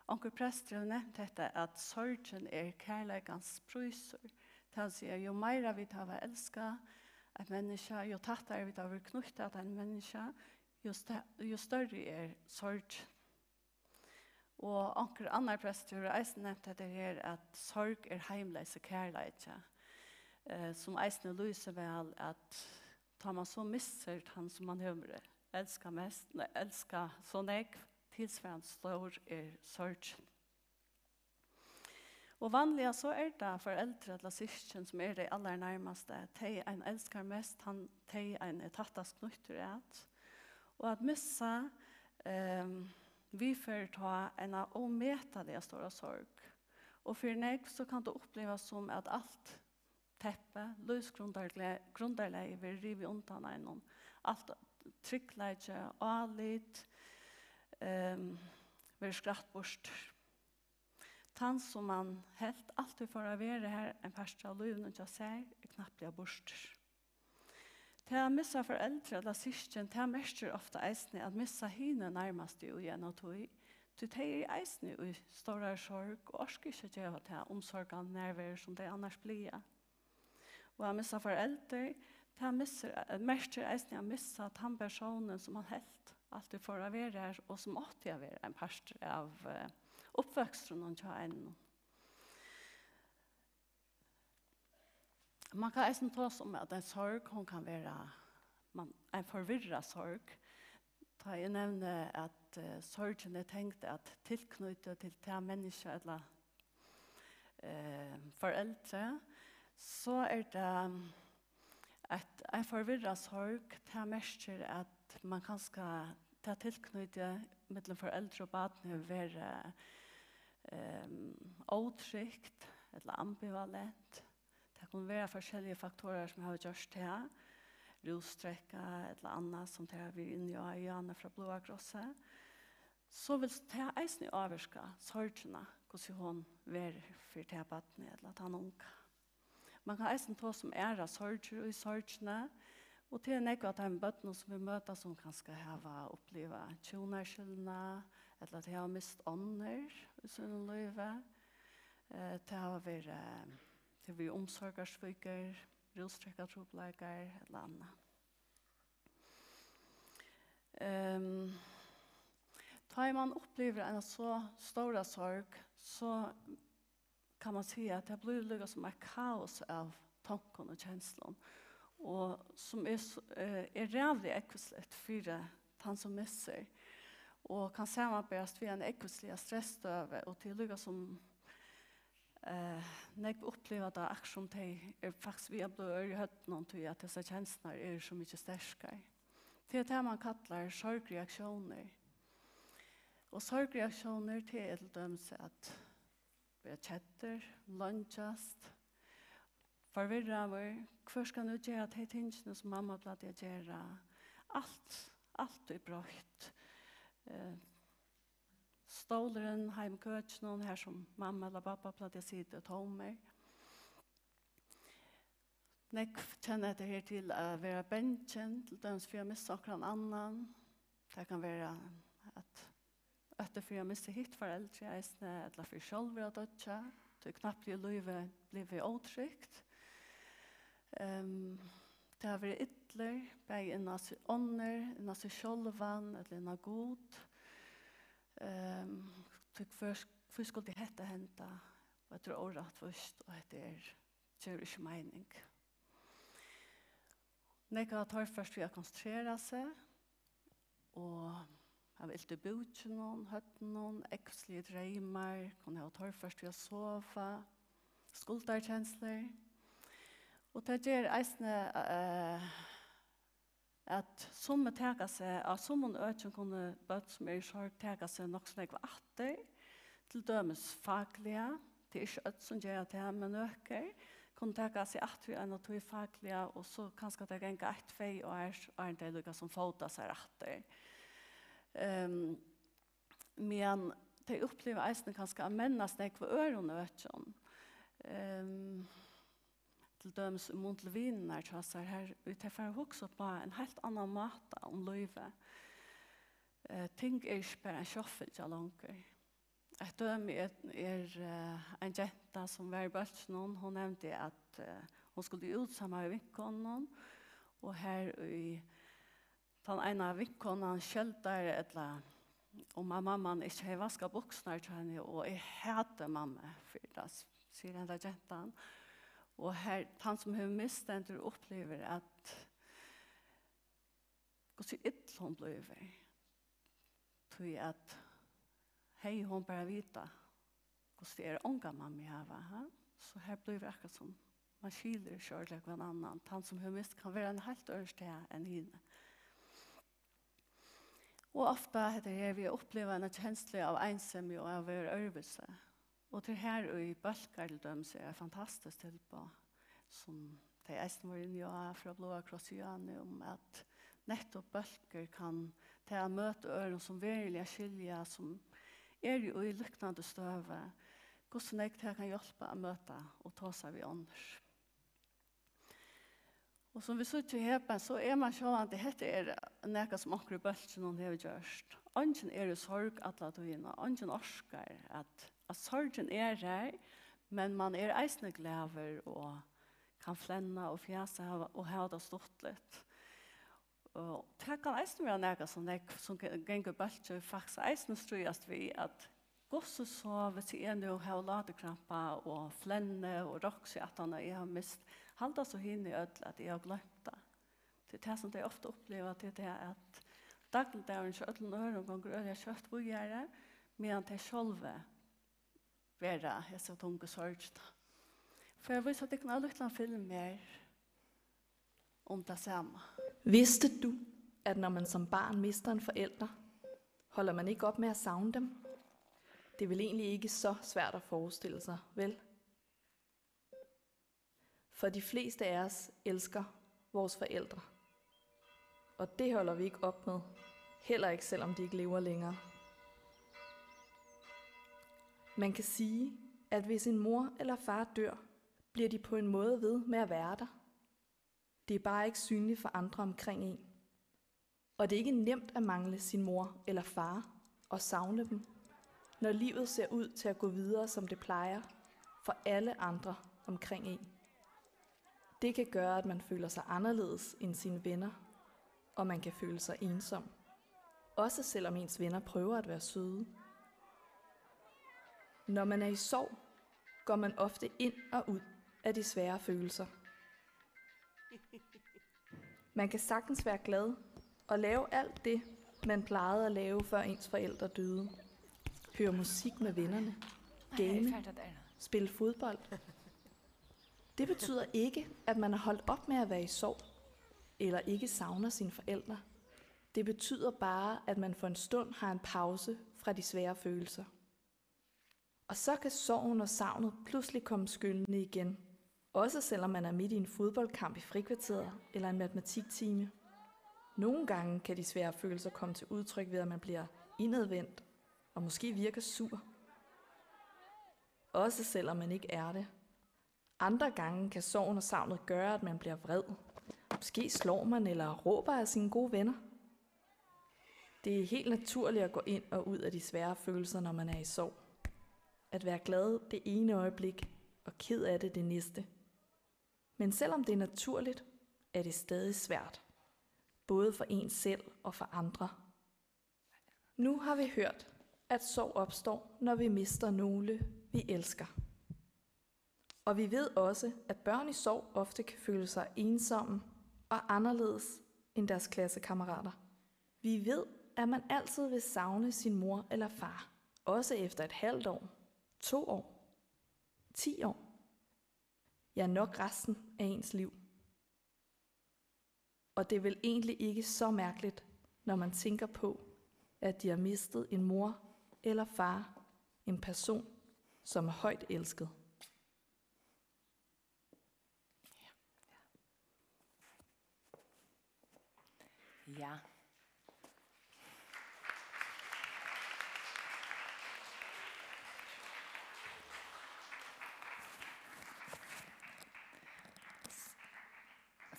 Onkur prestur hevur nevnt hetta, at sorgin er kærleikans prísur. Tað vil siga, jú meira vit hava elskað eitt menniskja, jú tættari vit hava verið knýtt at einum menniskja, jú sta-, jú størri er sorgin. Og onkur annar prestur hevur eisini nevnt hetta her, at sorg er heimleysur kærleiki, eh, sum eisini lýsir væl, at tá man so missir tann, sum man hevur elskað mest, nei, elskað so nógv, tilsvarandi stór er sorgin. Og vanliga so er tað foreldur ella systkin, sum eru tey allarnærmastu, tey ein elskar mest, hann, tey ein er tættast knýttur at. Og at missa, ehm, viðførir tá eina ómetaliga stóra sorg. Og fyri nógv, so kann tað upplivast sum, at alt teppið, lívsgrundargle-, grundarlagið verður rivið undan einum. Alt tryggleiki, álit, ehm, verður skrætt burtur. Tann, sum mann helt altíð fór at vera har ein partur av lívinum hjá sær, er knappliga burtur. Tað at missa foreldur ella systkin, tað merkir ofta eisini at missa hini nærmastu í eina tíð, tí tey eru eisini í stórari sorg og orka ikki at geva ta umsorgan nærveru, sum tey annars plaga. Og at missa foreldur, tað missir, merkir eisini at missa tann persónin, sum mann helt altíð fór at vera har, og sum átti at vera ein partur av, eh, uppvøkstrinum hjá einum. Man kann eisini tosa um, at ein sorg, hon kann vera, man, ein forvirrað sorg. Tá eg nevni, at, eh, sorgin er tengd at tilknýti til tað menniskja ella, eh, foreldri, so er tað eitt, ein forvirrað sorg. Tað merkir, at man kanska, tað tilknýti millum foreldur og barn hevur verið, ehm, ótrygt ella ambivalent. Tað kunnu vera forskelligir faktorar, sum hava gjørt tað. Rúsdrekka ella annað, sum tær hava verið inni á, Jane frá Bláa Krossi. So vil tað eisini ávirka sorgina, hvussu hon verður fyri tað barnið ella tann unga. Man kann eisini tosa um aðrar sorgir í sorgini, og tað er nógv av teimum børnum, sum vit møta, sum kanska hava upplivað hjúnaskilnað, ella tey hava mist onnur í sínum lívi. Eh, tað hava verið, tað hevur verið umsorgarsvíkur, rúsdrekkatrupulleikar ella annað. Ehm, tá ið mann upplivir eina so stóra sorg, so kann man siga, at tað blívur líka sum eitt kaos av tonkum og kenslum, og sum er s-, eh, er ræðuliga ógvusligt fyri tann, sum missir, og kann samanberast við eina ógvusliga stressstøðu, og tað er líka sum, eh, nógv uppliva tað, akkurát sum tey eru faktiskt við at blíva ør í høvdinum, tí at hesar kenslurnar eru so mikið sterkar. Tað er tað, man kallar sorgreaktiónir. Og sorgreaktiónir, tað er til dømis at vera keddur, leingjast, forvirraður. Hvør skal nú gera tey tingini, sum mamma plagdi at gera? Alt, alt er broytt. Eh, stólurin heima í køkinum, har sum mamma ella babba plagdi at sita, er tómur. Nógv kenna hetta her til at vera bangin, til dømis fyri at missa onkran annan. Tað kann vera at, ótti fyri at missa hitt foreldrið eisini, ella fyri sjálvur at doyggja, tí knappliga er lívið blivið ótrygt. Ehm, tað at vera illur, bæði inn á seg, onnur, inn á seg sjálvan, ella inn á Gud. Ehm, tí hvør, hví skuldi hetta henda? Og hetta er órættvíst, og hetta er, gevur ikki meining. Nógv hava torført við at konsentrera seg, og hava ilt í búkinum, høvdinum, ógvusligir dreymar, kunnu hava torført við at sova, skuldarkenslur. Og tað ger eisini, eh, at summi taka seg, á summum økjum kunnu børn, sum eru í sorg, taka seg nokk so nógv aftur, til dømis fakliga. Tað er ikki øll, sum gera tað, men nøkur kunnu taka seg aftur í eina tíð fakliga, og so kanska tað ganga eitt, tvey ár, áðrenn tey líka sum fóta sær aftur. Ehm, men tey uppliva eisini kanska at mennast nógv á øðrum økjum. Ehm, til dømis í mun til vinirnar hjá sær, har ið tey fara at hugsa upp á ein heilt annan máta um lívið. Eh, ting er ikki bara ein sjálvfylgja longur. Eitt dømi er, er, eh, ein genta, sum var í bólkinum. Hon nevndi, at, eh, hon skuldi út saman við vinkonunum, og har í tann eina vinkonan skeldar, ella um at mamman ikki hevði vaskað buksurnar hjá henni, og eg hati mammu fyri tað, s-, sigur henda gentan. Og har, tann, sum hevur mist, stendur og upplivir, at hvussu ill hon blívur, tí at hevði hon bara vitað, hvussu tað er, onga mammu at hava, ha? So har blívur akkurát sum, man skilur ikki ordiliga hvønn annan. Tann, sum hevur mist, kann vera ein heilt øðrum stað enn hini. Og ofta hetta her við at uppliva eina kenslu av einsemi og av at vera øðrvísi. Og tað er har, ið bólkar til dømis er eitt fantastiskt tilboð, sum tey eisini vóru inni á frá Bláa Krossi í Jane, um at nettupp bólkur kann, tað at møta øðrum, sum veruliga skilja, sum eru í líknandi støðu, hvussu nógv tað kann hjálpa at møta og tosa við onnur. Og sum vit síggja her, so er man sjálvandi, hetta er nakað, sum onkur í bólkinum hevur gjørt. Eingin er í sorg alla tíðina, eingin orkar, at, at sorgin er har, men man er eisini glaður og kann flenna og fjasa og hava, og hava tað stuttligt. Og tað kann eisini vera nakað, sum nógv, sum ge-, gongur í bólki, faktiskt eisini stríðast við, at hvussu so, hvis eg nú havi láturkrampa og flenni og roksi aftan á eg havi mist, halda so hini øll, at eg havi gloymt tað. Tað er tað, sum tey ofta uppliva, tað er tað, at dagligdagurin hjá øllum øðrum gongur øgiliga skjótt víðari, meðan tey sjálvi bera hesa tungu sorgina. Fari at vísa tykkum ein lítlan film her um tað sama. Vidste du, at når man som barn mister en forælder, holder man ikke op med at savne dem? Det er vel egentlig ikke så svært at forestille sig, vel? For de fleste af os elsker vores forældre. Og det holder vi ikke op med, heller ikke selvom de ikke lever længere. Man kan sige, at hvis en mor eller far dør, bliver de på en måde ved med at være der. Det er bare ikke synligt for andre omkring en. Og det er ikke nemt at mangle sin mor eller far og savne dem, når livet ser ud til at gå videre, som det plejer, for alle andre omkring en. Det kan gøre, at man føler sig anderledes end sine venner, og man kan føle sig ensom, også selvom ens venner prøver at være søde. Når man er i sorg, går man ofte ind og ud af de svære følelser. Man kan sagtens være glad og lave alt det, man plejede at lave, før ens forældre døde. Høre musik med vennerne, game, spille fodbold. Det betyder ikke, at man er holdt op med at være i sorg, eller ikke savner sine forældre. Det betyder bare, at man for en stund har en pause fra de svære følelser. Og så kan sorgen og savnet pludselig komme skyllende igen, også selvom man er midt i en fodboldkamp i frikvarteret eller en matematiktime. Nogle gange kan de svære følelser komme til udtryk ved, at man bliver indadvendt og måske virker sur. Også selvom man ikke er det. Andre gange kan sorgen og savnet gøre, at man bliver vred. Måske slår man eller råber af sine gode venner. Det er helt naturligt at gå ind og ud af de svære følelser, når man er i sorg. At være glad det ene øjeblik og ked af det det næste. Men selvom det er naturligt, er det stadig svært, både for en selv og for andre. Nu har vi hørt, at sorg opstår, når vi mister nogle, vi elsker. Og vi ved også, at børn i sorg ofte kan føle sig ensomme og anderledes end deres klassekammerater. Vi ved, at man altid vil savne sin mor eller far, også efter et halvt år, to år, ti år, ja, nok resten af ens liv. Og det er vel egentlig ikke så mærkeligt, når man tænker på, at de har mistet en mor eller far, en person, som er højt elsket. Ja.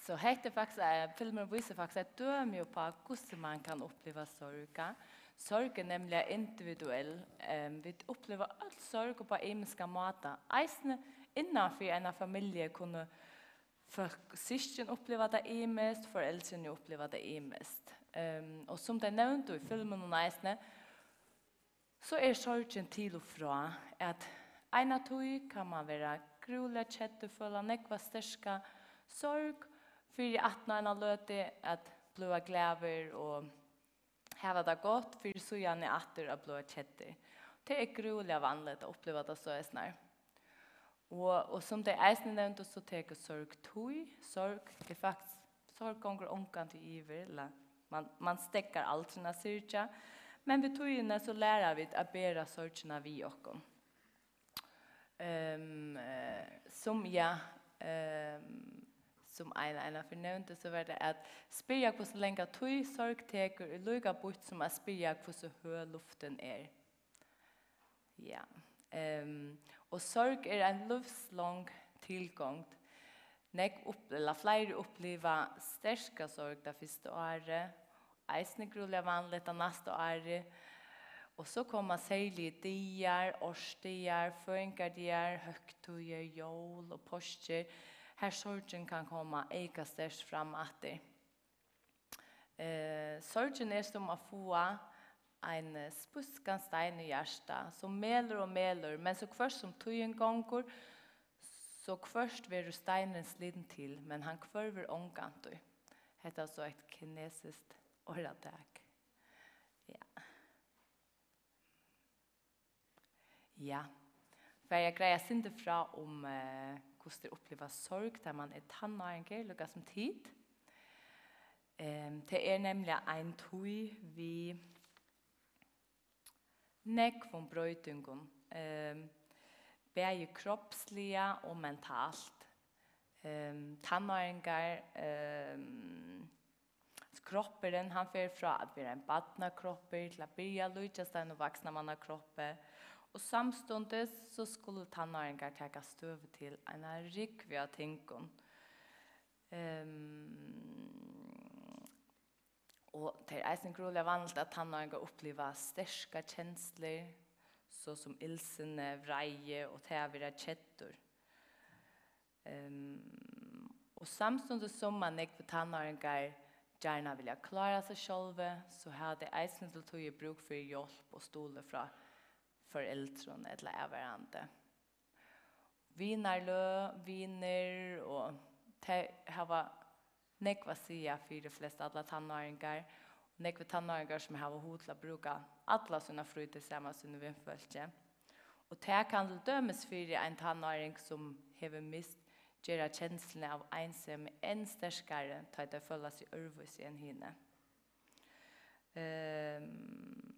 So hetta er faktiskt, eh, filmurin vísir faktiskt eitt dømi upp á, hvussu mann kann uppliva sorg. Sorg er nemliga individuell. Ehm, vit uppliva øll sorg upp á ymiskan máta. Eisini innan fyri eina familju kunnu fólk, systkin uppliva tað ymiskt, foreldrini uppliva tað ymiskt. Ehm, og sum tey nevndu í filmunum eisini, so er sorgin til og frá, at eina tíð kann mann vera grúliga keddur, føla nógva sterka sorg, fyri aftan á eina løtu at blíva glaður og hava tað gott, fyri síðani aftur at blíva keddur. Tað er grúliga vanligt at uppliva tað soleiðis nær. Og, og sum tey eisini nevndu, so tekur sorg tíð. Sorg er faktiskt, sorg gongur ongantíð yvir, ella mann, mann steðgar aldrin at syrgja. Men við tíðini so læra vit at bera sorgina við okkum. Ehm, eh, sum, ja, ehm, sum ein, ein av fyrr nevndu, so var tað at spyrja, hvussu langa tíð sorg tekur, er líka býtt sum at spyrja, hvussu høg luftin er. Ja. Ehm, og sorg er ein lívslong tilgongd. Nógv upp-, ella fleiri uppliva sterka sorg tað fyrsta árið, eisini grúliga vanligt tað næsta árið. Og so koma serligir dagar, ársdagar, føðingardagar, høgtíðir, jól og páskir, har sorgin kann koma eyka sterkt fram aftur. Eh, sorgin er sum at fáa ein, eh, spískan stein í hjartað, sum melur og melur, men so hvørt sum tíðin gongur, so hvørt verður steinurin slitin til, men hann hvørvur ongantíð. Hetta er so eitt kinesiskt orðatak. Ja. Ja. Fari eg at greiða eitt sindur frá um, eh, hvussu tey uppliva sorg, tá man er tannáringur, líka sum tit. Ehm, tað er nemliga ein tíð við nógvum broytingum, ehm, bæði kropsliga og mentalt. Ehm, tannáringar, ehm, Kroppurin, hann fer frá at vera ein barnakroppur til at byrja at líkjast einum vaksnamannakroppi, og samstundis so skulu tannáringar taka støðu til eina rúgvu av tingum. Ehm, og tað er eisini grúliga vanligt, at tannáringar uppliva sterkar kenslur, so sum illsinni, vreiði og tað at vera keddur. Ehm, og samstundis sum at nógvir tannáringar gjarna vilja klára seg sjálvi, so hava tey eisini til tíðir brúk fyri hjálp og stuðli frá foreldrum ella avvarðandi. Vinarløg, vinir og tey hava nógv at siga fyri flest allar tannáringar. Nógvir tannáringar sum hava hug til at brúka alla sína frítíð saman við sínum vinfólki. Og tað kann til dømis fyri ein tannáring sum hevur mist gera kensluna av einsemi enn sterkari, tá ið tey føla seg øðrvísi enn hini. Ehm,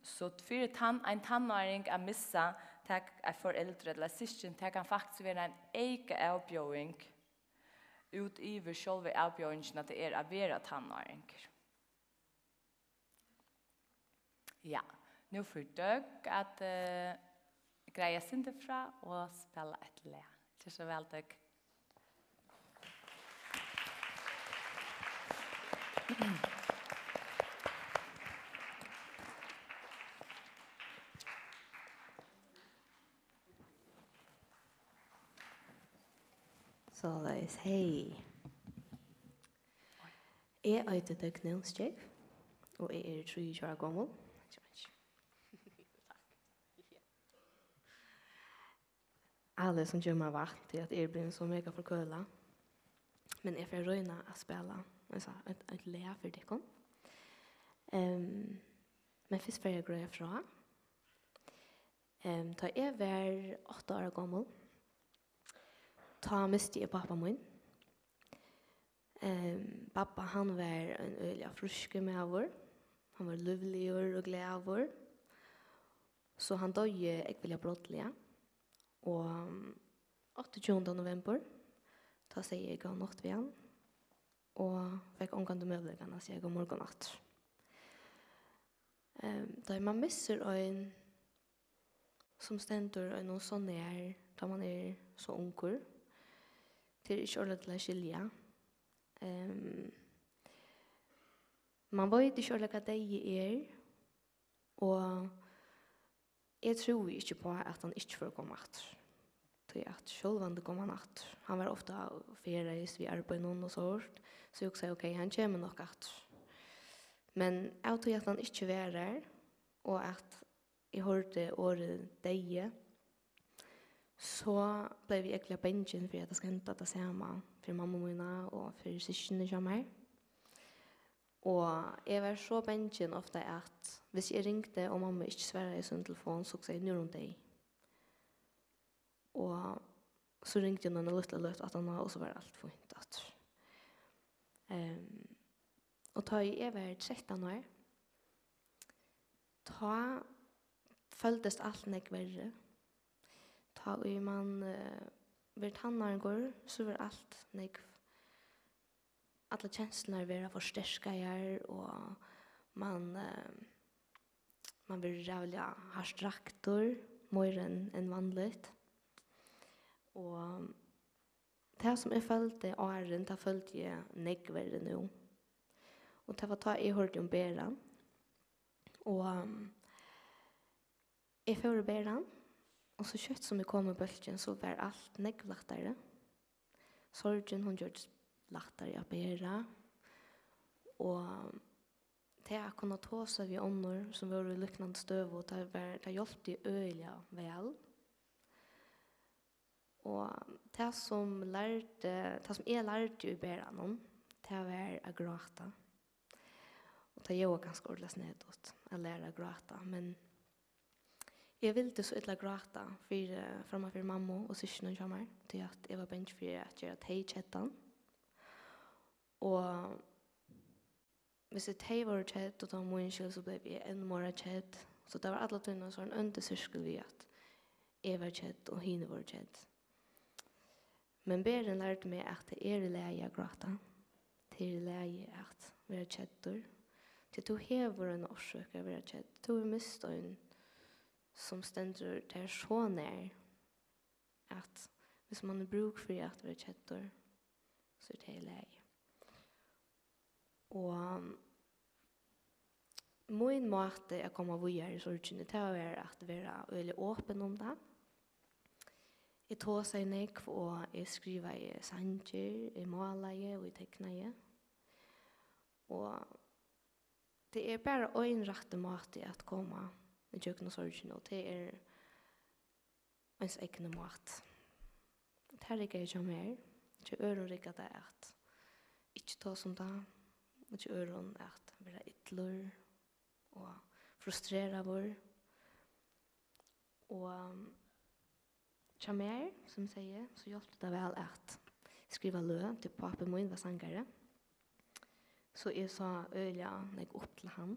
so fyri tann-, ein tannáring at missa tak-, eitt foreldur ella systkin, tað kann faktiskt vera ein eyka avbjóðing út yvir sjálva avbjóðingina, tað er at vera tannáringur. Ja, nú fer Døgg at, eh, greiða eitt sindur frá og spæla eitt lag. Ger so væl, Døgg. Soleiðis, hey. Eg eiti Døgg Nónsgerv, og eg eri trýogtjúgu ára gomul. Ærligt, sum ger mær vart, tí at eg eri blivin so mega forkølað. Men eg fari at royna at spæla, altso, eitt, eitt lag fyri tykkum. Ehm, men fyrst fari eg at greiða frá. Ehm, tá eg var átta ára gomul, tá misti eg pápa mín. Ehm, babba, hann var ein øgiliga frískur maður. Hann var lívligur og glaður. So hann doyði ógvuliga brádliga. Og áttaogtjúgunda novembur, tá segði eg góða nátt við hann. Og fekk ongantíð møguleikan at siga góðan morgun aftur. Ehm, tá ið mann missir ein, sum stendur einum so nær, tá mann er so ungur. Tað er ikki ordiliga til at skilja. Ehm, mann veit ikki ordiliga, hvat deyði er, og eg trúði ikki uppá, at hann ikki fór at koma aftur. Tí at sjálvandi kom hann aftur. Hann var ofta og ferðaðist við arbeiðinum og sovorðið, so eg hugsaði, ok, hann kemur nokk aftur. Men av tí at hann ikki var har, og at eg hoyrdi orðið deyði, so bleiv eg ógvuliga bangin fyri, at tað skendi tað sama fyri mammu mína og fyri systkini hjá mær. Og eg var so bangin ofta, at hvis eg ringdi og mamma ikki svaraði sín telefon, so hugsaði eg, nú er hon deyð. Og so ringdi hon eina lítla løtu aftaná, og so var alt fínt aftur. Ehm, og tá ið eg var trettan ár, tá føltist alt nógv verri. Tá ið mann, eh, verður tannáringur, so verður alt nógv, allar kenslurnar verða forsterkaðar, og mann, eh, mann verður ræðuliga hart raktur. meira enn, enn vanligt. Og tað, sum eg føldi áðrenn, tað føldi eg nógv verri nú. Og tað var tá, eg hoyrdi um beran. Og, um, eg fór í beran, og so skjótt sum eg kom í bólkin, so var alt nógv lættari. Sorgin, hon gjørdist lættari at bera. Og tað at kunna tosa við onnur, sum vóru í líknandi støðu, tað var, tað hjálpti øgiliga væl. Og tað, sum lærdi, tað, sum eg lærdi í beranum, tað var at gráta. Og tað ljóðar kanska ordiliga snedigt at læra at gráta, men eg vildi so illa gráta fyri, framman fyri mammu og systkinum hjá mær, tí at eg var bangin fyri at gera tey keddan. Og hvis tey vóru kedd, og tað var mín skyld, so bleiv eg enn meira kedd. So tað var alla tíðina ein sovorðin óndur sirkul við, at eg var kedd, og hini vóru kedd. Men berin lærdi meg, at tað er í lagi at gráta. Tað er í lagi at vera keddur. Tí tú hevur eina orsøk at vera kedd. Tú hevur mist ein, sum stendur tær so nær, at hvis mann hevur brúk fyri at vera keddur, so er tað í lagi. Og mín máti at koma víðari í sorgini, tað var at vera øgiliga opin um tað. Eg tosaði nógv, og eg skrivaði sangir, eg málaði og eg teknaði. Og tað er bara ein rættur máti at koma ígjøgnum sorgina, og tað er eins egna mát. Tað riggaði hjá mær. Hjá øðrum riggar tað at ikki tosa um tað, og hjá øðrum at vera illur og frustreraður. Og, um, hjá mær, sum eg segði, so hjálpti tað væl at skriva løg, tí pápi mín var sangari. So eg sá øgiliga nógv upp til hann.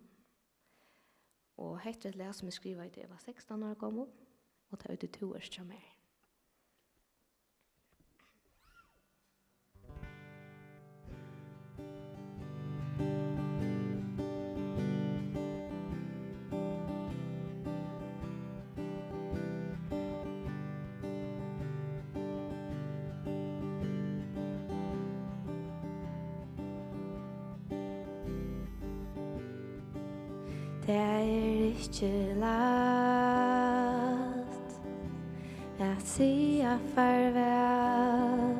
Og hetta er eitt lag, sum eg skrivaði, tá eg var sekstan ára gomul, og tað eitur Tú ert hjá mær. Tað er ikki lætt at siga farvæl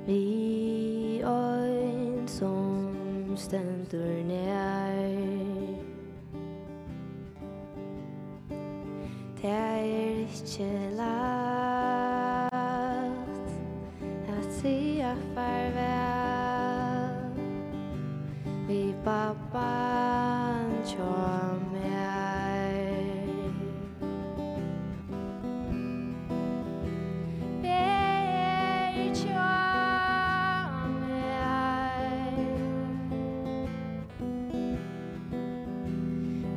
við ein, sum stendur nær. Tað er ikki lætt at siga farvæl við babban hjá mær. Ver hjá mær.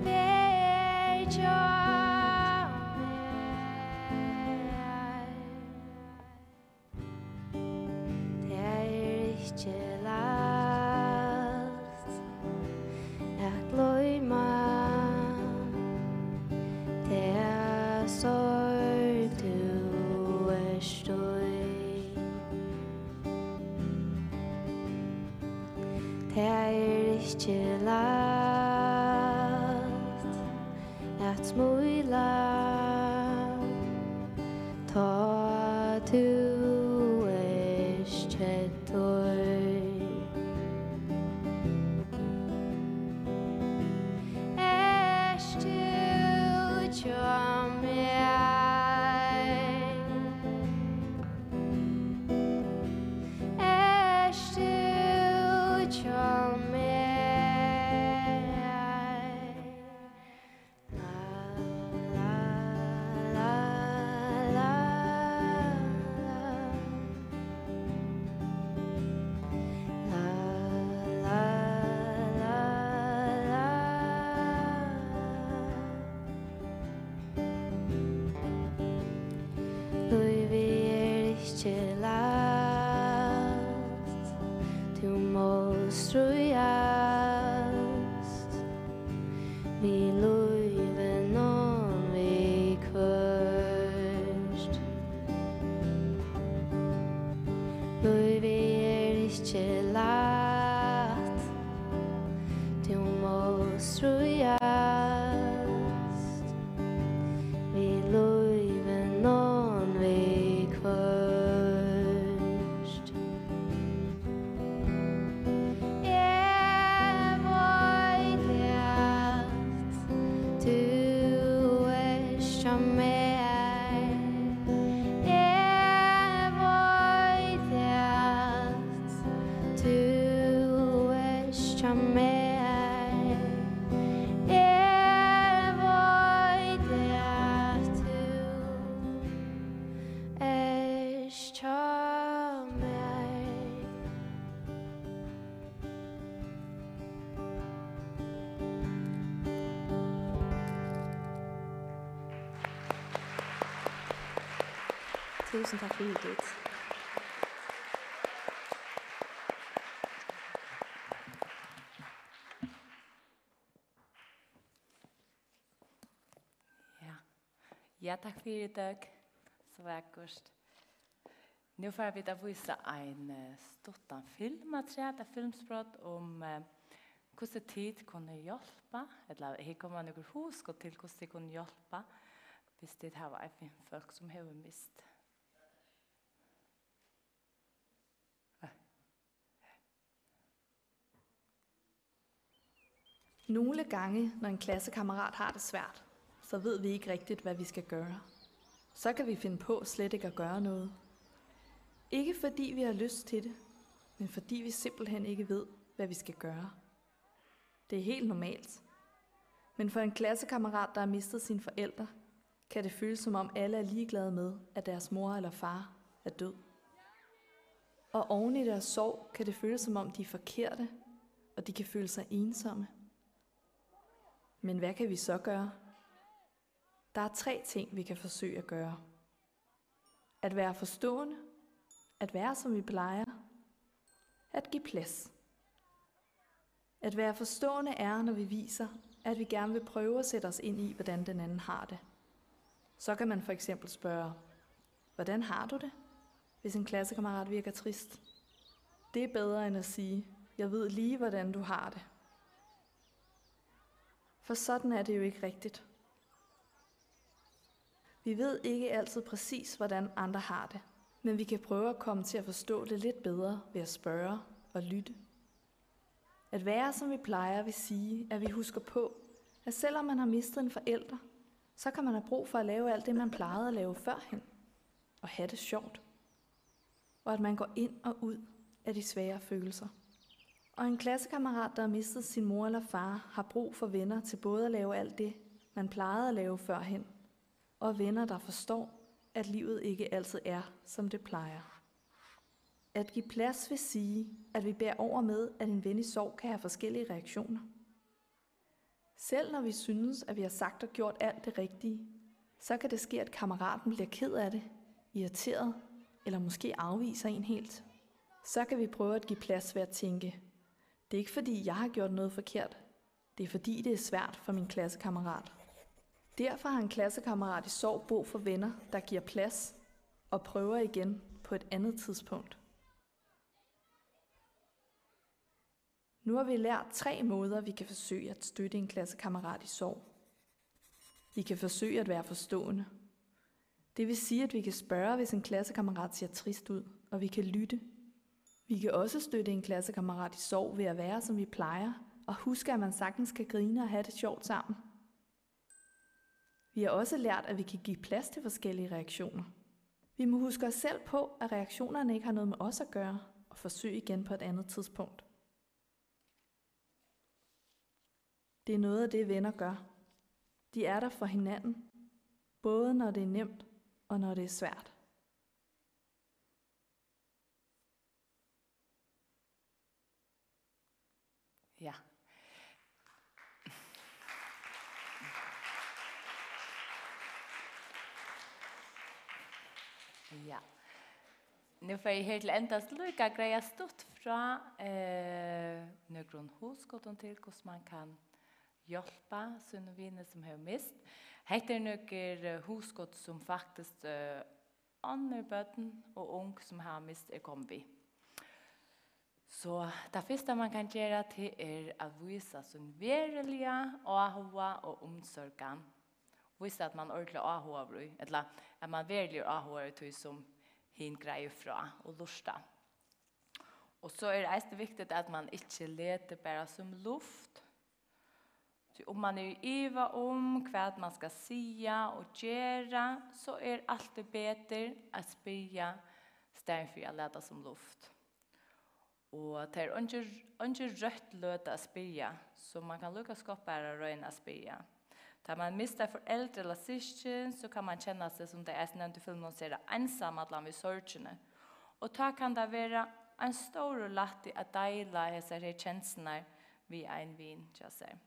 Ver hjá mær. Tað er ikki lætt at gloyma tað sorg, tú ert í. Tað er ikki lætt at smíla, tá tú ert keddur. Ert tú hjá mær? Ert tú hjá mær? Tusind tak, fordi I gik. Ja. Ja, takk fyri, Døgg. So vakurt. Nú fara vit at vísa ein, eh, stuttan film afturat, eitt filmsbrot um, eh, hvussu tit kunnu hjálpa, ella her koma nøkur hugskot til, hvussu tit kunnu hjálpa, viss tit hava eitt vinfólk, sum hevur mist. Nogle gange, når en klassekammerat har det svært, så ved vi ikke rigtigt, hvad vi skal gøre. Så kan vi finde på slet ikke at gøre noget. Ikke fordi vi har lyst til det, men fordi vi simpelthen ikke ved, hvad vi skal gøre. Det er helt normalt. Men for en klassekammerat, der har mistet sine forældre, kan det føles, som om alle er ligeglade med, at deres mor eller far er død. Og oven i deres sorg kan det føles, som om de er forkerte, og de kan føle sig ensomme. Men hvad kan vi så gøre? Der er tre ting, vi kan forsøge at gøre. At være forstående, at være, som vi plejer, at give plads. At være forstående er, når vi viser, at vi gerne vil prøve at sætte os ind i, hvordan den anden har det. Så kan man for eksempel spørge: "Hvordan har du det?", hvis en klassekammerat virker trist. Det er bedre end at sige: "Jeg ved lige, hvordan du har det." For sådan er det jo ikke rigtigt. Vi ved ikke altid præcis, hvordan andre har det, men vi kan prøve at komme til at forstå det lidt bedre ved at spørge og lytte. At være, som vi plejer, vil sige, at vi husker på, at selvom man har mistet en forælder, så kan man have brug for at lave alt det, man plejede at lave førhen, og have det sjovt. Og at man går ind og ud af de svære følelser. Og en klassekammerat, der har mistet sin mor eller far, har brug for venner til både at lave alt det, man plejede at lave førhen, og venner, der forstår, at livet ikke altid er, som det plejer. At give plads vil sige, at vi bærer over med, at en ven i sorg kan have forskellige reaktioner. Selv når vi synes, at vi har sagt og gjort alt det rigtige, så kan det ske, at kammeraten bliver ked af det, irriteret eller måske afviser en helt. Så kan vi prøve at give plads ved at tænke: "Det er ikke, fordi jeg har gjort noget forkert. Det er, fordi det er svært for min klassekammerat." Derfor har en klassekammerat i sorg brug for venner, der giver plads og prøver igen på et andet tidspunkt. Nu har vi lært tre måder, vi kan forsøge at støtte en klassekammerat i sorg. Vi kan forsøge at være forstående. Det vil sige, at vi kan spørge, hvis en klassekammerat ser trist ud, og vi kan lytte. Vi kan også støtte en klassekammerat i sorg ved at være, som vi plejer, og huske, at man sagtens kan grine og have det sjovt sammen. Vi har også lært, at vi kan give plads til forskellige reaktioner. Vi må huske os selv på, at reaktionerne ikke har noget med os at gøre, og forsøge igen på et andet tidspunkt. Det er noget af det, venner gør. De er der for hinanden, både når det er nemt og når det er svært. Ja. Ja. Nú fari eg her til endas líka greiða stutt frá, eh, nøkrum hugskotum til, hvussu mann kann hjálpa sínum vini, sum hevur mist. Hetta er nøkur, eh, hugskot, sum faktiskt, eh, onnur børn og ung, sum hava mist, er komin við. So tað fyrsta, mann kann gera, tað er at vísa sín veruliga áhuga og umsorgan. Vísa, at mann er ordiliga áhugaður í, ella at mann veruliga er áhugaður í tí, sum hin greiðir frá, og lurta. Og so er eisini viktigt, at mann ikki letur bara sum luft. Tí um mann er í iva um, hvat mann skal siga og gera, so er altíð betur at spyrja, staðin fyri at lata sum luft. Og tað er eingin, eingin røtt løta at spyrja, so mann kann líka so gott bara royna at spyrja. Tá mann mistir foreldur ella systkin, so kann mann kenna seg, sum tey eisini nevndu í filminum, sera einsamallan við sorgini. Og tá kann tað vera ein stórur lætti at deila hesar her kenslurnar við ein vin hjá sær.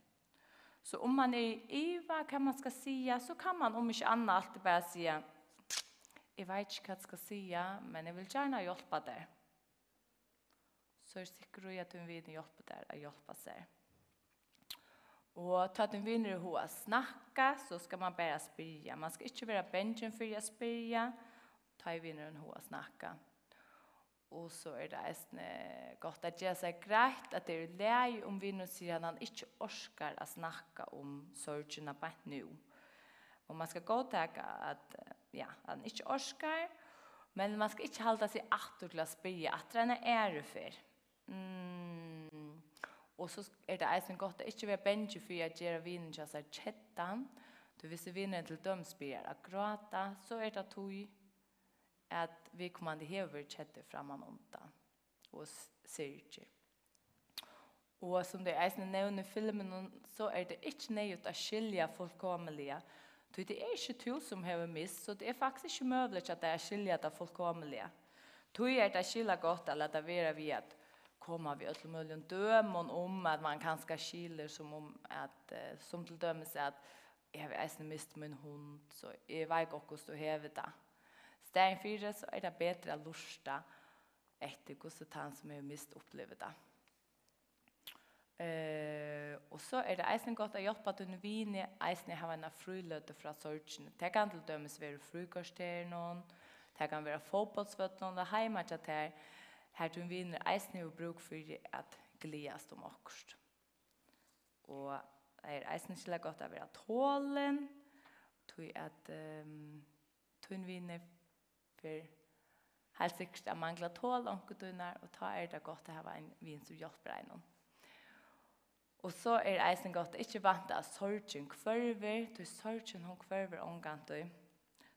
So um mann er í iva, hvat mann skal siga, so kann mann, um ikki annað, altíð bara siga: Eg veit ikki, hvat eg skal siga, men eg vil gjarna hjálpa tær. So er sikkur í, at tín vinur hjálpir tær at hjálpa sær. Og tá tín vinur hevur hug at snakka, so skal man bara spyrja. Man skal ikki vera bangin fyri at spyrja, tá ið vinurin hevur hug at snakka. Og so er tað eisini gott at gera sær greitt, at tað er í lagi, um vinurin sigur, at hann ikki orkar at snakka um sorgina beint nú. Og man skal góðtaka, at, ja, hann ikki orkar, men man skal ikki halda seg aftur til at spyrja aftur eina aðru ferð. Mm. Og so er tað eisini gott at ikki vera bangin fyri at gera vinin hjá sær keddan. Tí viss vinurin til dømis byrjar at gráta, so er tað tí, at viðkomandi hevur verið keddur frammanundan og s-, syrgir. Og sum tey eisini nevna í filminum, so er tað ikki neyðugt at skilja fullkomiliga, tí tað er ikki tú, sum hevur mist, so tað er faktiskt ikki møguligt hjá tær at skilja tað fullkomiliga. Tí er tað skilagott at lata vera við at koma við øllum møguligum dømum um, at man kanska skilir, sum um at, eh, sum til dømis at: "Eg havi eisini mist mín hund, so eg veit gott, hvussu tú hevur tað." Staðin fyri, so er tað betri at lurta eftir, hvussu tann, sum hevur mist, upplivir tað. Eh, og so er tað eisini gott at hjálpa tínum vini eisini at hava eina fríløtu frá sorgini. Tað kann til dømis vera í fríkorterinum, tað kann vera á fótbóltsvøllinum ella heima hjá tær, har tín vinur eisini hevur brúk fyri at gleðast um okkurt. Og tað er eisini skilagott at vera tolin, tí at, ehm, tín vinur fer heilt sikkurt at mangla tol onkuntíðir, og tá er tað gott at hava ein vin, sum hjálpir einum. Og so er eisini gott at ikki vænta, at sorgin hvørvur, tí sorgin, hon hvørvur ongantíð.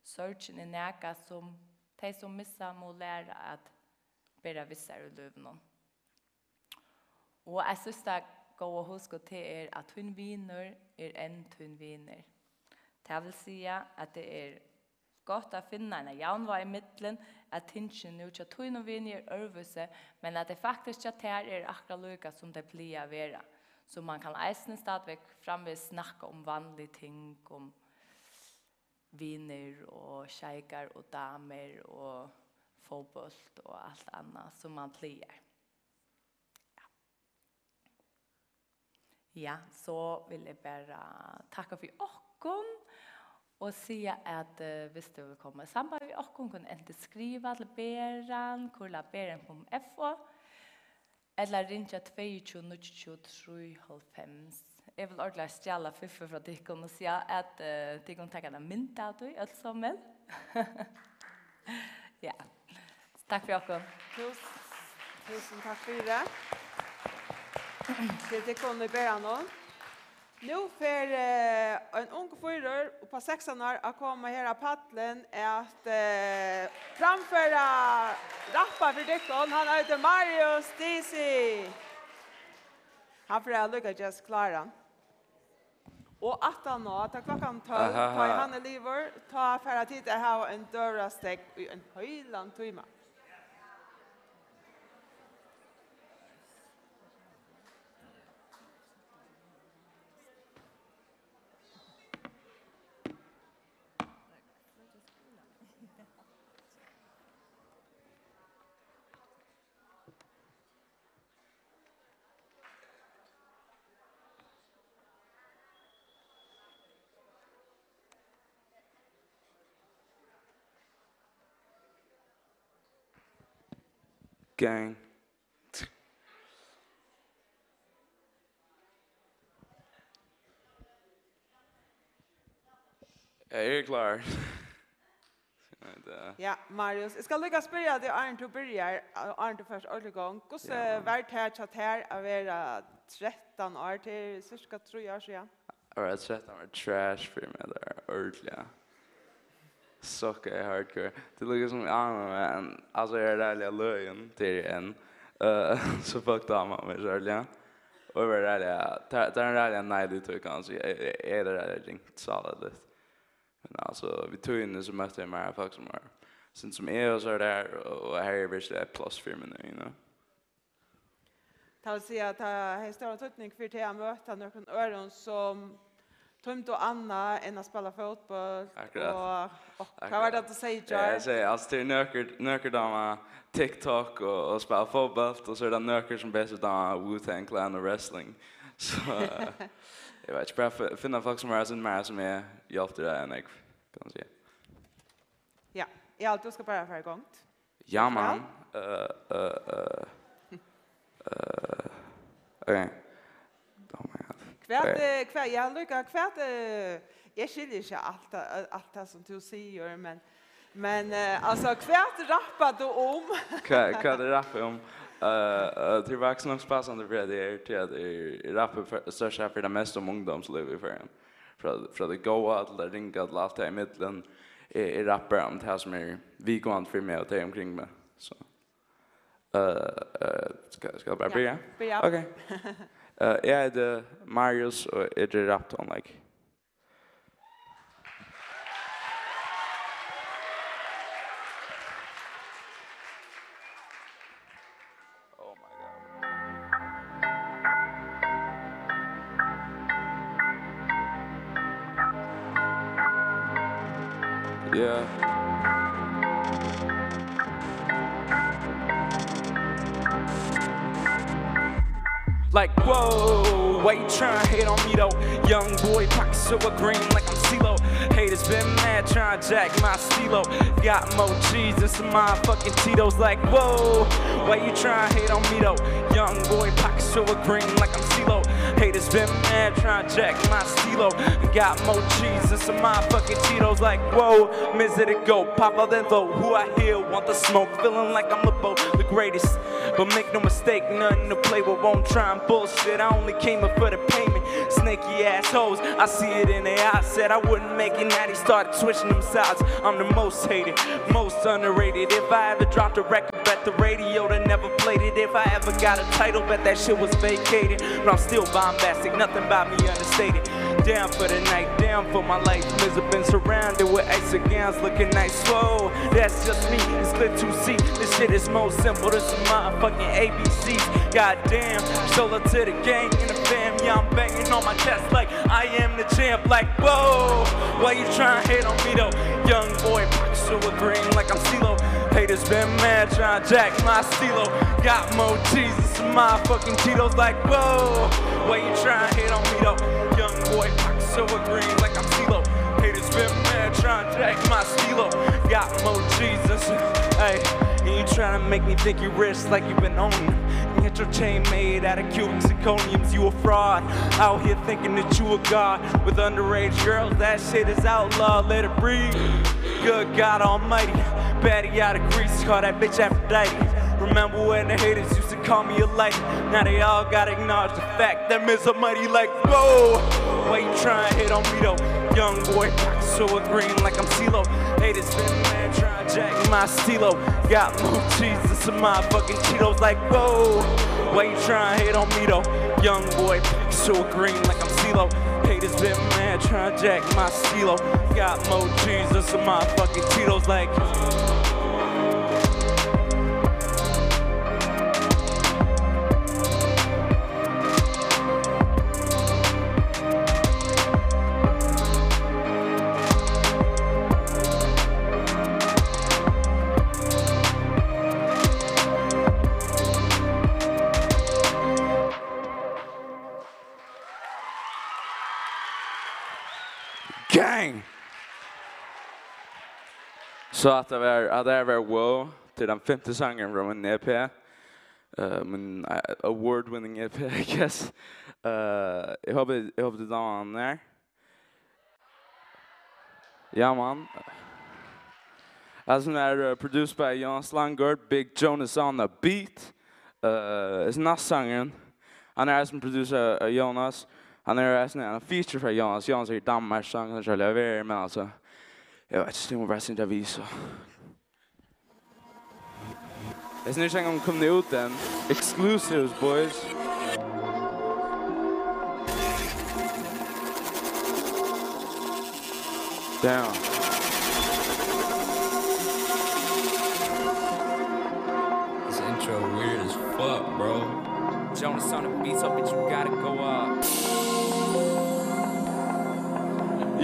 Sorgin er nakað, sum tey, sum missa, mugu læra at bera við sær í lívinum. Og eitt síðsta góða hugskot, tað er, at tín vinur er enn tín vinur. Tað vil siga, at tað er gott at finna eina javnvág ímillum, at tingini nú hjá tínum vini er øðrvísi, men at tey faktiskt hjá tær er akkurát líka, sum tey plaga at vera. So man kann eisini stadigvæk framvegis snakka um vanlig ting, um vinir og sjeikar og damur og fótbólt og alt annað, sum man plagar. Ja. Ja, so vil eg bara takka fyri okkum og siga, at, eh, viss tú vil koma í samband við okkum, kann enten skriva til Beran, kurla beran punktum f o, ella ringja tveyogtjúgu níggjuogtjúgu trý hálvfems. Eg vil ordiliga stjala fiffið frá tykkum og siga, at, eh, tykkum taka eina mynd av tí, øll somul. Ja. Takk fyri okkum. Tús-, túsund takk fyri. Til tykkum í Beranum. Nú fer, eh, ein ungur fýrur upp á sekstan ár at koma her á pallin at, eh, framføra, rappa fyri tykkum. Hann eitur Marius D C. Hann fer at líka just klára. Og aftaná, tá klokkan tólv, aha, tá ið hann er liðugur, tá fara tit at hava ein døgurðastekk í ein heilan tíma. Gang. Eg eri klár. Ja, Marius, eg skal líka spyrja teg, áðrenn tú byrjar, áðrenn tú fert ordiliga í gongd. Hvussu, ja, var tað hjá tær at vera trettan ár, til cirka trý ár síðan? At vera trettan var trash fyri meg, tað var ordiliga. Sokkaði hardcore. Tað er líka sum, ja, men, altso, eg eri ræðuliga løgin, tað eri eg enn. Eh, so fólk dáma meg so ræðuliga. Og eg var ræðuliga, tað, tað er ein ræðuliga neilig tíð, kanska, eg, eg, eg eri ræðuliga ringt, sálarligt. Men altso, við tíðini so møtti eg meira fólk sum var, sum, sum eg, og so er tað her, og, og her er virkiliga eitt pláss fyri meg nú, you know. Tað vil siga, at tað hevði stóran týdning fyri teg at møta nøkrum øðrum, sum tímdu annað enn at spæla fótbólt. Akkurát. Og, og hvat var tað, tú segði í gjár? Eg sigi, altso, tað eru nøkur, nøkur dáma TikTok og, og spæla fótbólt, og so eru tað nøkur sum bara dáma Wu-Tang Clan og wrestling. So, eh, eg veit ikki, bara fi-, finna fólk sum eru sum meg, sum eg hjálpti tær enn eg, kann man siga. Ja, ja, tú skalt bara fara í gongd. Ja, man. Eh, eh, eh. Eh, ok. Oh my God. Hvat, eh, hvat, ja, Luka, hvat, eh, eg skilji ikki alt tað, alt tað sum tú sigur, men, men, eh, altso, hvat rappar tú um? Hvat, hvat eg rappi um? Eh, eh, tað er faktiskt nokk so passandi fyri at eg er, tí at eg, eg rappi for, størst fyri tað mesta um ungdómslívið í Føroyum. Frá, frá tí góða til tað ringa til alt tað ímillum. Eg, eg rappi um tað sum er viðkomandi fyri meg og tey umkring meg. So. Eh, eh, skal, skal eg bara byrja? Ja, byrja. Ok. Eh, eg eiti Marius, og eg geri rapptónleik. Oh my God. Yeah. Like, whoa, why you tryna hate on me though? Young boy, pockets silver green like I'm CeeLo. Haters been mad, tryna jack my stilo. Got more cheese than some motherfucking Tito's. Like, whoa, why you tryna hate on me though? Young boy, pockets silver green like I'm CeeLo. Haters been mad, tryna jack my stilo. Got more cheese than some motherfucking Tito's. Like, whoa, misery go, pop out and vote. Who I hear want the smoke, feeling like I'm the boat, the greatest. But make no mistake, nothing to play with, won't try and bullshit. I only came up for the payment. Snaky assholes, I see it in their eyes. Said I wouldn't make it, now they started switching them sides. I'm the most hated, most underrated. If I ever dropped a record at the radio, they never played it. If I ever got a title, bet that shit was vacated. But I'm still bombastic, nothing about me understated. Down for the night, down for my life. Mister been surrounded with ice against, looking nice. Whoa, that's just me. It's clear to see. This shit is more simple than some motherfucking A B Cs. Goddamn, solo to the gang and the fam. Yeah, I'm banging on my chest like I am the champ. Like, whoa, why you tryna hate on me though? Young boy, pockets silver green like I'm CeeLo. Haters been mad, tryna jack my stilo. Got more cheese than some motherfucking Tito's. Like, whoa, why you tryna hate on me though? Young boy, pockets silver green like I'm CeeLo. Haters been mad, tryna jack my stilo. Got more cheese than some, hey, and you tryna make me think you rich like you been owning. And get your chain made out of Cuban zirconiums, you a fraud. Out here thinking that you a god with underage girls, that shit is outlaw, let it breathe. Good God Almighty, baddie out of Greece, call that bitch Aphrodite. Remember when the haters used to call me a light? Now they all got acknowledged the fact that Mister Mighty like, whoa, why you tryna hate on me though? Young boy, pockets silver green like I'm CeeLo. Haters been mad, tryna jack my stilo. Got more cheese than some motherfucking Tito's. Like, whoa, why you tryna hate on me though? Young boy, pockets silver green like I'm CeeLo. Haters been mad, tryna jack my stilo. Got more cheese than some motherfucking Tito's. Like, gang! So at tað var, at tað var wow, til tann fimta sangurin frá mínum E P. Eh, mín, eh, award-winning E P, I guess. Eh, eg hopi, eg hopi, tit dáma hann her. Ja, man. Hasin er, eh, produced by Jonas Langgaard, Big Jonas on the beat. Eh, hesin næsti sangurin, hann er eisini producer av Jonas. Hann er eisini ein feature frá Jonas. Jonas er í Danmark, so hann kann ikki levera, men altso, eg veit ikki, tey mugu bara syngja við, so. Hesin er ikki eingong komin út enn. Exclusives, boys. Damn. This intro weird as fuck, bro. Jonas on the beat, so bitch, you gotta go up.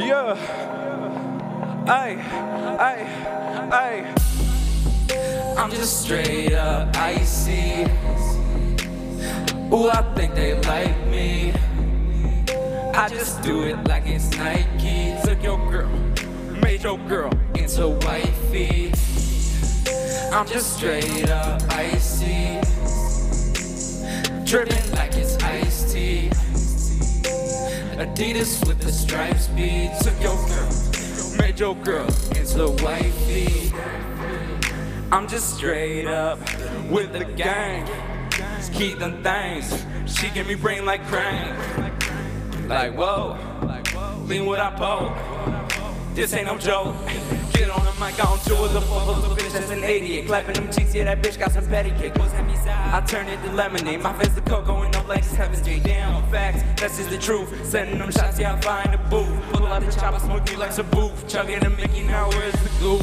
Yeah. Ay, ay, ay. I'm just straight up icy. Ooh, I think they like me. I just do it like it's Nike. Took your girl, made your girl into wifey. I'm just straight up icy. Dripping like it's iced tea. Adidas with the stripes beat. Took your girl, made your girl into wifey. I'm just straight up with the gang. Just keep them things. She give me brain like Krang. Like, whoa. Lean what I pull. This ain't no joke. Get on the mic, I don't do it. The fuck, the bitch, that's an idiot. Clapping them cheeks, yeah, that bitch got some petty cake. I turn it to lemonade. My face the coke going up like it's heaven's gate. Damn, facts, that's just the truth. Sending them shots, yeah, I find the booth. Pull out the chopper, smoke you like some booth. Chugging a Mickey, now where's the goof?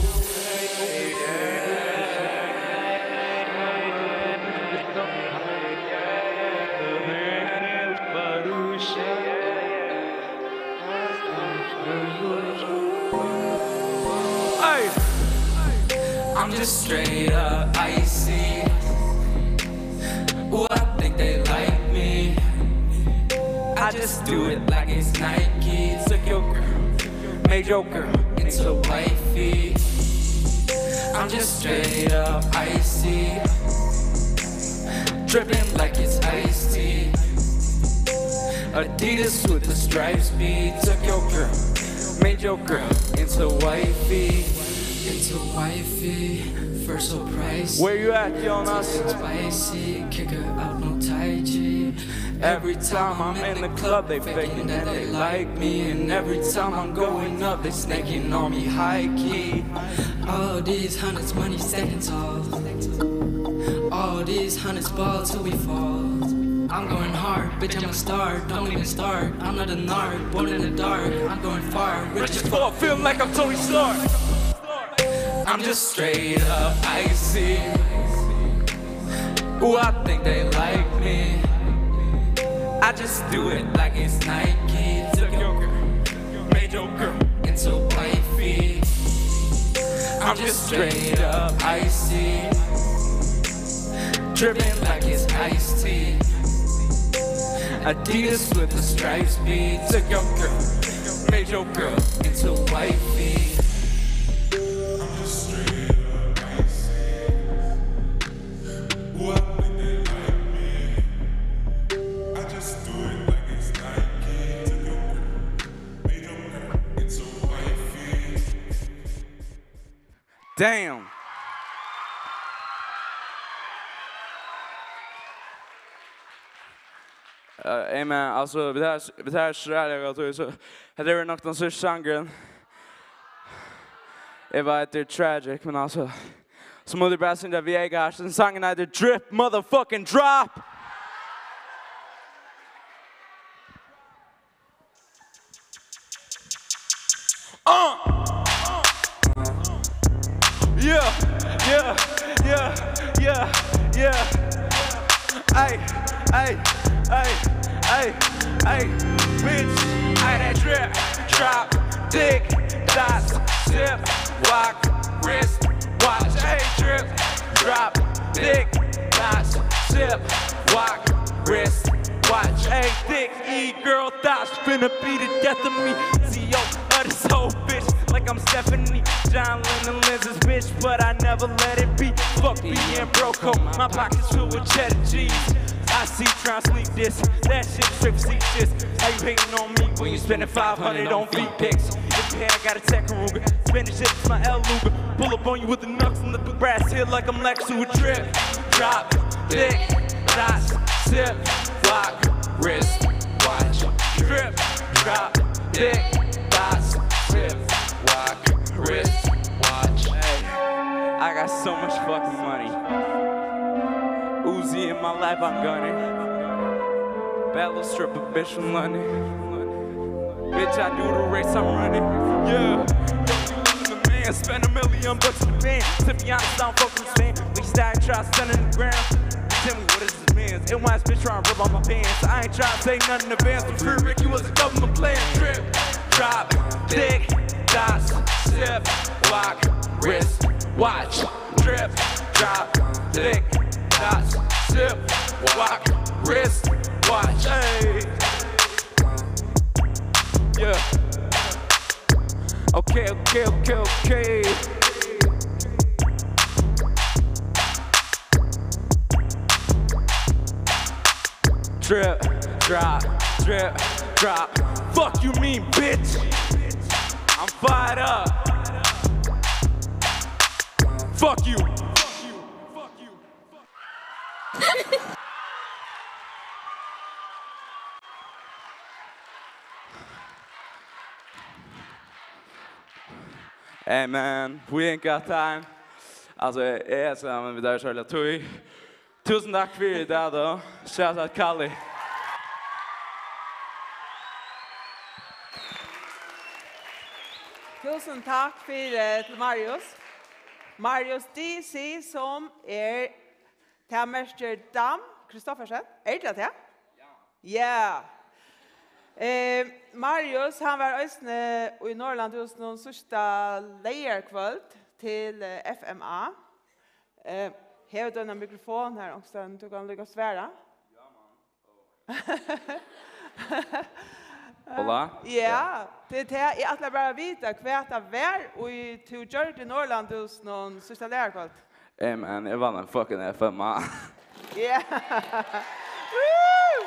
Ay. I'm just straight up icy. Ooh, I think they like me. I just do it like it's Nike. Took your girl, made your girl into wifey. I'm just straight up icy. Dripping like it's iced tea. Adidas with the stripes beat. Took your girl, made your girl into wifey. Into wifey, first so pricey. Where you at, Jonas? Spicy, kick her out, no Tai Chi. Every time I'm in the club, they faking that they like me. And every time I'm going up, they snaking on me high key. All these hundreds, money stacking tall. All these hundreds ball till we fall. I'm going hard, bitch, I'm a star. Don't even start, I'm not a nard. Born in the dark, I'm going far. Rich as fuck, feeling like I'm Tony Stark. I'm just straight up icy. Ooh, I think they like me. I just do it like it's Nike. Took your girl, made your girl into wifey. I'm just straight up icy. Dripping like it's iced tea. Adidas with the stripes beat. Took your girl, made your girl into wifey. I'm just straight up icy. Ooh, I think they like me. I just do it like it's Nike. Took your girl, made your girl into wifey. Damn. Uh, amen. Altso, vit hava, vit hava sræliga góða tíð, so hetta er nokk tann síðsti sangurin. Eg veit, tað er tragic, men altso, so mugu vit bara syngja við eyka hart. Sangurin eitur Drip Motherfucking Drop. Uh. Yeah, yeah, yeah, yeah, yeah. Ay, ay, ay, ay, ay. Bitch, I that drip, drop, dick, dots, sip, walk, wrist, watch. Ay, drip, drop, dick, dots, sip, walk, wrist, watch. Ay, thick, e girl, thoughts finna be the death of me. See yo, of this whole bitch, like I'm Stephanie. John Lennon lenses, bitch, but I never let it be. Fuck being broke, ho. My pockets filled with cheddar cheese. I see trying to sleep this. That shit straight facetious. How you hating on me when you spending five hundred on feet pics? If you had got a Tekaruga, spend the shit, it's my El Luga. Pull up on you with the knucks and let the brass hit like I'm Lex with drip. Drop, thick, dots, sip, lock, wrist, watch. Drip, drop, thick, dots, sip, lock, wrist, watch. Hey, I got so much fucking money. Uzi in my life, I'm gunning. Bad little stripper bitch from London. Bitch, I do the race, I'm running. Yeah. Yo, you losing the man. Spend a million bucks in the van. To be honest, I don't fuck with this man. We stack, try, stand in the ground. Tell me what is this man's. And why this bitch trying to rub on my pants? I ain't trying to say nothing in advance. But free Ricky was a government plan. Drip. Drop, dick, dots, sip, walk, wrist, watch. Drip, drop, dick, dots, sip, walk, wrist, watch. Hey. Yeah. Okay, okay, okay, okay. Drip, drop, drip, drop. Fuck you mean, bitch? I'm fired up. Fuck you. Hey man, we ain't got time. Altso, eg eri saman við tær, Charlie, Tui. Túsund takk fyri í dag, tá. Shout out, Kalli. Túsund takk fyri, eh, til Marius. Marius D C, sum er, tað merkir Dam Kristoffersen. Er tað tað? Ja. Eh, Marius, hann var eisini í Norðurlandahúsinum síðsta leygarkvøld til, eh, F M A. Eh, hevur tú eina mikrofon her onkustaðni, tú kanst líka svara? Hola? Ja, tað er tað. Eg ætli bara at vita, hvat tað var, ið tú gjørdi í Norðurlandahúsinum síðsta leygarkvøld. Hey man, eg vann ein fucking F M A. Yeah. Woo!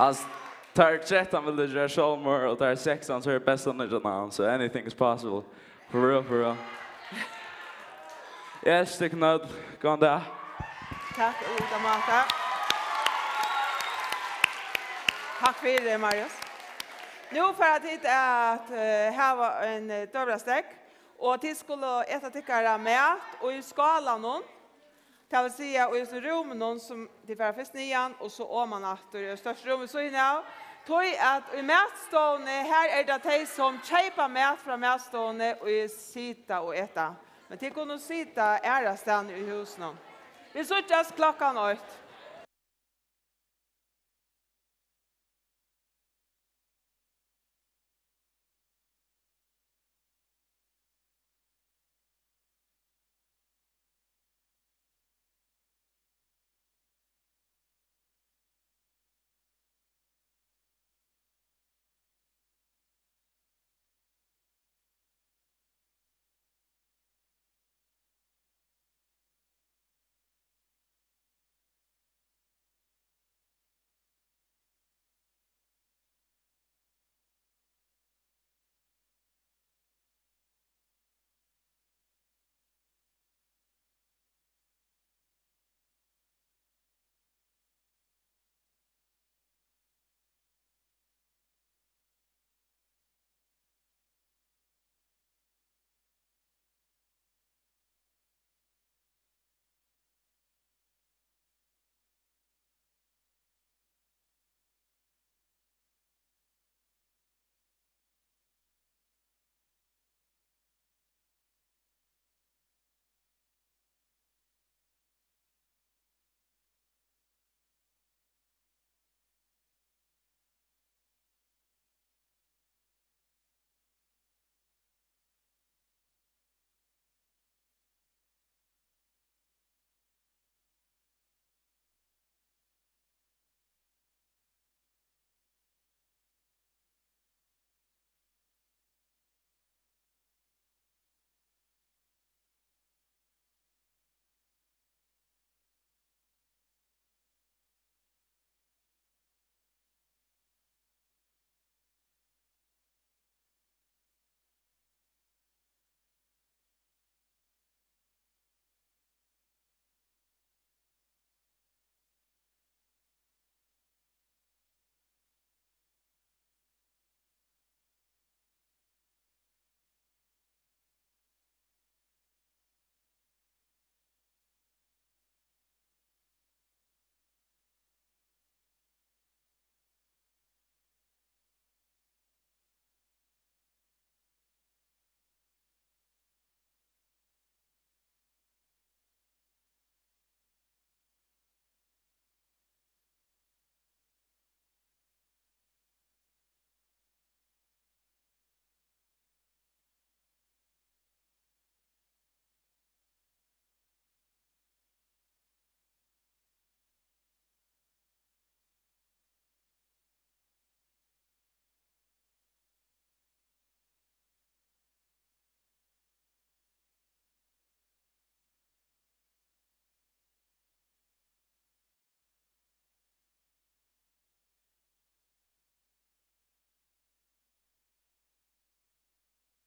Altso, tær trettan vildu gera sjálvmorð, og tær sekstan, so er best at nýggja navn, so anything is possible. For real, for real. Yes, tykkum øll. Góðan dag. Takk í líka máta. Takk fyri, Marius. Nú fara tit at, eh, hava ein, eh, døgurðastekk, og tit skulu eta tykkara mat í skálanum. Tað vil siga, í hesum rúminum, sum tit fara fyrst niðan og so oman aftur, er eitt stórt rúm við síðuna av. Tí at í matstovuni, har er tað tey, sum keypa mat frá matstovuni, ið sita og eta. Men tit kunnu sita aðrastaðni í húsinum. Vit síggjast klokkan eitt.